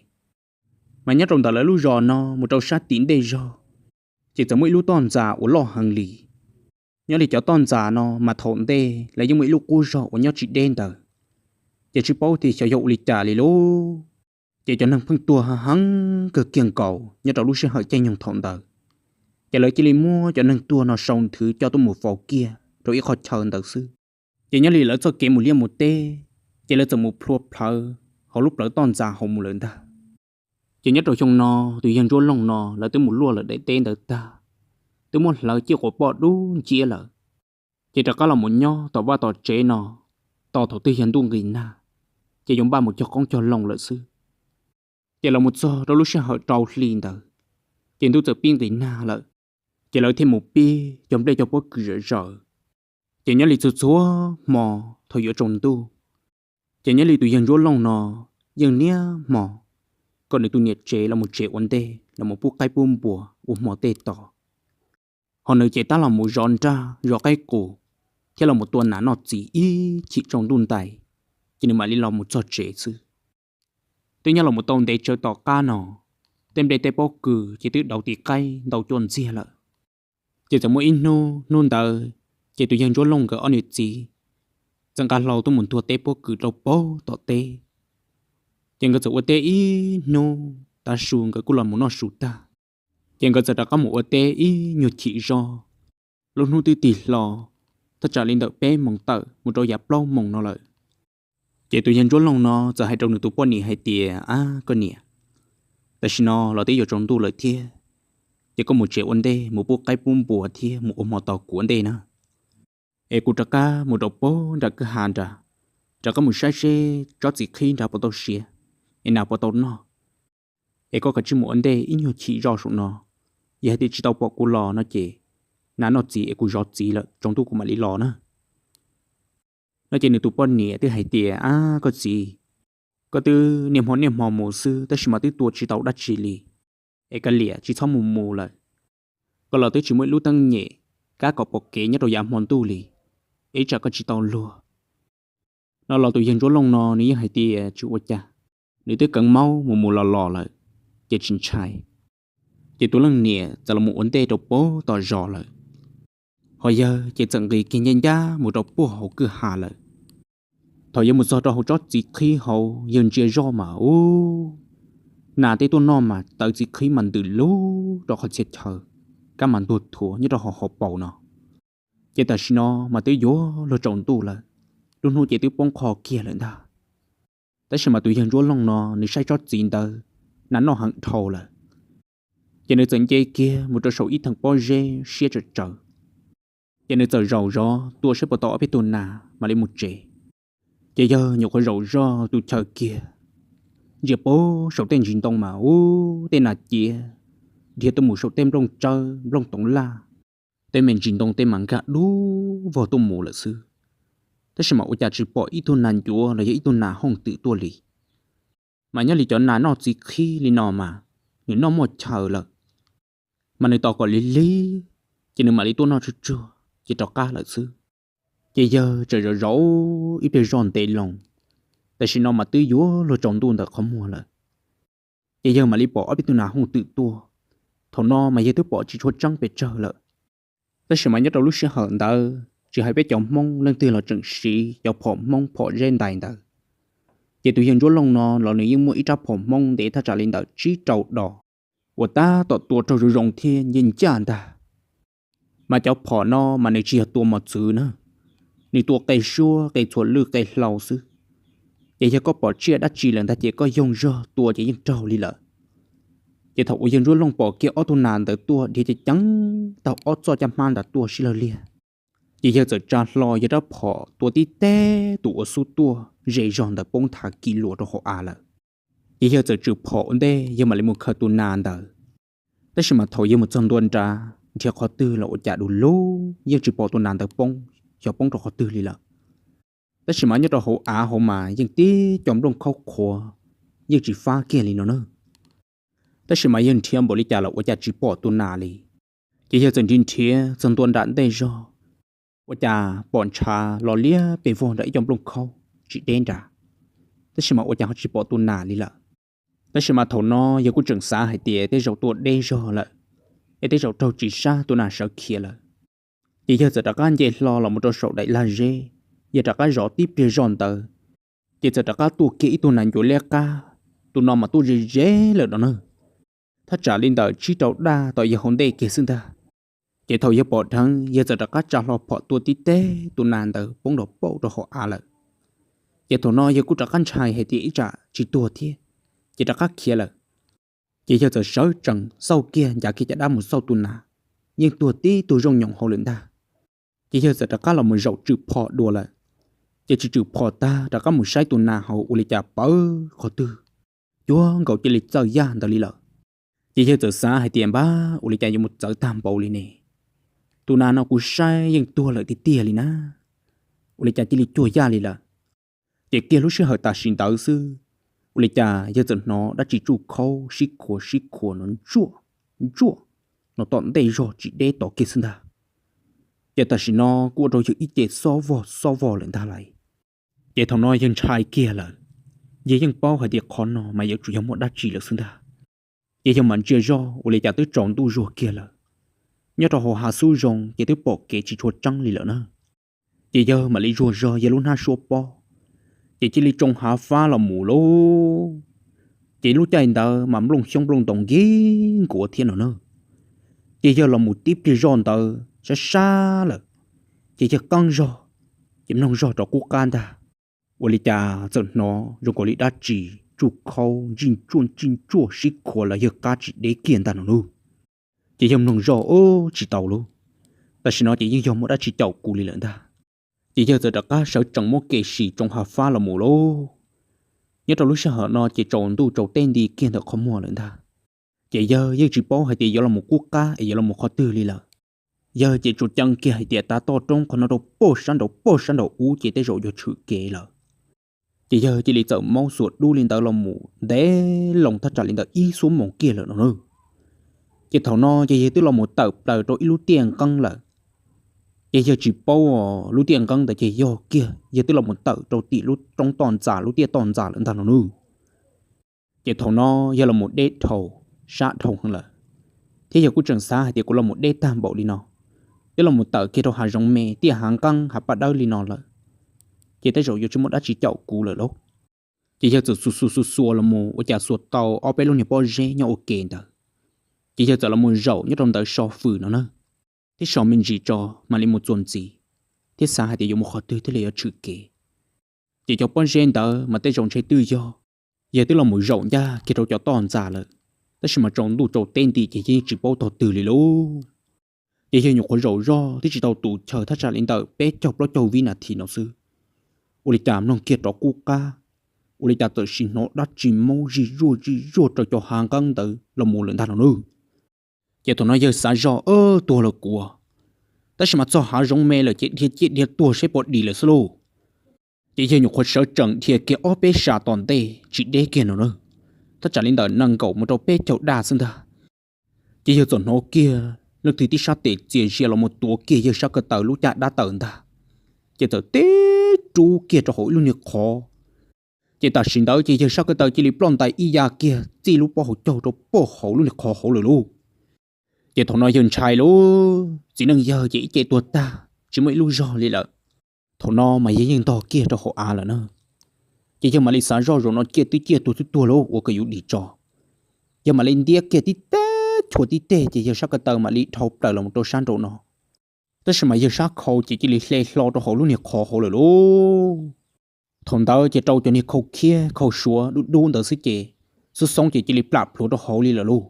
Mas nyob rau ntawm lawv lub zos no mus rau sab tim ntej zog, ces txawm muaj ib lub toj ntxas uas loj heev li. Nyob li cov toj ntxas no mas thaum ntej lawv yeej muaj ib lub qub zog uas nyob tsis deb ntawd, ces tsis paub tias xyov yog ua li cas li lauj, ces cov neeg pheej tuag heev kawg kiag nkaus nyob rau lub sij hawm caij nyoog thaum ntawd. Ces lawv cia li muab cov neeg tuag no sau nthwv coj tuaj mus faus kiag rau ib qhov chaw ntawd xwb. Ces nyob li lawv txoj kev mus liaj mus teb, ces lawv txawm mus plhua plhawv hauv lub plawv toj ntxas hauv mus lawm ntag. Ces nyob rau xyoo no, tus yawg Ntsuab Looj no lawv twb mus luaj lawm daim teb ntawd tag, twb muab hlawv ciaj quas poj dub nciab lawm, ces rov qab los mus nyob tom vaj tom tsev no tos thaum twg yog ntuj nqis nag, ces yuav npaj mus cog qoob cog loo lawm xwb. Ces los mus txog rau lub sij hawm rau hli ntawd, ces ntuj txawm pib nqis nag lawm, ces lawv thiaj mus pib cog nplej cog pob kws zom zaws. Ces nyob li txhua txhua hmo thaum yuav tsaus ntuj, ces nyob li tus yawg Ntsuab Looj no yeej niaj hmo kom nws tus niam tsev los mus tsev ua ntej los mus pub qaib pub npua ua hmo tej tos. Ho nws ces tab los mus zov nraj zov qaib qus thiab los mus tua nas noj txiv ib chim tsaus ntuj ntais, ces nws mam li los mus txog tsev xwb. Twb nyob los mus tau ntev tsawv tom qab no, tej nplej tej pob kws ces twb dauv tis qaib ntau cuaj ntxiag lawm. Ces txawm muaj ib hnub, hnub ntawd ces tus yawg Ntsuab Looj nkawd ob niam txiv txawm nqa hlau tuaj mus ntuag teb pob kws rau puag tom teb. Ces nkawd txawm ua teb ib hnub tav su nkawd kuj los mus noj su tag, ces nkawd txawm rov qab mus ua teb ib nyuag chim zog. Lub hnub twb tig hlo, thaj tsam li ntawm peb moos tawm mus rau yav plaub moos no lawm. Ces tus yawg Ntsuab Looj no txawm hais rau nws tus poj niam hais tias, Ab koj niam, tam sim no los twb yuav tsaus ntuj lawm thiab, ces koj mus tsev ua ntej mus pub qaib pub npua thiab mus ua hmo tos kuv ua ntej na. Es kuv rov qab mus rau puag nram kwj ha nrad, rov qab mus saib seb tsob txiv qhib nrad puas tau siav, es nas puas tau noj. Es koj kav tsij mus ua ntej ib nyuag chim zoj saum no, yog hais tias tsis tau pom kuv los no ces nas noj txiv es kuv zov txiv lawm, tsaus ntuj kuv mam li los na. No ces nws tus poj niam twb hais tias, Ab koj txiv, koj twb niaj hmo niaj hmo mus xwb tab sis mas twb tua tsis tau dab tsi li, es kav liam tsis txhob mus mus lawm. Koj los twb tsis muaj ib lub teeb nyem kab kom pom kev nyob rau yav hmo ntuj li, es ib tsam koj tsis tau luag. No los tus yawg Ntsuab Looj no nws yeej hais tias tsis ua cas, nws twb kheev maub mus mus los los lawm, ces tsis ntshai. Ces tus leej niam txawm los mus ua ntej rau puag tom zos lawm. Ho yawg ces txawm nqis kiag ncaj ncaj mus rau puag hauv kwj ha lawm. Thaum yawg mus txog rau hauv tsob txiv qhib hauv, yawg ntsia zoj mas ub, nas tej tuaj noj mas taw txiv qhib mas ntws lug rau qhov txhia chaw, kab mas ntuag thuav nyob rau hauv hauv paus no. Ces tam sim no mas twb yuav luag tsaus ntuj lawm, lub hnub ces twb poob qho kiag lawm ntag. Tab sis mas tus yawg Ntsuab Looj no nws saib tsob txiv ntawd nas noj heev dhau lawm, ces nws txawm nce kiag mus rau saum ib theem pob zeb siab tsawv tsawv, ces nws txawm zaum zov tua saib puas tau ob peb tug nas mam li mus tsev. Ces yawg nyuam qhuav zaum zoj tus chaw kiag, ntsia puag saum tej ntsis ntoo mas ub, tej nas ciav dhia tuaj mus saum tej nplooj tsawb nplooj toov laj, tej me ntsis ntoo tej mas nkag dub vog tuaj mus lawm xwb. tab sis mas ua cas tsis pom ib tug nas ncuav los yog ib tug nas hooj twm tuaj li. Mas nyob li cov nas noj txiv qhib li no mas, nws noj muaj chaw lawm, mas nws tos kom lig lig, ces nws mam li tuaj noj tsuag tsuag ces rov qab lawm xwb. Ces yawg txawm zov zov ib pliag zoj ntev loo, tam sim no mas twb yuav luag tsaus ntuj ntawm qhov muag lawm. Ces yawg mam li pom ob peb tug nas hooj twm tuaj. Thaum no mas yawg twb pom tsis tshua tseeb pes tsawg lawm, tab sis mas nyob rau lub sij hawm ntawd tsis hais peb cov Hmoob leej twg los tseem siv cov phom Hmoob phom zeb ntais ntawd. Ces tus yawg Ntsuab Looj no los nws yeej muaj ib rab phom Hmoob ntev thaj tsam li ntawm tsib rau dos, uas tab tom tua raug zoo zoo thiab ncej ncaj ntag. Mas cov phom no mas nws tsis yog tua mos txwv na, nws tua qe suab qe txhuam lwj qe hlau xwb. Ces yog koj pom tsiaj dab tsi lawm ntag ces koj yoog zog tua ces yeej raug li lawm. Ces thaum uas yawg Ntsuab Looj pom kiag ob tug nas ntawd tuaj dhia ceev ceev tau ob txoj caj hmab ntawd tuaj sib lawg liag, ces yawg txawm tsa hlo yawg rab phom tua tib teg tus uas xub tuaj ze zog ntawd poob thav kis luas rau hauv av lawm. Ces yawg txawm tshwm phom ua ntej yawg mam li mus khaws tus nas ntawd. Tab sis mas thaum yawg mus txog ntua nrad nrhiav qhov twg los ua cas du lug yeej tsis pom tus nas ntawd poob, xyov poob rau qhov twg li lawm. Tab sis mas nyob rau hauv av hauv mas yeej tib co nplooj khaub qhuav, yeej tsis fab kiag li no na. Tab sis mas yawg nrhiav npaum li cas los ua cas tsis pom tus nas li. Ces yawg txawm nrhiav nrhiav txog ntua nram ntej zog, ua cas pom ntshav los liab pes vog nram ib co nplooj khaub tsis deb nrad, tab sis mas ua cas ho tsis pom tus nas li lawm. Tab sis mas thaum no yawg kuj tseem xav hais tias tej zaum tuaj deb zog lawm, es tej zaum raug tsis sab tus nas sawv khiav lawm. Ces yawg txawm rov qab nce hlo los mus rau saum daim lag zeb, yawg rov qab zov tib pliag zoj ntawd, ces txawm rov qab tuaj kiag ib tug nas ncuav liab qab. Tus no mas tuaj ze ze lawm no na, thaj tsam li ntawm tsib rau daj tom yawg hauv ntej kiag xwb ntag. Ces thaum yawg pom dheev yawg txawm rov qab tsa hlo phom tua tib teg tus nas ntawd poob nrov pauj rau hauv av lawm. Ces thaum no yawg kuj rov qab ntshai hais tias ib tsam tsis tuag thiab, ces rov qab khiav lawm. Ces yawg txawm sawv tsees xauj kiag ncav kiag caj dab mus xauj tus nas, yeej tuag tib tug zooj nyoos hauv lawm ntag. Ces yawg txawm rov qab los mus zaum tshwm phom dua lawm. Ces tshwm tshwm phom tag rov qab mus saib tus nas hauv ua li cas pawv qhov twg, cuag nkaus cia li txawm yaj ntawd li lawm. Ces yawg txawm xav hais tias npab ua li cas yuav mus txawv tag npaum li ne, tus nas no kuv saib yeej tuag lawm tiag tiag li na, ua li cas cia li cuag yaj li lawm. Ces kiag lub sij hawm tam sim ntawd xwb, ua li cas yawg txawm hnov dab tsi tsuj khaub sib khuav sib khuav no ntsuaj ntsuaj no tom ntej zog tsis deb tod kiag xwb ntag. Ces tam sim no kuj ua rau yawg ib ce xob vog xob vog lawm ntag lauj. Ces thaum no yawg ntshai kiag lawm, yawg yeej paub hais tias qhov no mas yuav tsum yog muaj dab tsi lawm xwb ntag. Ces yawg mam ntsia zog ua li cas twb tsaus ntuj zuag kiag lawm, nyob rau hauv hav xub zoo ces twb pom kev tsis tshua tseeb li lawm na. Ces yawg mam li zuag zog yawg lub hnab suab pob, ces cia li tsoo hav fab los mus lauj. Ces lub caij ntawd mas nplooj xyoob nplooj ntoo nkig nkuav thiab no na. Ces yawg los mus tib pliag zoj ntawd sab sab lawm, ces yawg qeeb zog, ces mloog zog rov qub qab ntag. Ua li cas txawm hnov zoo nkaus li dab tsi tsuj khaub ntsij ntsuaj ntsij ntsuaj sib khuav los yawg qab tsis deb kiag ntag no lauj. Ces yawg mloog zoj ub tsis tau lauj, tam sim no ces yeej yog muaj dab tsi caum kuv li lawm ntag. Ces yawg txawm rov qab sawv tsees muab kev sim tsoo hav fab los mus lauj. Nyob rau lub sij hawm no ces tsaus ntuj tsaus teb nti kiag ntawm qhov muag lawm ntag. Ces yawg yeej tsis paub hais tias yuav los mus qub qab es yuav los mus qhov twg li lawm. Yawg ces tsuas ceeb kiag hais tias tav toj roob qhov no rau pem sab nraud pem sab nraud ub ces tej zaum yuav tshwm kev lawm. Ces yawg cia li txawm maub xuas dub li ntawd los mus ntev loo thaj tsam li ntawm ib xuab moos kiag lawm no na. Ces thaum no ces yawg twb los mus tawm plaws rau ib lub tiaj nqeeb lawm. Ces yawg tsis paub lub tiaj nqeeb ntawd ces yog kiag yawg twb los mus tawm rau tim lub roob toj ntxas lub tiaj toj ntxas lawm ntag no na. Ces thaum no yawg los mus deb dhau, sab dhau heev lawm, thiab yawg kuj tseem xav hais tias kuv los mus deb tag npaum li no, twb los mus tawm kiag rau hav zoov me tiaj hav nqeeb hav paj dawb li no lawm, ces tej zaum yuav tsis muaj dab tsi caum kuv lawm lauj. Ces yawg txawm xuas xuas xuas xuas los mus ua cas xuas tau ob peb lub niag pob zeb nyob ua ke ntawd. Ces yawg txawm los mus zaum nyob rau ntawd so fws no na, thiab so me ntsis tso mam li mus txuas ntxiv, thiab xav hais tias yuav mus qhov twg thiaj li yuav tshwm kev. Ces cov pob zeb ntawd mas tej zaum ntshe twb yog yawg twb los mus zaum ncaj kiag rau cov toj ntxas lawm, tab sis mas tsaus ntuj tsaus teb nti ces yeej tsis paub tog twg li lauj. Ces yawg nyuam qhuav zaum zog twb tsis tau tus chaw thaj tsam li ntawm peb caug plaub caug vib nas this no xwb, ua li cas mloog kiag rov qub qab, ua li cas txawm sim hnov dab tsi maub zij zuaj zij zuaj rau cov hav nqeeb ntawd los mus lawm ntag no na. Ces thaum no yawg xav zog, Tuag los kuv, tab sis mas txog hav zoov me lawm ces dhia ciaj dhia tuag seb puas dim lawm xwb lauj. Ces yawg nyuam qhuav sawv tsees dhia kiag ob peb sab tom ntej tsis deb kiag no na, thaj tsam li ntawm nees nkaum mus rau peb caug daj xwb ntag. Ces yawg txawm hnov kiag leej twg tib sab tes txias zias los mus tuav kiag yawg sab ko taw lub caj dab taws ntag, ces txawm tib rub kiag rau hauv ib lub niag qhov. Ces tam sim ntawd ces yawg sab ko taw cia li ploj ntais ib ya kiag txij lub pob hauv caug rau puag hauv lub niag qhov hauv lawm lauj. Ces thaum no yawg ntshai lauj, txiv neej yawg ces ib ce tuag tag tsis muaj ib lub zog li lawm. Thaum no mas yawg yeej ntog kiag rau hauv av lawm na. Ces yawg mam li xav zoj zaum no ciaj twb ciaj tuag twb tuag lauj, ua kom yus dim tso. Yawg mam li ntiab kiag tib teg chua tib teg ces yawg sab ko taw mam li dhau plaws los rau sab nraum no. Tab sis mas yawg sab khau ces cia li hle hlo rau hauv lub niag qhov hauv lawm lauj. Thaum ntawd ces rau cov niag khau khiab khau suav dub dub ntawd xwb ces xub xoob ces cia li plam plhuav rau hauv li lawm lauj.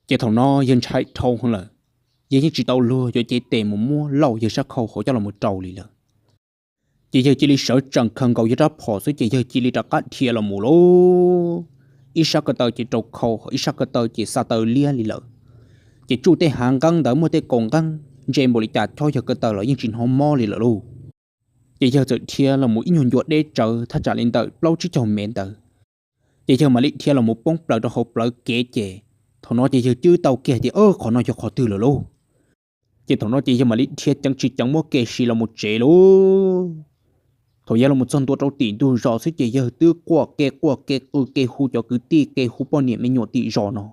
Ces thaum no yawg ntshai dhau heev lawm, yawg yeej tsis tau luag yuav cev tes mus muab lauj yawg sab khau hauv coj los rau li lawm. Ces yawg cia li sawv tsees khaws nkaus yawg rab phom xwb ces yawg cia li rov qab dhia los mus lauj. Ib sab ko taw ces rau khau, ib sab ko taw ces xa taw liab li lawm. Ces tsuj tej hav nqeeb ntawd muaj tej kaus nqeeb ntse npaum li cas chob yawg ko taw los yeej tsis hnov mob li lawm lauj. Ces yawg txawm dhia los mus ib nyuag ncua deb tsawv thaj tsam li ntawm plaub tsib caug mev ntawd. Ces yawg mam li dhia los mus poob plaws rau hauv plawv kev ces thaum no ces yawg cwb tau kiag tias qhov no yog qhov twg lawm lauj. Ces thaum no ces yawg mam li dhia ceev tsis ceev muab kev si los mus tsev lauj. Thaum yawg los mus txog ntua rau tim ntug zos xwb ces yawg twb quaj kev quaj kev qw kev hu cov kwv tij kev hu poj niam me nyuam tim zos no.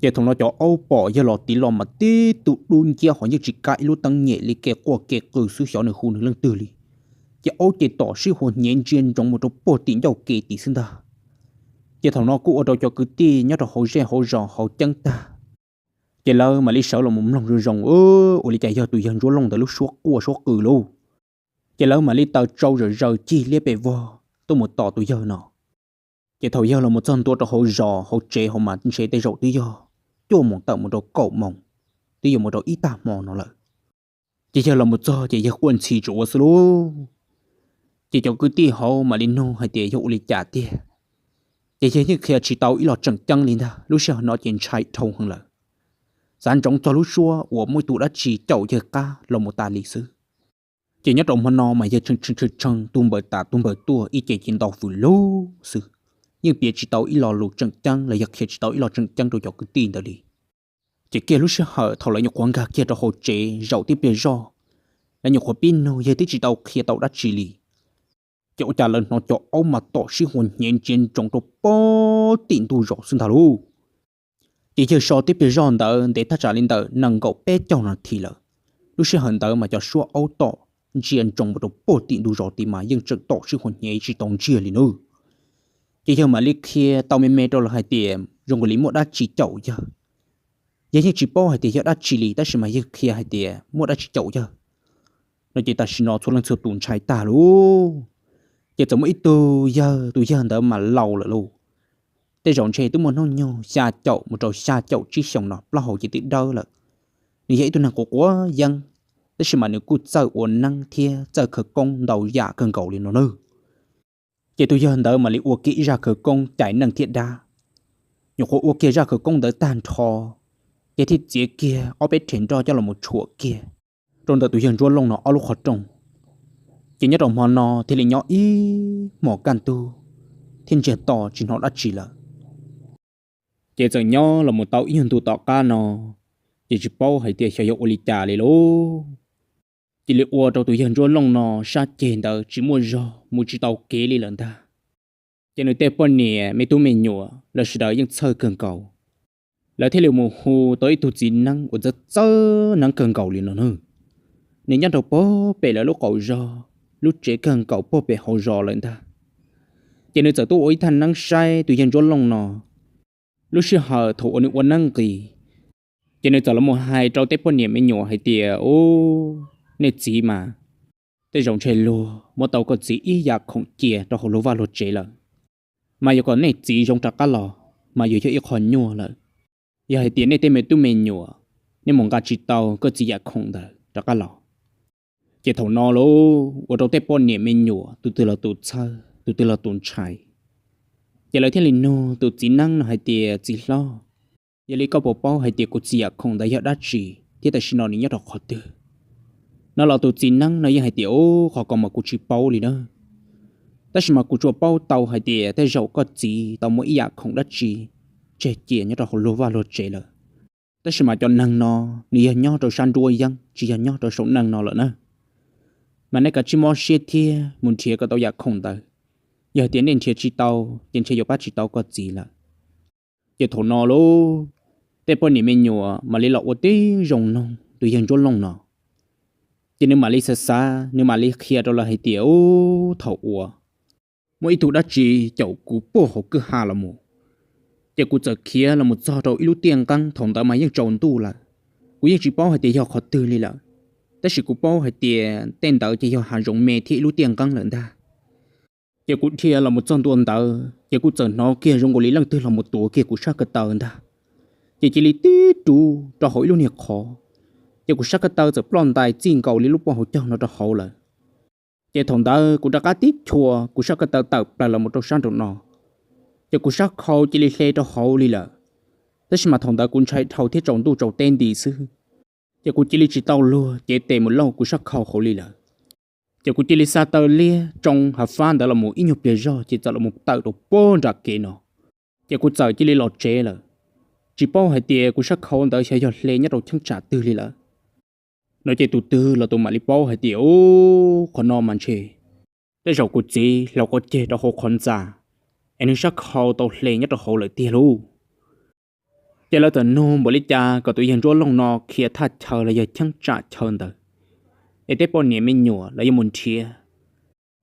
Ces thaum no cov aub pom yawg los tid los mas tib tug dub nciab hos yeej tsis kav ib lub teeb nyem li kev quaj kev qw xwb xyov nws hu nws leej twg li. Ces aub ces tom sib huas hnyev ntsia ntsoov mus rau puag tim ncauj kev tid xwb ntag. Ces thaum no kuj ua rau cov kwv tij nyob rau hauv zej hauv zos haus ceeb tag, ces lawv mam li sawv los mus mloog zoo zoo ua li cas yog tus yawg Ntsuab Looj ntawd lub suab quaj suab qw lauj. Ces lawv mam li taws tsau zawm zaws cig liab pes vog tuaj mus tos tus yawg no. Ces thaum yawg los mus txog ntua rau hauv zos hauv tsev hauv mas ntshe tej zaum twb yog cuaj moos tawm mus rau kaum moos, twb yuav mus rau ib tag hmo no lawm. Ces yawg los mus txog ces yawg quaj ntxhi tsuas ua xwb lauj. Ces cov kwv tij hauv mam li nug hais tias yog ua li cas tiag. Ces yawg yeej qhia tsis tau ib los tseem ceeb li ntag, lub sij hawm no ces ntshai dhau heev lawm. Xav ntsoov txog lub suab uas muaj ib tug dab tsi caum yawg qab los mus tas li xwb. Ces nyob rau hmo no mas yawg tshee tshee tshee tu npaws tas tu npaws tuaj ib ce ces nto fws lug xwb, yeej piav tsis tau ib lo lus tseem ceeb los yog qhia tsis tau ib lo tseem ceeb rau cov kwv tij ntawd li. Ces kiag lub sij hawm thaum lawv nyuam qhuav nkag kiag rau hauv tsev zaum tib pliag zoj, lawv nyuam qhuav pib nug yawg twb tsis tau qhia tau dab tsi li. Ces ua cas lawv hnov cov aub mas tom sib huas hnyev ntsia ntsoov rau puag tim ntug zos xwb ntag lauj. Ces yawg so tib pliag zoj ntawd ntev thaj tsam li ntawm nees nkaum peb caug nas this lawm. Lub sij hawm ntawd mas cov suab aub tom ntsia ntsoov mus rau puag tim ntug zos tid mas yeej tseem tom sib huas hnyev tsis tau ntsiag li nawb. Ces yawg mam li qhia tau me me rau lawv hais tias zoo nkaus li muaj dab tsi caum yawg. Yawg yeej tsis paub hais tias yog dab tsi li tab sis mas yawg qhia hais tias muaj dab tsi caum yawg no ces tam sim no txhua leej txhua tus ntshai tag lauj. Ces txawm muaj ib tug yawg, tus yawg ntawd mas laus lawm lauj. Tej zaum ntshe twb muaj hnub nyoog xya caum mus rau xya caum tsib xyoos no, plaub hau ces twb dawb lawm. Nws yog ib tug neeg quav quav yeeb, tab sis mas nws kuj txawj ua neeb thiab txawj khawv koob ntau yam kawg nkaus li no nawb. Ces tus yawg ntawd mam li ua kiag ib zaj khawv koob cais neej thiab dab. Nyuam qhuav ua kiag zaj khawv koob ntawd tag nrho, ces thiaj txiav kiag ob peb rhe nroj coj los mus tshuam kiag rau ntawm tus yawg Ntsuab Looj no ob lub qhov rooj. Ces nyob rau hmo no thiaj li nyob ib hmos kaj ntug thiab ntsiag to tsis hnov dab tsi lawm. Ces txawm nyob los mus tau ib nyuag ntu tom qab no, ces tsis paub hais tias xyov yog ua li cas li lauj, cia li ua rau tus yawg Ntsuab Looj no sab ceg ntawd tsis muaj zog mus tsis tau kev li lawm ntag. Ces nws tej poj niam me tub me nyuam lawv sawv daws yeej txhawj kawg nkaus, lawv thiaj li mus hu tau ib tug txiv neeb uas txawj txawj neeb kawg nkaus li no nawb. Nws nyob rau puag pem lawv lub qaum zos, lub tsev kawg nkaus puag pem hauv zos lawm ntag. Ces nws txawm tuaj ua ib thaj neeb saib tus yawg Ntsuab Looj no. Lub sij hawm thaum uas nws ua neeb nqis, ces nws txawm los mus hais rau tej poj niam me nyuam hais tias, Ub, nej txiv mas, tej zaum ntshe luag muab tau koj txiv ib yam khoom cia rau hauv luag vaj luag tsev lawm, mas yuav kom nej txiv zoo rov qab los mas yuav yog ib qho nyuaj lawm. Yog hais tias nej tej me tub me nyuam, nej mus nqa tsis tau koj txiv yam khoom ntawd rov qab los. Ces thaum no lauj, ua rau tej poj niam me nyuam tus twg los tus txhawj tus twg los tus ntshai. Ces lawv thiaj li nug tus txiv neeb no hais tias, Txiv hlob, yog li koj puas paub hais tias kuv txiv yam khoom ntawd yog dab tsi thiab tam sim no nws nyob rau qhov twg? No los tus txiv neeb no yeej hais tias, Ub, qhov ko mas kuv tsis paub li na. Tab sis mas kuv tsuas paub tau hais tias tej zaum koj txiv tau muaj ib yam khoom dab tsi tseg cia nyob rau hauv luag vaj luag tsev lawm. Tab sis mas cov neeg no nws yog nyob rau sab nruab yeeb tsis yog nyob rau saum neej no lawm na. Mas nej kav tsij mob siab thiab mus nrhiav kom tau yam khoom ntawd. Yog hais tias nej nrhiav tsis tau, ces ntshe yuav pab tsis tau koj txiv lawm. Ces thaum no lauj, tej poj niam me nyuam mam li los ua tib zoo noog tus yawg Ntsuab Looj no. Ces nws mam li xav xav, nws mam li qhia rau lawv hais tias, Ub, thaum uas muaj ib tug dab tsi caum kuv puag hauv kwj ha los mus, ces kuv txawm khiav los mus txog rau ib lub tiaj nqeeb, thaum ntawd mas yeej tsaus ntuj lawm. Kuv yeej tsis paub hais tias yog qhov twg li lawm, tab sis kuv paub hais tias tej ntawd ces yog hav zoov me thiab ib lub tiaj nqeeb lawm ntag. Ces kuv dhia los mus txog ntua ntawd, ces kuv txawm hnov kiag zoo nkaus li leej twg los mus tuav kiag kuv sab ko taw ntag. Ces cia li tib rub rau hauv ib lub niag qhov, ces kuv sab ko taw txawm ploj ntais txij nkaus li lub pob hauv caug no rau hauv lawm. Ces thaum ntawd kuv rov qab tib chua kuv sab ko taw tawm plaws los mus rau sab nraum no, ces kuv sab khau cia li hle rau hauv li lawm. Tab sis mas thaum ntawd kuv ntshai dhau thiab tsaus ntuj tsaus teb nti xwb, ces kuv cia li tsis tau luag cev tes mus lauj kuv sab khau hauv li lawm. Ces kuv cia li xa taw liab tsoo hav fab ntawd los mus ib nyuag pliag zog ces txawm los mus tawm rau puag nram kev no. Ces kuv txawm cia li los tsev lawm, tsis paub hais tias kuv sab khau ntawd xyov yog hle nyob rau cheeb tsam twg li lawm. No ces tus twg los tus mam li paub hais tias, Ub, qhov no mas ntshe tej zaum kuv txiv hlauv quav ceg rau hauv qhov ntxa, es nws sab khau tau hle nyob rau hauv lawm tiag lauj. Ces lawv txawm nug npaum li cas kom tus yawg Ntsuab Looj no qhia thaj chaw los yog cheeb tsam chaw ntawd, es tej poj niam me nyuam los yuav mus nrhiav.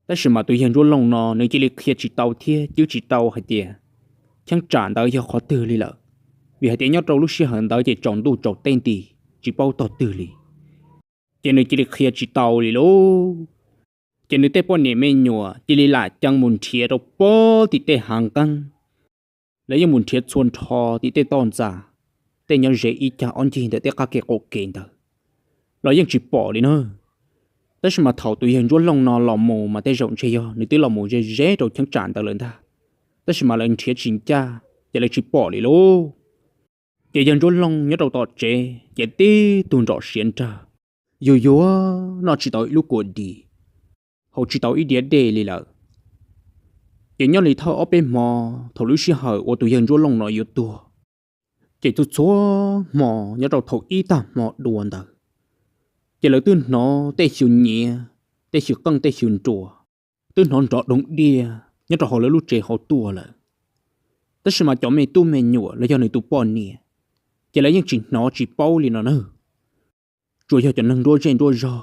Tab sis mas tus yawg Ntsuab Looj no nws cia li qhia tsis tau thiab cwb tsis tau hais tias cheeb tsam ntawd yog qhov twg li lawm, vim hais tias nyob rau lub sij hawm ntawd ces tsaus ntuj tsaus teb nti, tsis paub tog twg li. Ces nws cia li qhia tsis tau li lauj. Ces nws tej poj niam me nyuam cia li lam ceev mus nrhiav rau puag tim tej hav nqeeb. Lawv yeej mus nrhiav txhua nrho tim tej toj ntxa, tej nyob ze ib cag ob ncig ntawm tej qab kev qaum kev ntawd, los yeej tsis pom li na. Tab sis mas thaum tus yawg Ntsuab Looj no los mus mas tej zaum ntshe yog nws twb los mus ze ze rau cheeb tsam ntawd lawm ntag. Tab sis mas lawv nrhiav tsis ncaj ces lawv tsis pom li lauj. Ces yawg Ntsuab Looj nyob rau tom tsev ces tib tug nrom siav nrag, yuag yuag noj tsis tau ib lub kua dis, haus tsis tau ib diav dej li lawm. Ces nyob li thawj ob peb hmo, thaum lub sij hawm uas tus yawg Ntsuab Looj no yuav tuag, ces txhua txhua hmo nyob rau thaum ib tag hmo dua ntawd, ces lawv twb hnov tej xyw nyiav, tej xyw qeej tej xyw nruas, twb hnov nrov doog diaj nyob rau hauv lawv lub tsev hauv tuaj lawm. Tab sis mas cov me tub me nyuam los yog nws tus poj niam, ces lawv yeej tsis hnov tsis paub li no na. Tsuas yog cov neeg nruab zej nruab zog,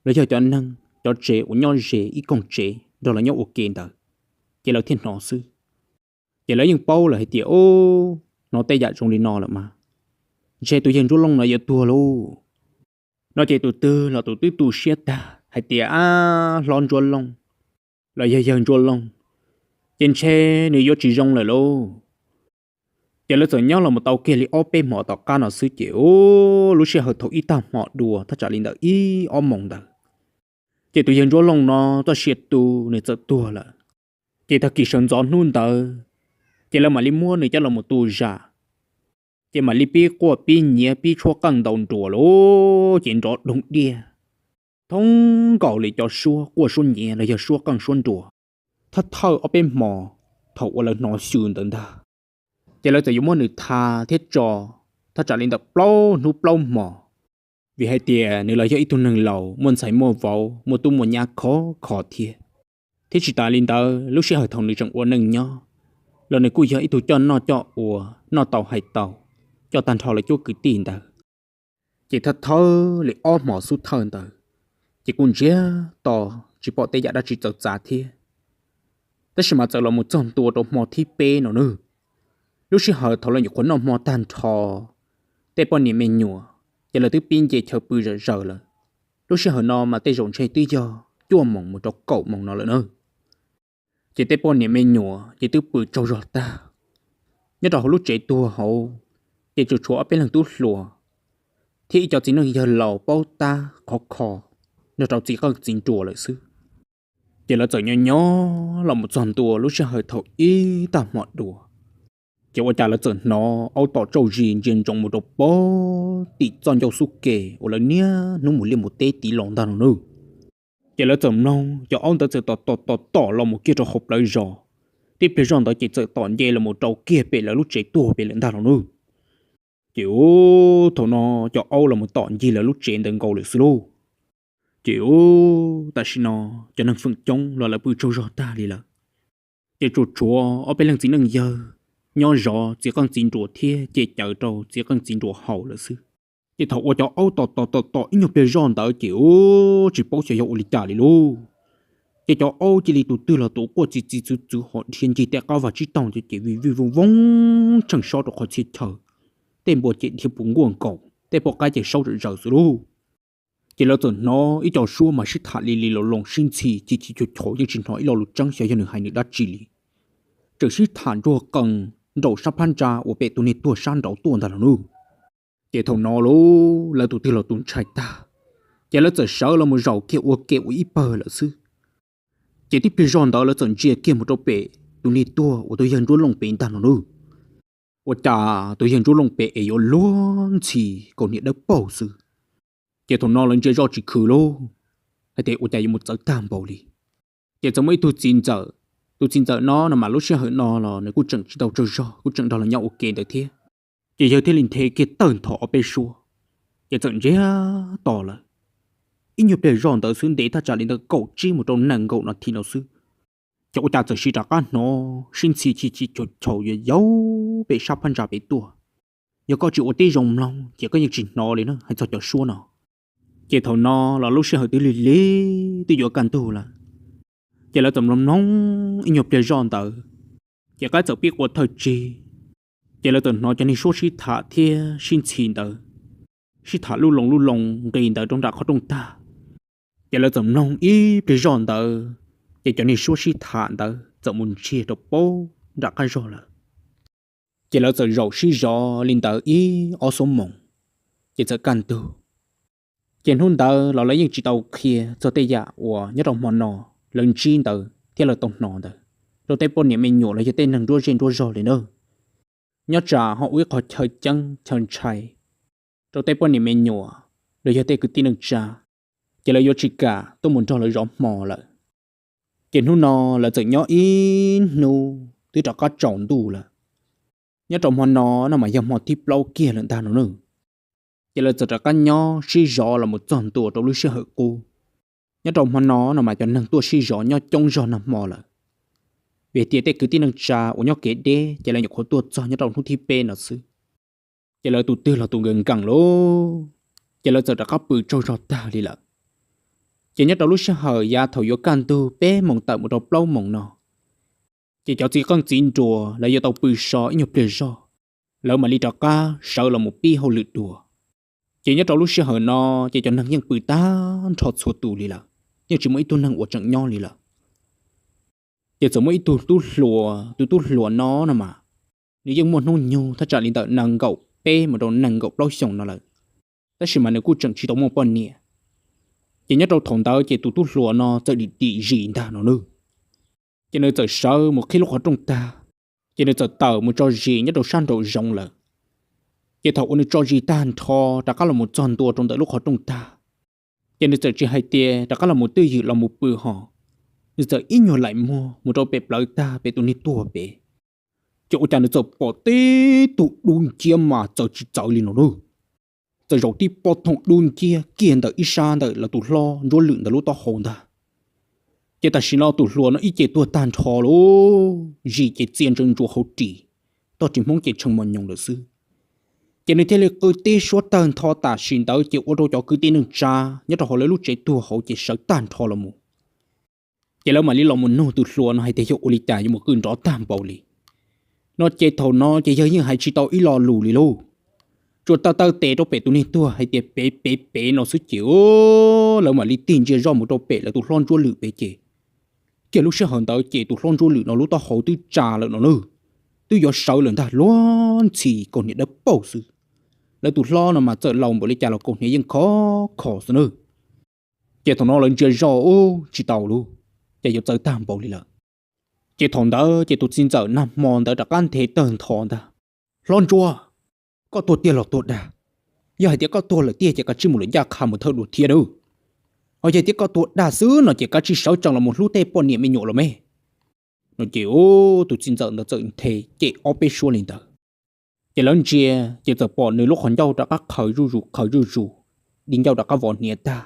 los yog cov neeg cov tsev uas nyob ze ib koog tsev nrog lawv nyob ua ke ntawd, ces lawv thiaj hnov xwb. Ces lawv yeej paub lawm hais tias, Ub, hnov tej yam zoo li no lawm mas ntshe tus yawg Ntsuab Looj no yuav tuag lauj. No ces tus twg los tus twb tu siab tag hais tias, Ab, hlob Ntsuab Looj los yog yawg Ntsuab Looj, ces ntshe nws yuav tsis zoo lawm lauj. Ces lawv txawm nyob los mus tau kiag li ob peb hmo tom qab no xwb ces, ub, lub sij hawm thaum ib tag hmo dua thaj tsam li ntawm ib ob moos ntawd, ces tus yawg Ntsuab Looj no txoj sia tu nws txawm tuag lawm. Ces tag kis sawv ntxov hnub ntawd, ces lawv mam li muab nws coj los mus tu zam, ces mam li pib quaj pib nyiav pib tshuab qeej ntaus nruas lauj, ces nrov doog diaj thoob nkaus li cov suab quaj suab nyiav los yog suab qeej suab nruas. Thawj thawj ob peb hmo thaum uas lawv hnov xyw ntawd ntag, ces lawv txawm yuav muab nws tha thiab tso thaj tsam li ntawm plaub hnub plaub hmo, vim hais tias nws los yog ib tug neeg laus muaj ntxhais muaj vauv muaj tub muaj nyab khov kho thiab. Thiab tsis tas li ntawd, lub sij hawm thaum nws tseem ua neej nyob los nws kuj yog ib tug coj noj coj ua, noj tau hais tau, coj tag nrho lawv cuab kwv tij ntawd. Ces thawj thawj li ob hmo xub thawj ntawd, ces kuj ntsiag to tsis pom tej yam dab tsi txawv txav thiab. Tab sis mas txawm los mus txog ntua rau hmo thib peb no nawb, lub sij hawm thaum lawv nyuam qhuav noj hmo tag nrho, tej poj niam me nyuam ces lawv twb pib nce chaw pw zom zaws lawm. Lub sij hawm no mas tej zaum ntshe twb yog cuaj moos mus rau kaum moos no lawm na. Ces tej poj niam me nyuam ces twb pw tsaug zog tag. Nyob rau hauv lub tsev tuag hauv, ces tsuas tshuav ob peb leeg tub hluas thiab ib co txiv neej yawg laus paub tab qhov kho nrog rau txiv qeej txiv nruas lawm xwb. Ces lawv txawm nyob nyob los mus txog ntua lub sij hawm thaum ib tag hmo dua, ces ua cas lawv txawm hnov aub tom tsauj zis ntsia ntsoov mus rau pem tim txoj ncauj xub ke uas lawv niaj hnub mus liaj mus teb tiv los ntag no nawb. Ces lawv txawm mloog cov aub ntawd txawm tom tom tom tom los mus kiag rau hauv plawv zos. Tib pliag zoj ntawd ces txawm tom nce los mus rau kiag pem lawv lub tsev tuag pem lawm ntag los nub. Ces ub thaum no cov aub los mus tom ncig lawv lub tsev ntawd nkaus lawm xwb lauj. Ces ub tam sim no cov neeg feem coob los lawv pw tsaug zog tag li lawm. Ces tsuas tshuav ob peb leeg txiv neej yawg nyob zov txiv qeej txiv nruas thiab ce caws rau txiv qeej txiv nruas haus lawm xwb. Ces thaum uas cov aub tom tom tom tom ib nyuag pliag zoj ntawd ces ub tsis paub xyov yog ua li cas li lauj. Ces cov aub cia li tus twg los tus quaj txi txi txwv txwv ho dhia ncig tej qab vag tsib taug ces vij vij vooj vooj tsheej sob rau qhov txhia chaw. Tej npua ces dhia puv nkuaj nkaus, tej poj qaib ces saub zom zaws xwb lauj. Ces lawv txawm hnov ib co suab mas sib tham li li los loos sib ntxhi chim chim chau chau yeej tsis hnov ib lo lus tseeb xyov yog nws hais nws dab tsi li. Tseem sib tham ntsuag qees nraum sab phab ntsa uas pem tus niag tuag sab nraud tuaj ntag los nub. Ces thaum no lauj lawv tus twg los tus ntshai tag, ces lawv txawm sawv los mus zaum kiag ua ke ua ib pawg lawm xwb. Ces tib pliag zoj ntawd lawv txawm ntsia kiag mus rau pem tus niag tuag uas tus yawg nruab looj pem ntag no nub. Ua cas tus yawg nruab looj pem es yuav luag ntxhi kaus hniav dawb paug xwb. Ces thaum no lawv ntsia zoj tsis khwv lauj, hais tias ua cas yuav mus txawv tag npaum li. Ces txawm muaj ib tug txiv ntxawm, tus txiv ntxawm no no mas lub sij hawm no los nws kuj tseem tsis tau tsaug zog kuj tseem nrog lawv nyob ua ke ntawd thiab. Ces yawg thiaj li nthe kiag tawg ntho ob peb suab, ces txawm ntsiag to lawm. Ib nyuag pliag zoj ntawd xwb ntev thaj tsam li ntawd kaum tsib mus rau nees nkaum no thi no xwb. Ces ua cas txawm sis rov qab hnov sib ntxhi chim chim chau chau yuav yaub pem sab phab ntsa pem tuaj. Yog koj tsis ua tib zoo mloog ces koj yeej tsis hnov li na hais txog cov suab no. Ces thaum no los lub sij hawm twb lig lig twb yuav kaj ntug lawm. Ces lawv txawm mloog mloog ib nyuag pliag zoj ntawd, ces qaib txawm pib qua thawj tsig. Ces lawv txawm hnov cov niag suab sib tham thiab sib ntxhi ntawd, sib tham lub loo lub loo nqis ntawd rau nram qhov rooj tag. Ces lawv txawm mloog ib pliag zoj ntawd, ces cov niag suab sib tham ntawd txawm mus ntsiag rau pab nram qab zog lawm. Ces lawv txawm zaum sib zov li ntawd ib ob xuab moos, ces txawm kaj ntug. Ces hnub ntawd los lawv yeej tsis tau qhia txog tej yam uas nyob rau hmo no lawv ntsib ntawd thiab lawv tau hnov ntawd rau tej poj niam me nyuam los yog tej neeg nruab zej nruab zog li na. Nyob tsam ho ua ib qho chaw ceeb chaw ntshai rau tej poj niam me nyuam los yog tej kwv tij neej tsa, ces lawv yuav tsis kam tuaj mus nrog lawv zov hmo lawm. Ces hnub no lawv txawm nyob ib hnub twb rov qab tsaus ntuj lawm. Nyob rau hmo no no mas yog hmo thib plaub kiag lawm ntag no na. Ces lawv txawm rov qab nyob sib zov los mus txog ntua rau lub sij hawm qub. Nyob rau hmo no no mas cov neeg tuaj sib zov nyob coob zog nag hmo lawm, vim tias tej kwv tij neej tsa uas nyob kev deb ces lawv nyuam qhuav tuaj txog nyob rau hnub thib peb no xwb. Ces lawv tus twg los tus nkees nkees lauj, ces lawv txawm rov qab pw tsaug zog tag li lawm. Ces nyob rau lub sij hawm yav thaum yuav kaj ntug peb moos tawm mus rau plaub moos no, ces cov txiv qeej txiv nruas lawv yuav tau pw so ib nyuag pliag zog, lawv mam li rov qab sawv los mus pib hauj lwm dua. Ces nyob rau lub sij hawm no, ces cov neeg yeej pw tag nrho txhua tus li lawm, yeej tsis muaj ib tug neeg uas tseem nyob li lawm. Ces txawm muaj ib tug tub hluas, tus tub hluas no no mas, nws yeej muaj hnub nyoog thaj tsam li ntawm nees nkaum peb mus rau nees nkaum plaub xyoos no lawm, tab sis mas nws kuj tseem tsis tau muaj poj niam. Ces nyob rau thaum ntawd ces tus tub hluas no txawm dim dim zis ntag no nawb. Ces nws txawm sawv mus qhib lub qhov rooj tag, ces nws txawm tawm mus tso zis nyob rau sab nraum zoov lawm. Ces thaum uas nws tso zis tag nrho rov qab los mus txog ntua rau ntawm lub qhov rooj tag, ces nws txawm tsis hais tias rov qab los mus twj ywm los mus pw ho, nws txawm ib nyuag laim muag mus rau pem plawv tag pem tus niag tuag pem. Ces ua cas nws txawm pom tib tug dub nciab mas txawv tsis txawv li no nawb, txawm zaum tib pob thooj dub nciab kiag ntawm ib sab ntawm lawv tus hlob Ntsuab Lwm ntawd lub taub hau ntag. Ces tam sim no tus hluas no ib ce tuag tag nrho lauj, zis ces txia ntsaws ntsuav hauv ris, tog ris hmoob ces tshee mos nyoos lawm xwb. Ces nws thiaj li qw tib suab tawg ntho tam sim ntawd ces ua rau cov kwv tij neej tsa nyob rau hauv lawv lub tsev tuag hauv ces sawv tag nrho los mus. Ces lawv mam li los mus nug tus hluas no hais tias yog ua li cas yuav mus qw nrov tag npaum li no. Ces thaum no ces yawg yeej hais tsis tau ib lo lus li lauj, tsuas taw taw tes rau pem tus niag tuag hais tias pev pev pev no xwb ces lawv mam li tig ntsia zoj mus rau pem lawv tus hlob Ntsuab Lwm pem ces, kiag lub sij hawm ntawd ces tus hlob Ntsuab Lwm no lub taub hau twb tsa lawm no nawb, twb yuav sawv lawm ntag, luag ntxhi kaus hniav dawb paug xwb. Lawv tus hlob no mas txawm laus npaum li cas los kaus hniav yeej khov kho xwb nawb. Ces thaum no lawv ntsia zoj ub tsis tau lauj, ces yuav txawv tag npaum li lawm. Ces thaum ntawd ces tus txiv ntxawm nag hmo ntawd rov qab nthe tawg ntho ntag, Hlob Ntsuab, koj tuag tiag los tuag dag? Yog hais tias koj tuag lawm tiag ces kav tsij mus lawm ncaj qha mus thawj dua thiab nawb. Ho yog tias koj tuag dag xwb no ces kav tsij sawv tsees los mus hlub tej poj niam me nyuam los me. No ces ub, tus txiv ntxawm ntawd txawm nthe cem ob peb suab li ntawd. Ces lawv ntsia, ces txawm pom nws lub qhov ncauj rov qab qhaws zuj zus qhaws zuj zus, di ncauj rov qab vov hniav tag.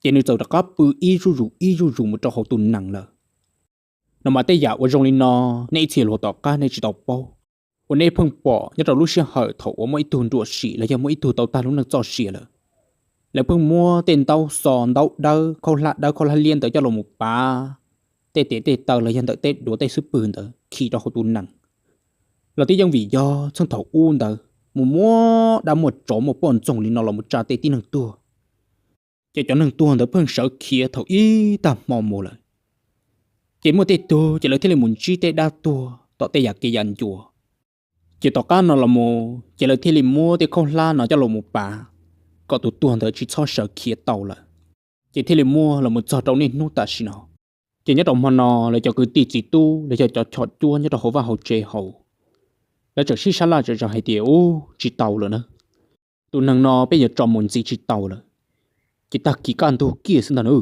Ces nws txawm rov qab pw ib zuj zus ib zuj zus mus rau hauv tus nees lawm. No mas tej yam uas zoo li no, nej ib txhia luag tom qab nej tsis tau paub, uas nej pheej pom nyob rau lub sij hawm thaum uas muaj ib tug nruam sim los yog muaj ib tug tau tag lub neej txoj sia lawm, lawv pheej muab tej ntaub xov ntaub dawb khaub hlab dawb khaub hlab liab ntawd coj los mus pav tej tes tej taw los yog ntawm tej duav tej xub pwg ntawd khi rau hauv tus nees. Los twb yeej vim yog txheej thaum ub ntawd mus muab dab muaj tsov muaj poj ntxoog li no los mus tsa tej tib neeg tuag, ces cov neeg tuag ntawd pheej sawv khiav thaum ib tag hmo mus lawm. Ces muaj tej tug ces lawv thiaj li mus ntsib tej dab tuag tom tej yam kev yam ncua. Ces tom qab no los mus ces lawv thiaj li muab tej khaub hlab no coj los mus pav kom tus tuag ntawd tsis txhob sawv khiav tau lawm. Ces thiaj li muaj los mus txog rau niaj hnub tam sim no. Ces nyob rau hmo no lawv cov kwv tij txiv tub los yog cov chom cuab nyob rau hauv vaj hauv tsev hauv, lawv tseem sib sab laj tseem hais tias, Ub, tsis tau lawm na, tus neeg no peb yuav tso mus ntxiv tsis tau lawm. Ces tag kis kaj ntug kiag xwb ntag na,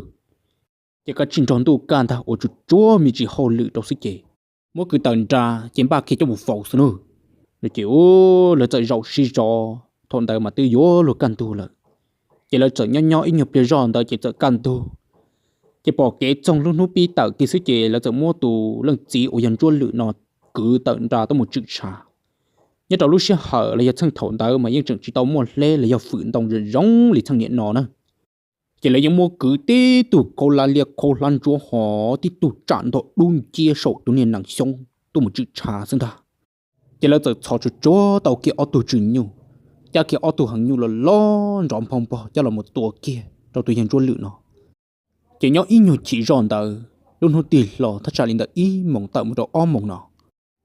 ces kav tsij nrog ntuj kaj ntag ua tsuag tsuag me ntsis hauj lwm rau xwb ces muab kwv tawm nra ces npaj kiag coj mus faus xwb na. No ces ub, lawv txawm zaum sib zov, thaum ntawd mas twb yuav luag kaj ntug lawm. Ces lawv txawm nyob nyob ib nyuag pliag zoj ntawd ces txawm kaj ntug. Ces pom kev txoog lub hnub pib tawm kiag xwb ces lawv txawm muab tus leej txiv uas yog Ntsuab Lwm no kwv tawm nra tuaj mus tshwm tshav. Nyob rau lub sij hawm los yog txheej thaum ntawd mas yeej tseem tsis tau muaj hleb los yog fwm ntoo zoo zoo li txheej niam no na. Ces lawv yeej muab kwv tib tug khaub hlab liab khaub hlab ntsuab hov tib tug tsam nto dub nciab saum tus niag nees xyoob tuaj mus tshwm tshav xwb ntag. Ces lawv txawm txhos tsuag tsuag tau kiag ob tug tswm nyuj, cab kiag ob tug heev nyuj los loj nrov nphoo npog coj los mus tua kiag rau tus yawg Ntsuab Lwm no. Ces nyob ib nyuag chim zoj ntawd, lub hnub tig hlo thaj tsam li ntawm ib moos tawm mus rau ob moos no,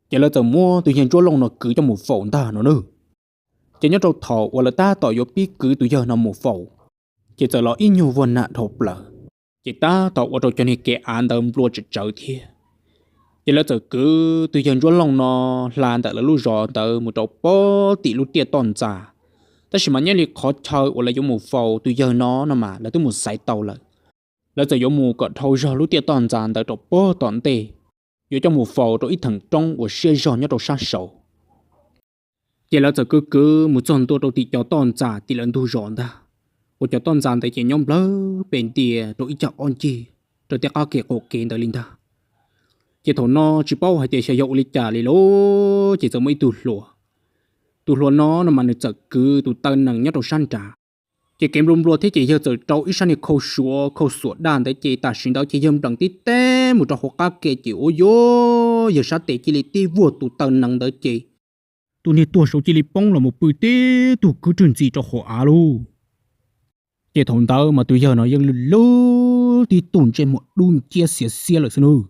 ces lawv txawm muab tus yawg Ntsuab Looj no kwv coj mus faus ntag no nawb. Ces nyob rau thaum uas lawv tab tom yuav pib kwv tus yawg no mus faus, ces txawm los ib nyuag vuag nam dhau plaws, ces tab tom ua rau cov niag kev av ntawd nplua tsawv tsawv thiab. Ces lawv txawm kwv tus yawg Ntsuab Looj no hla ntawm lawv lub zos ntawd mus rau pem tim lub tiaj toj ntxas. Tab sis mas nyob li qhov chaw uas lawv yuav mus faus tus yawg no no mas lawv twb mus xaiv tau lawm. Lawv txawm yuav mus kom dhau zog lub tiaj toj ntxas ntawd rau pem tom ntej, yuav coj mus faus rau ib theem roob uas siab zog nyob rau sab saud. Ces lawv txawm kwv kwv mus txog ntua rau tim cov toj ntxas tim lawv ntug zos ntag, uas cov toj ntxas ntawd ces nyob nplawg pem ntia rau ib cag ob ncig rau tej qab kev qaum kev ntawd li ntag. Ces thaum no tsis paub hais tias xyov yog ua li cas li lauj, ces txawm muaj ib tug hluas. Tus hluas no no mas nws txawm kwv tus taw nees nyob rau sab nrad, ces kev nplua nplua thiab ces yawg txawm rau ib sab niag khau suav khau xuam daj ntawd ces tam sim ntawd ces yawg nplees tib teb mus rau hauv qab ke ces ua yuav yawg sab tes cia li tib vuag tus taw nees ntawd ces tus niag tuag saud cia li poob los mus pw tib tug kwv rwg ntxis rau hauv av lauj. Ces thaum ntawd mas tus yawg no yeej lwj lwj tib tug ntsej muag dub nciab xiav xiab lawm xwb nawb.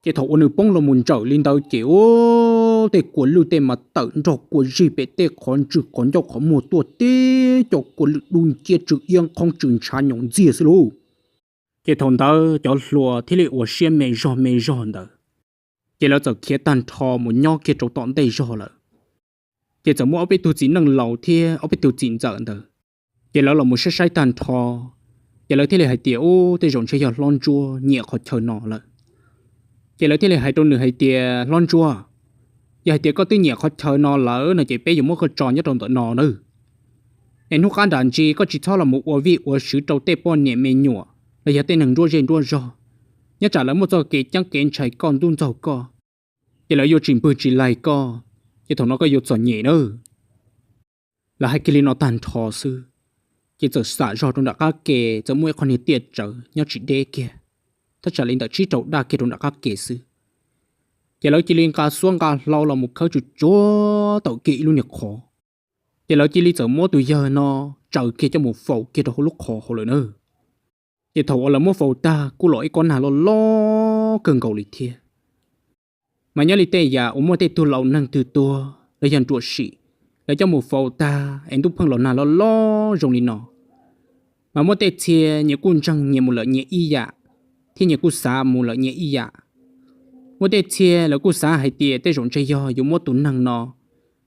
Ces thaum uas nws poob los mus ntsawm li ntawd ces ua tej kua lwj tej mas tawm nrog kua zig pem tej qhov ntswg qhov ncauj qhov muag tuaj tib co kua lwj dub nciab tsw iab nqhoob tsw ntshav nyoos ntxiag xwb lauj. Ces thaum ntawd cov hluas thiaj li ua siab me zog me zog ntawd, ces lawv txawm khiav tag nrho mus nyob kiag rau tom ntej zog lawm. Ces txawm muaj ob peb tug txiv neej laus thiab ob peb tug txiv ntxawm ntawd, ces lawv los mus saib saib tag nrho, ces lawv thiaj li hais tias, Ub, tej zaum ntshe yog hlob Ntsuab nyiam qhov chaw no lawm. Ces lawv thiaj li hais rau nws hais tias, Hlob Ntsuab, yog hais tias koj twb nyiam qhov chaw no lawm no ces peb yuav muab koj tso nyob rau ntawm no nawb. Es hnub qab nram ntsis koj tsis txhob los mus ua vij ua sw rau tej poj niam me nyuam los yog tej neeg nruab zej nruab zog, nyob tsam lawv muaj txoj kev ceeb kev ntshai koj ntub ntxaug koj, ces lawv yuav tsis npwg tsis laig koj, ces thaum no koj yuav txom nyem nawb. Lawv hais kiag li no tag nrho xwb, ces txawm xam zog rau nram qab ke txawm muaj ib qho niag tiaj tsawv nyob tsis deb kiag, thaj tsam li ntawm tsib rau daj kiag rau nram qab ke xwb. Ces lawv cia li nqa xuab nqa hlau los mus khawb tsuag tsuag tau kiag ib lub niag qhov, ces lawv cia li txawm muab tus yawg no tsaws kiag coj mus faus kiag rau hauv lub qhov hauv lawm na. Ces thaum uas lawv muab faus tag kuj los ib kob nag loj loj kawg nkaus li thiab. Mas nyob li tej yam uas muaj tej tug laus neeg twg tuag los yog nruam sim, lawv coj mus faus tag es ntuj pheej los nag loj loj zoo li no, mas muaj tej txhia nyias kuj ntseeg nyias mus lawm nyias ib yam, thiab nyias kuj xav mus lawm nyias ib yam. Muaj tej txhia lawv kuj xav hais tias tej zaum ntshe yog yuav muab tus neeg no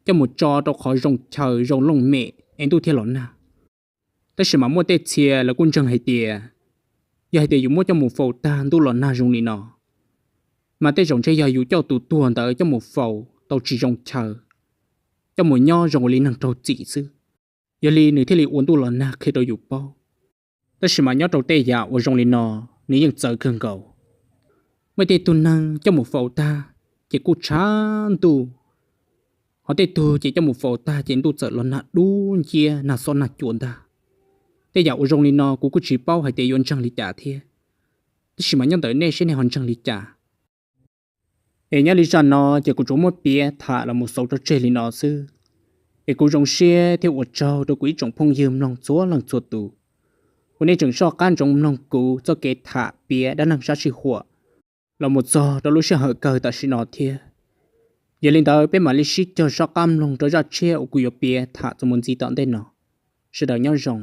coj mus tso rau qhov zoo chaw zoo looj mem es ntuj thiaj los nag. Tab sis mas muaj tej txhia lawv kuj ntseeg hais tias, yog hais tias yus muab coj mus faus tag ntuj los nag zoo li no, mas tej zaum ntshe yog yus coj tus tuag ntawd coj mus faus tau tsis zoo chaw, coj mus nyob zoo ua li neeg raug txim xwb, yog li nws thiaj li ua ntuj los nag qhia rau yus paub. Tab sis mas nyob rau tej yam uas zoo li no, nws yeej txawv kawg nkaus. Muaj tej tug neeg coj mus faus tag ces kuj tshav ntuj, ho tej tug ces coj mus faus tag ces ntuj txawm los nag dub nciab nag xob nag cua ntag. Tej yam uas zoo li no kuv kuj tsis paub hais tias yuav ntseeg li cas thiab, tab sis mas nyob ntawm nej seb nej ho ntseeg li cas. Es nyob li zaj no ces kuv tsuas muab piav tham los mus xaus rau tseg li no xwb. Es kuv zoo siab thiab ua tsaug rau kuv ib tsoom phooj ywg mloog txhua leej txhua tus uas nej tseem soj qab ntsoov mloog kuv txoj kev tham piav dab neeg sab sij huam los mus txog rau lub sij hawm kawg tam sim no thiab. Yog li ntawd peb mam li sib cog soj qab mloog rau zaj tshiab uas kuv yuav piav tham txuas mus ntxiv tom ntej no. Sawv daws nyob zoo.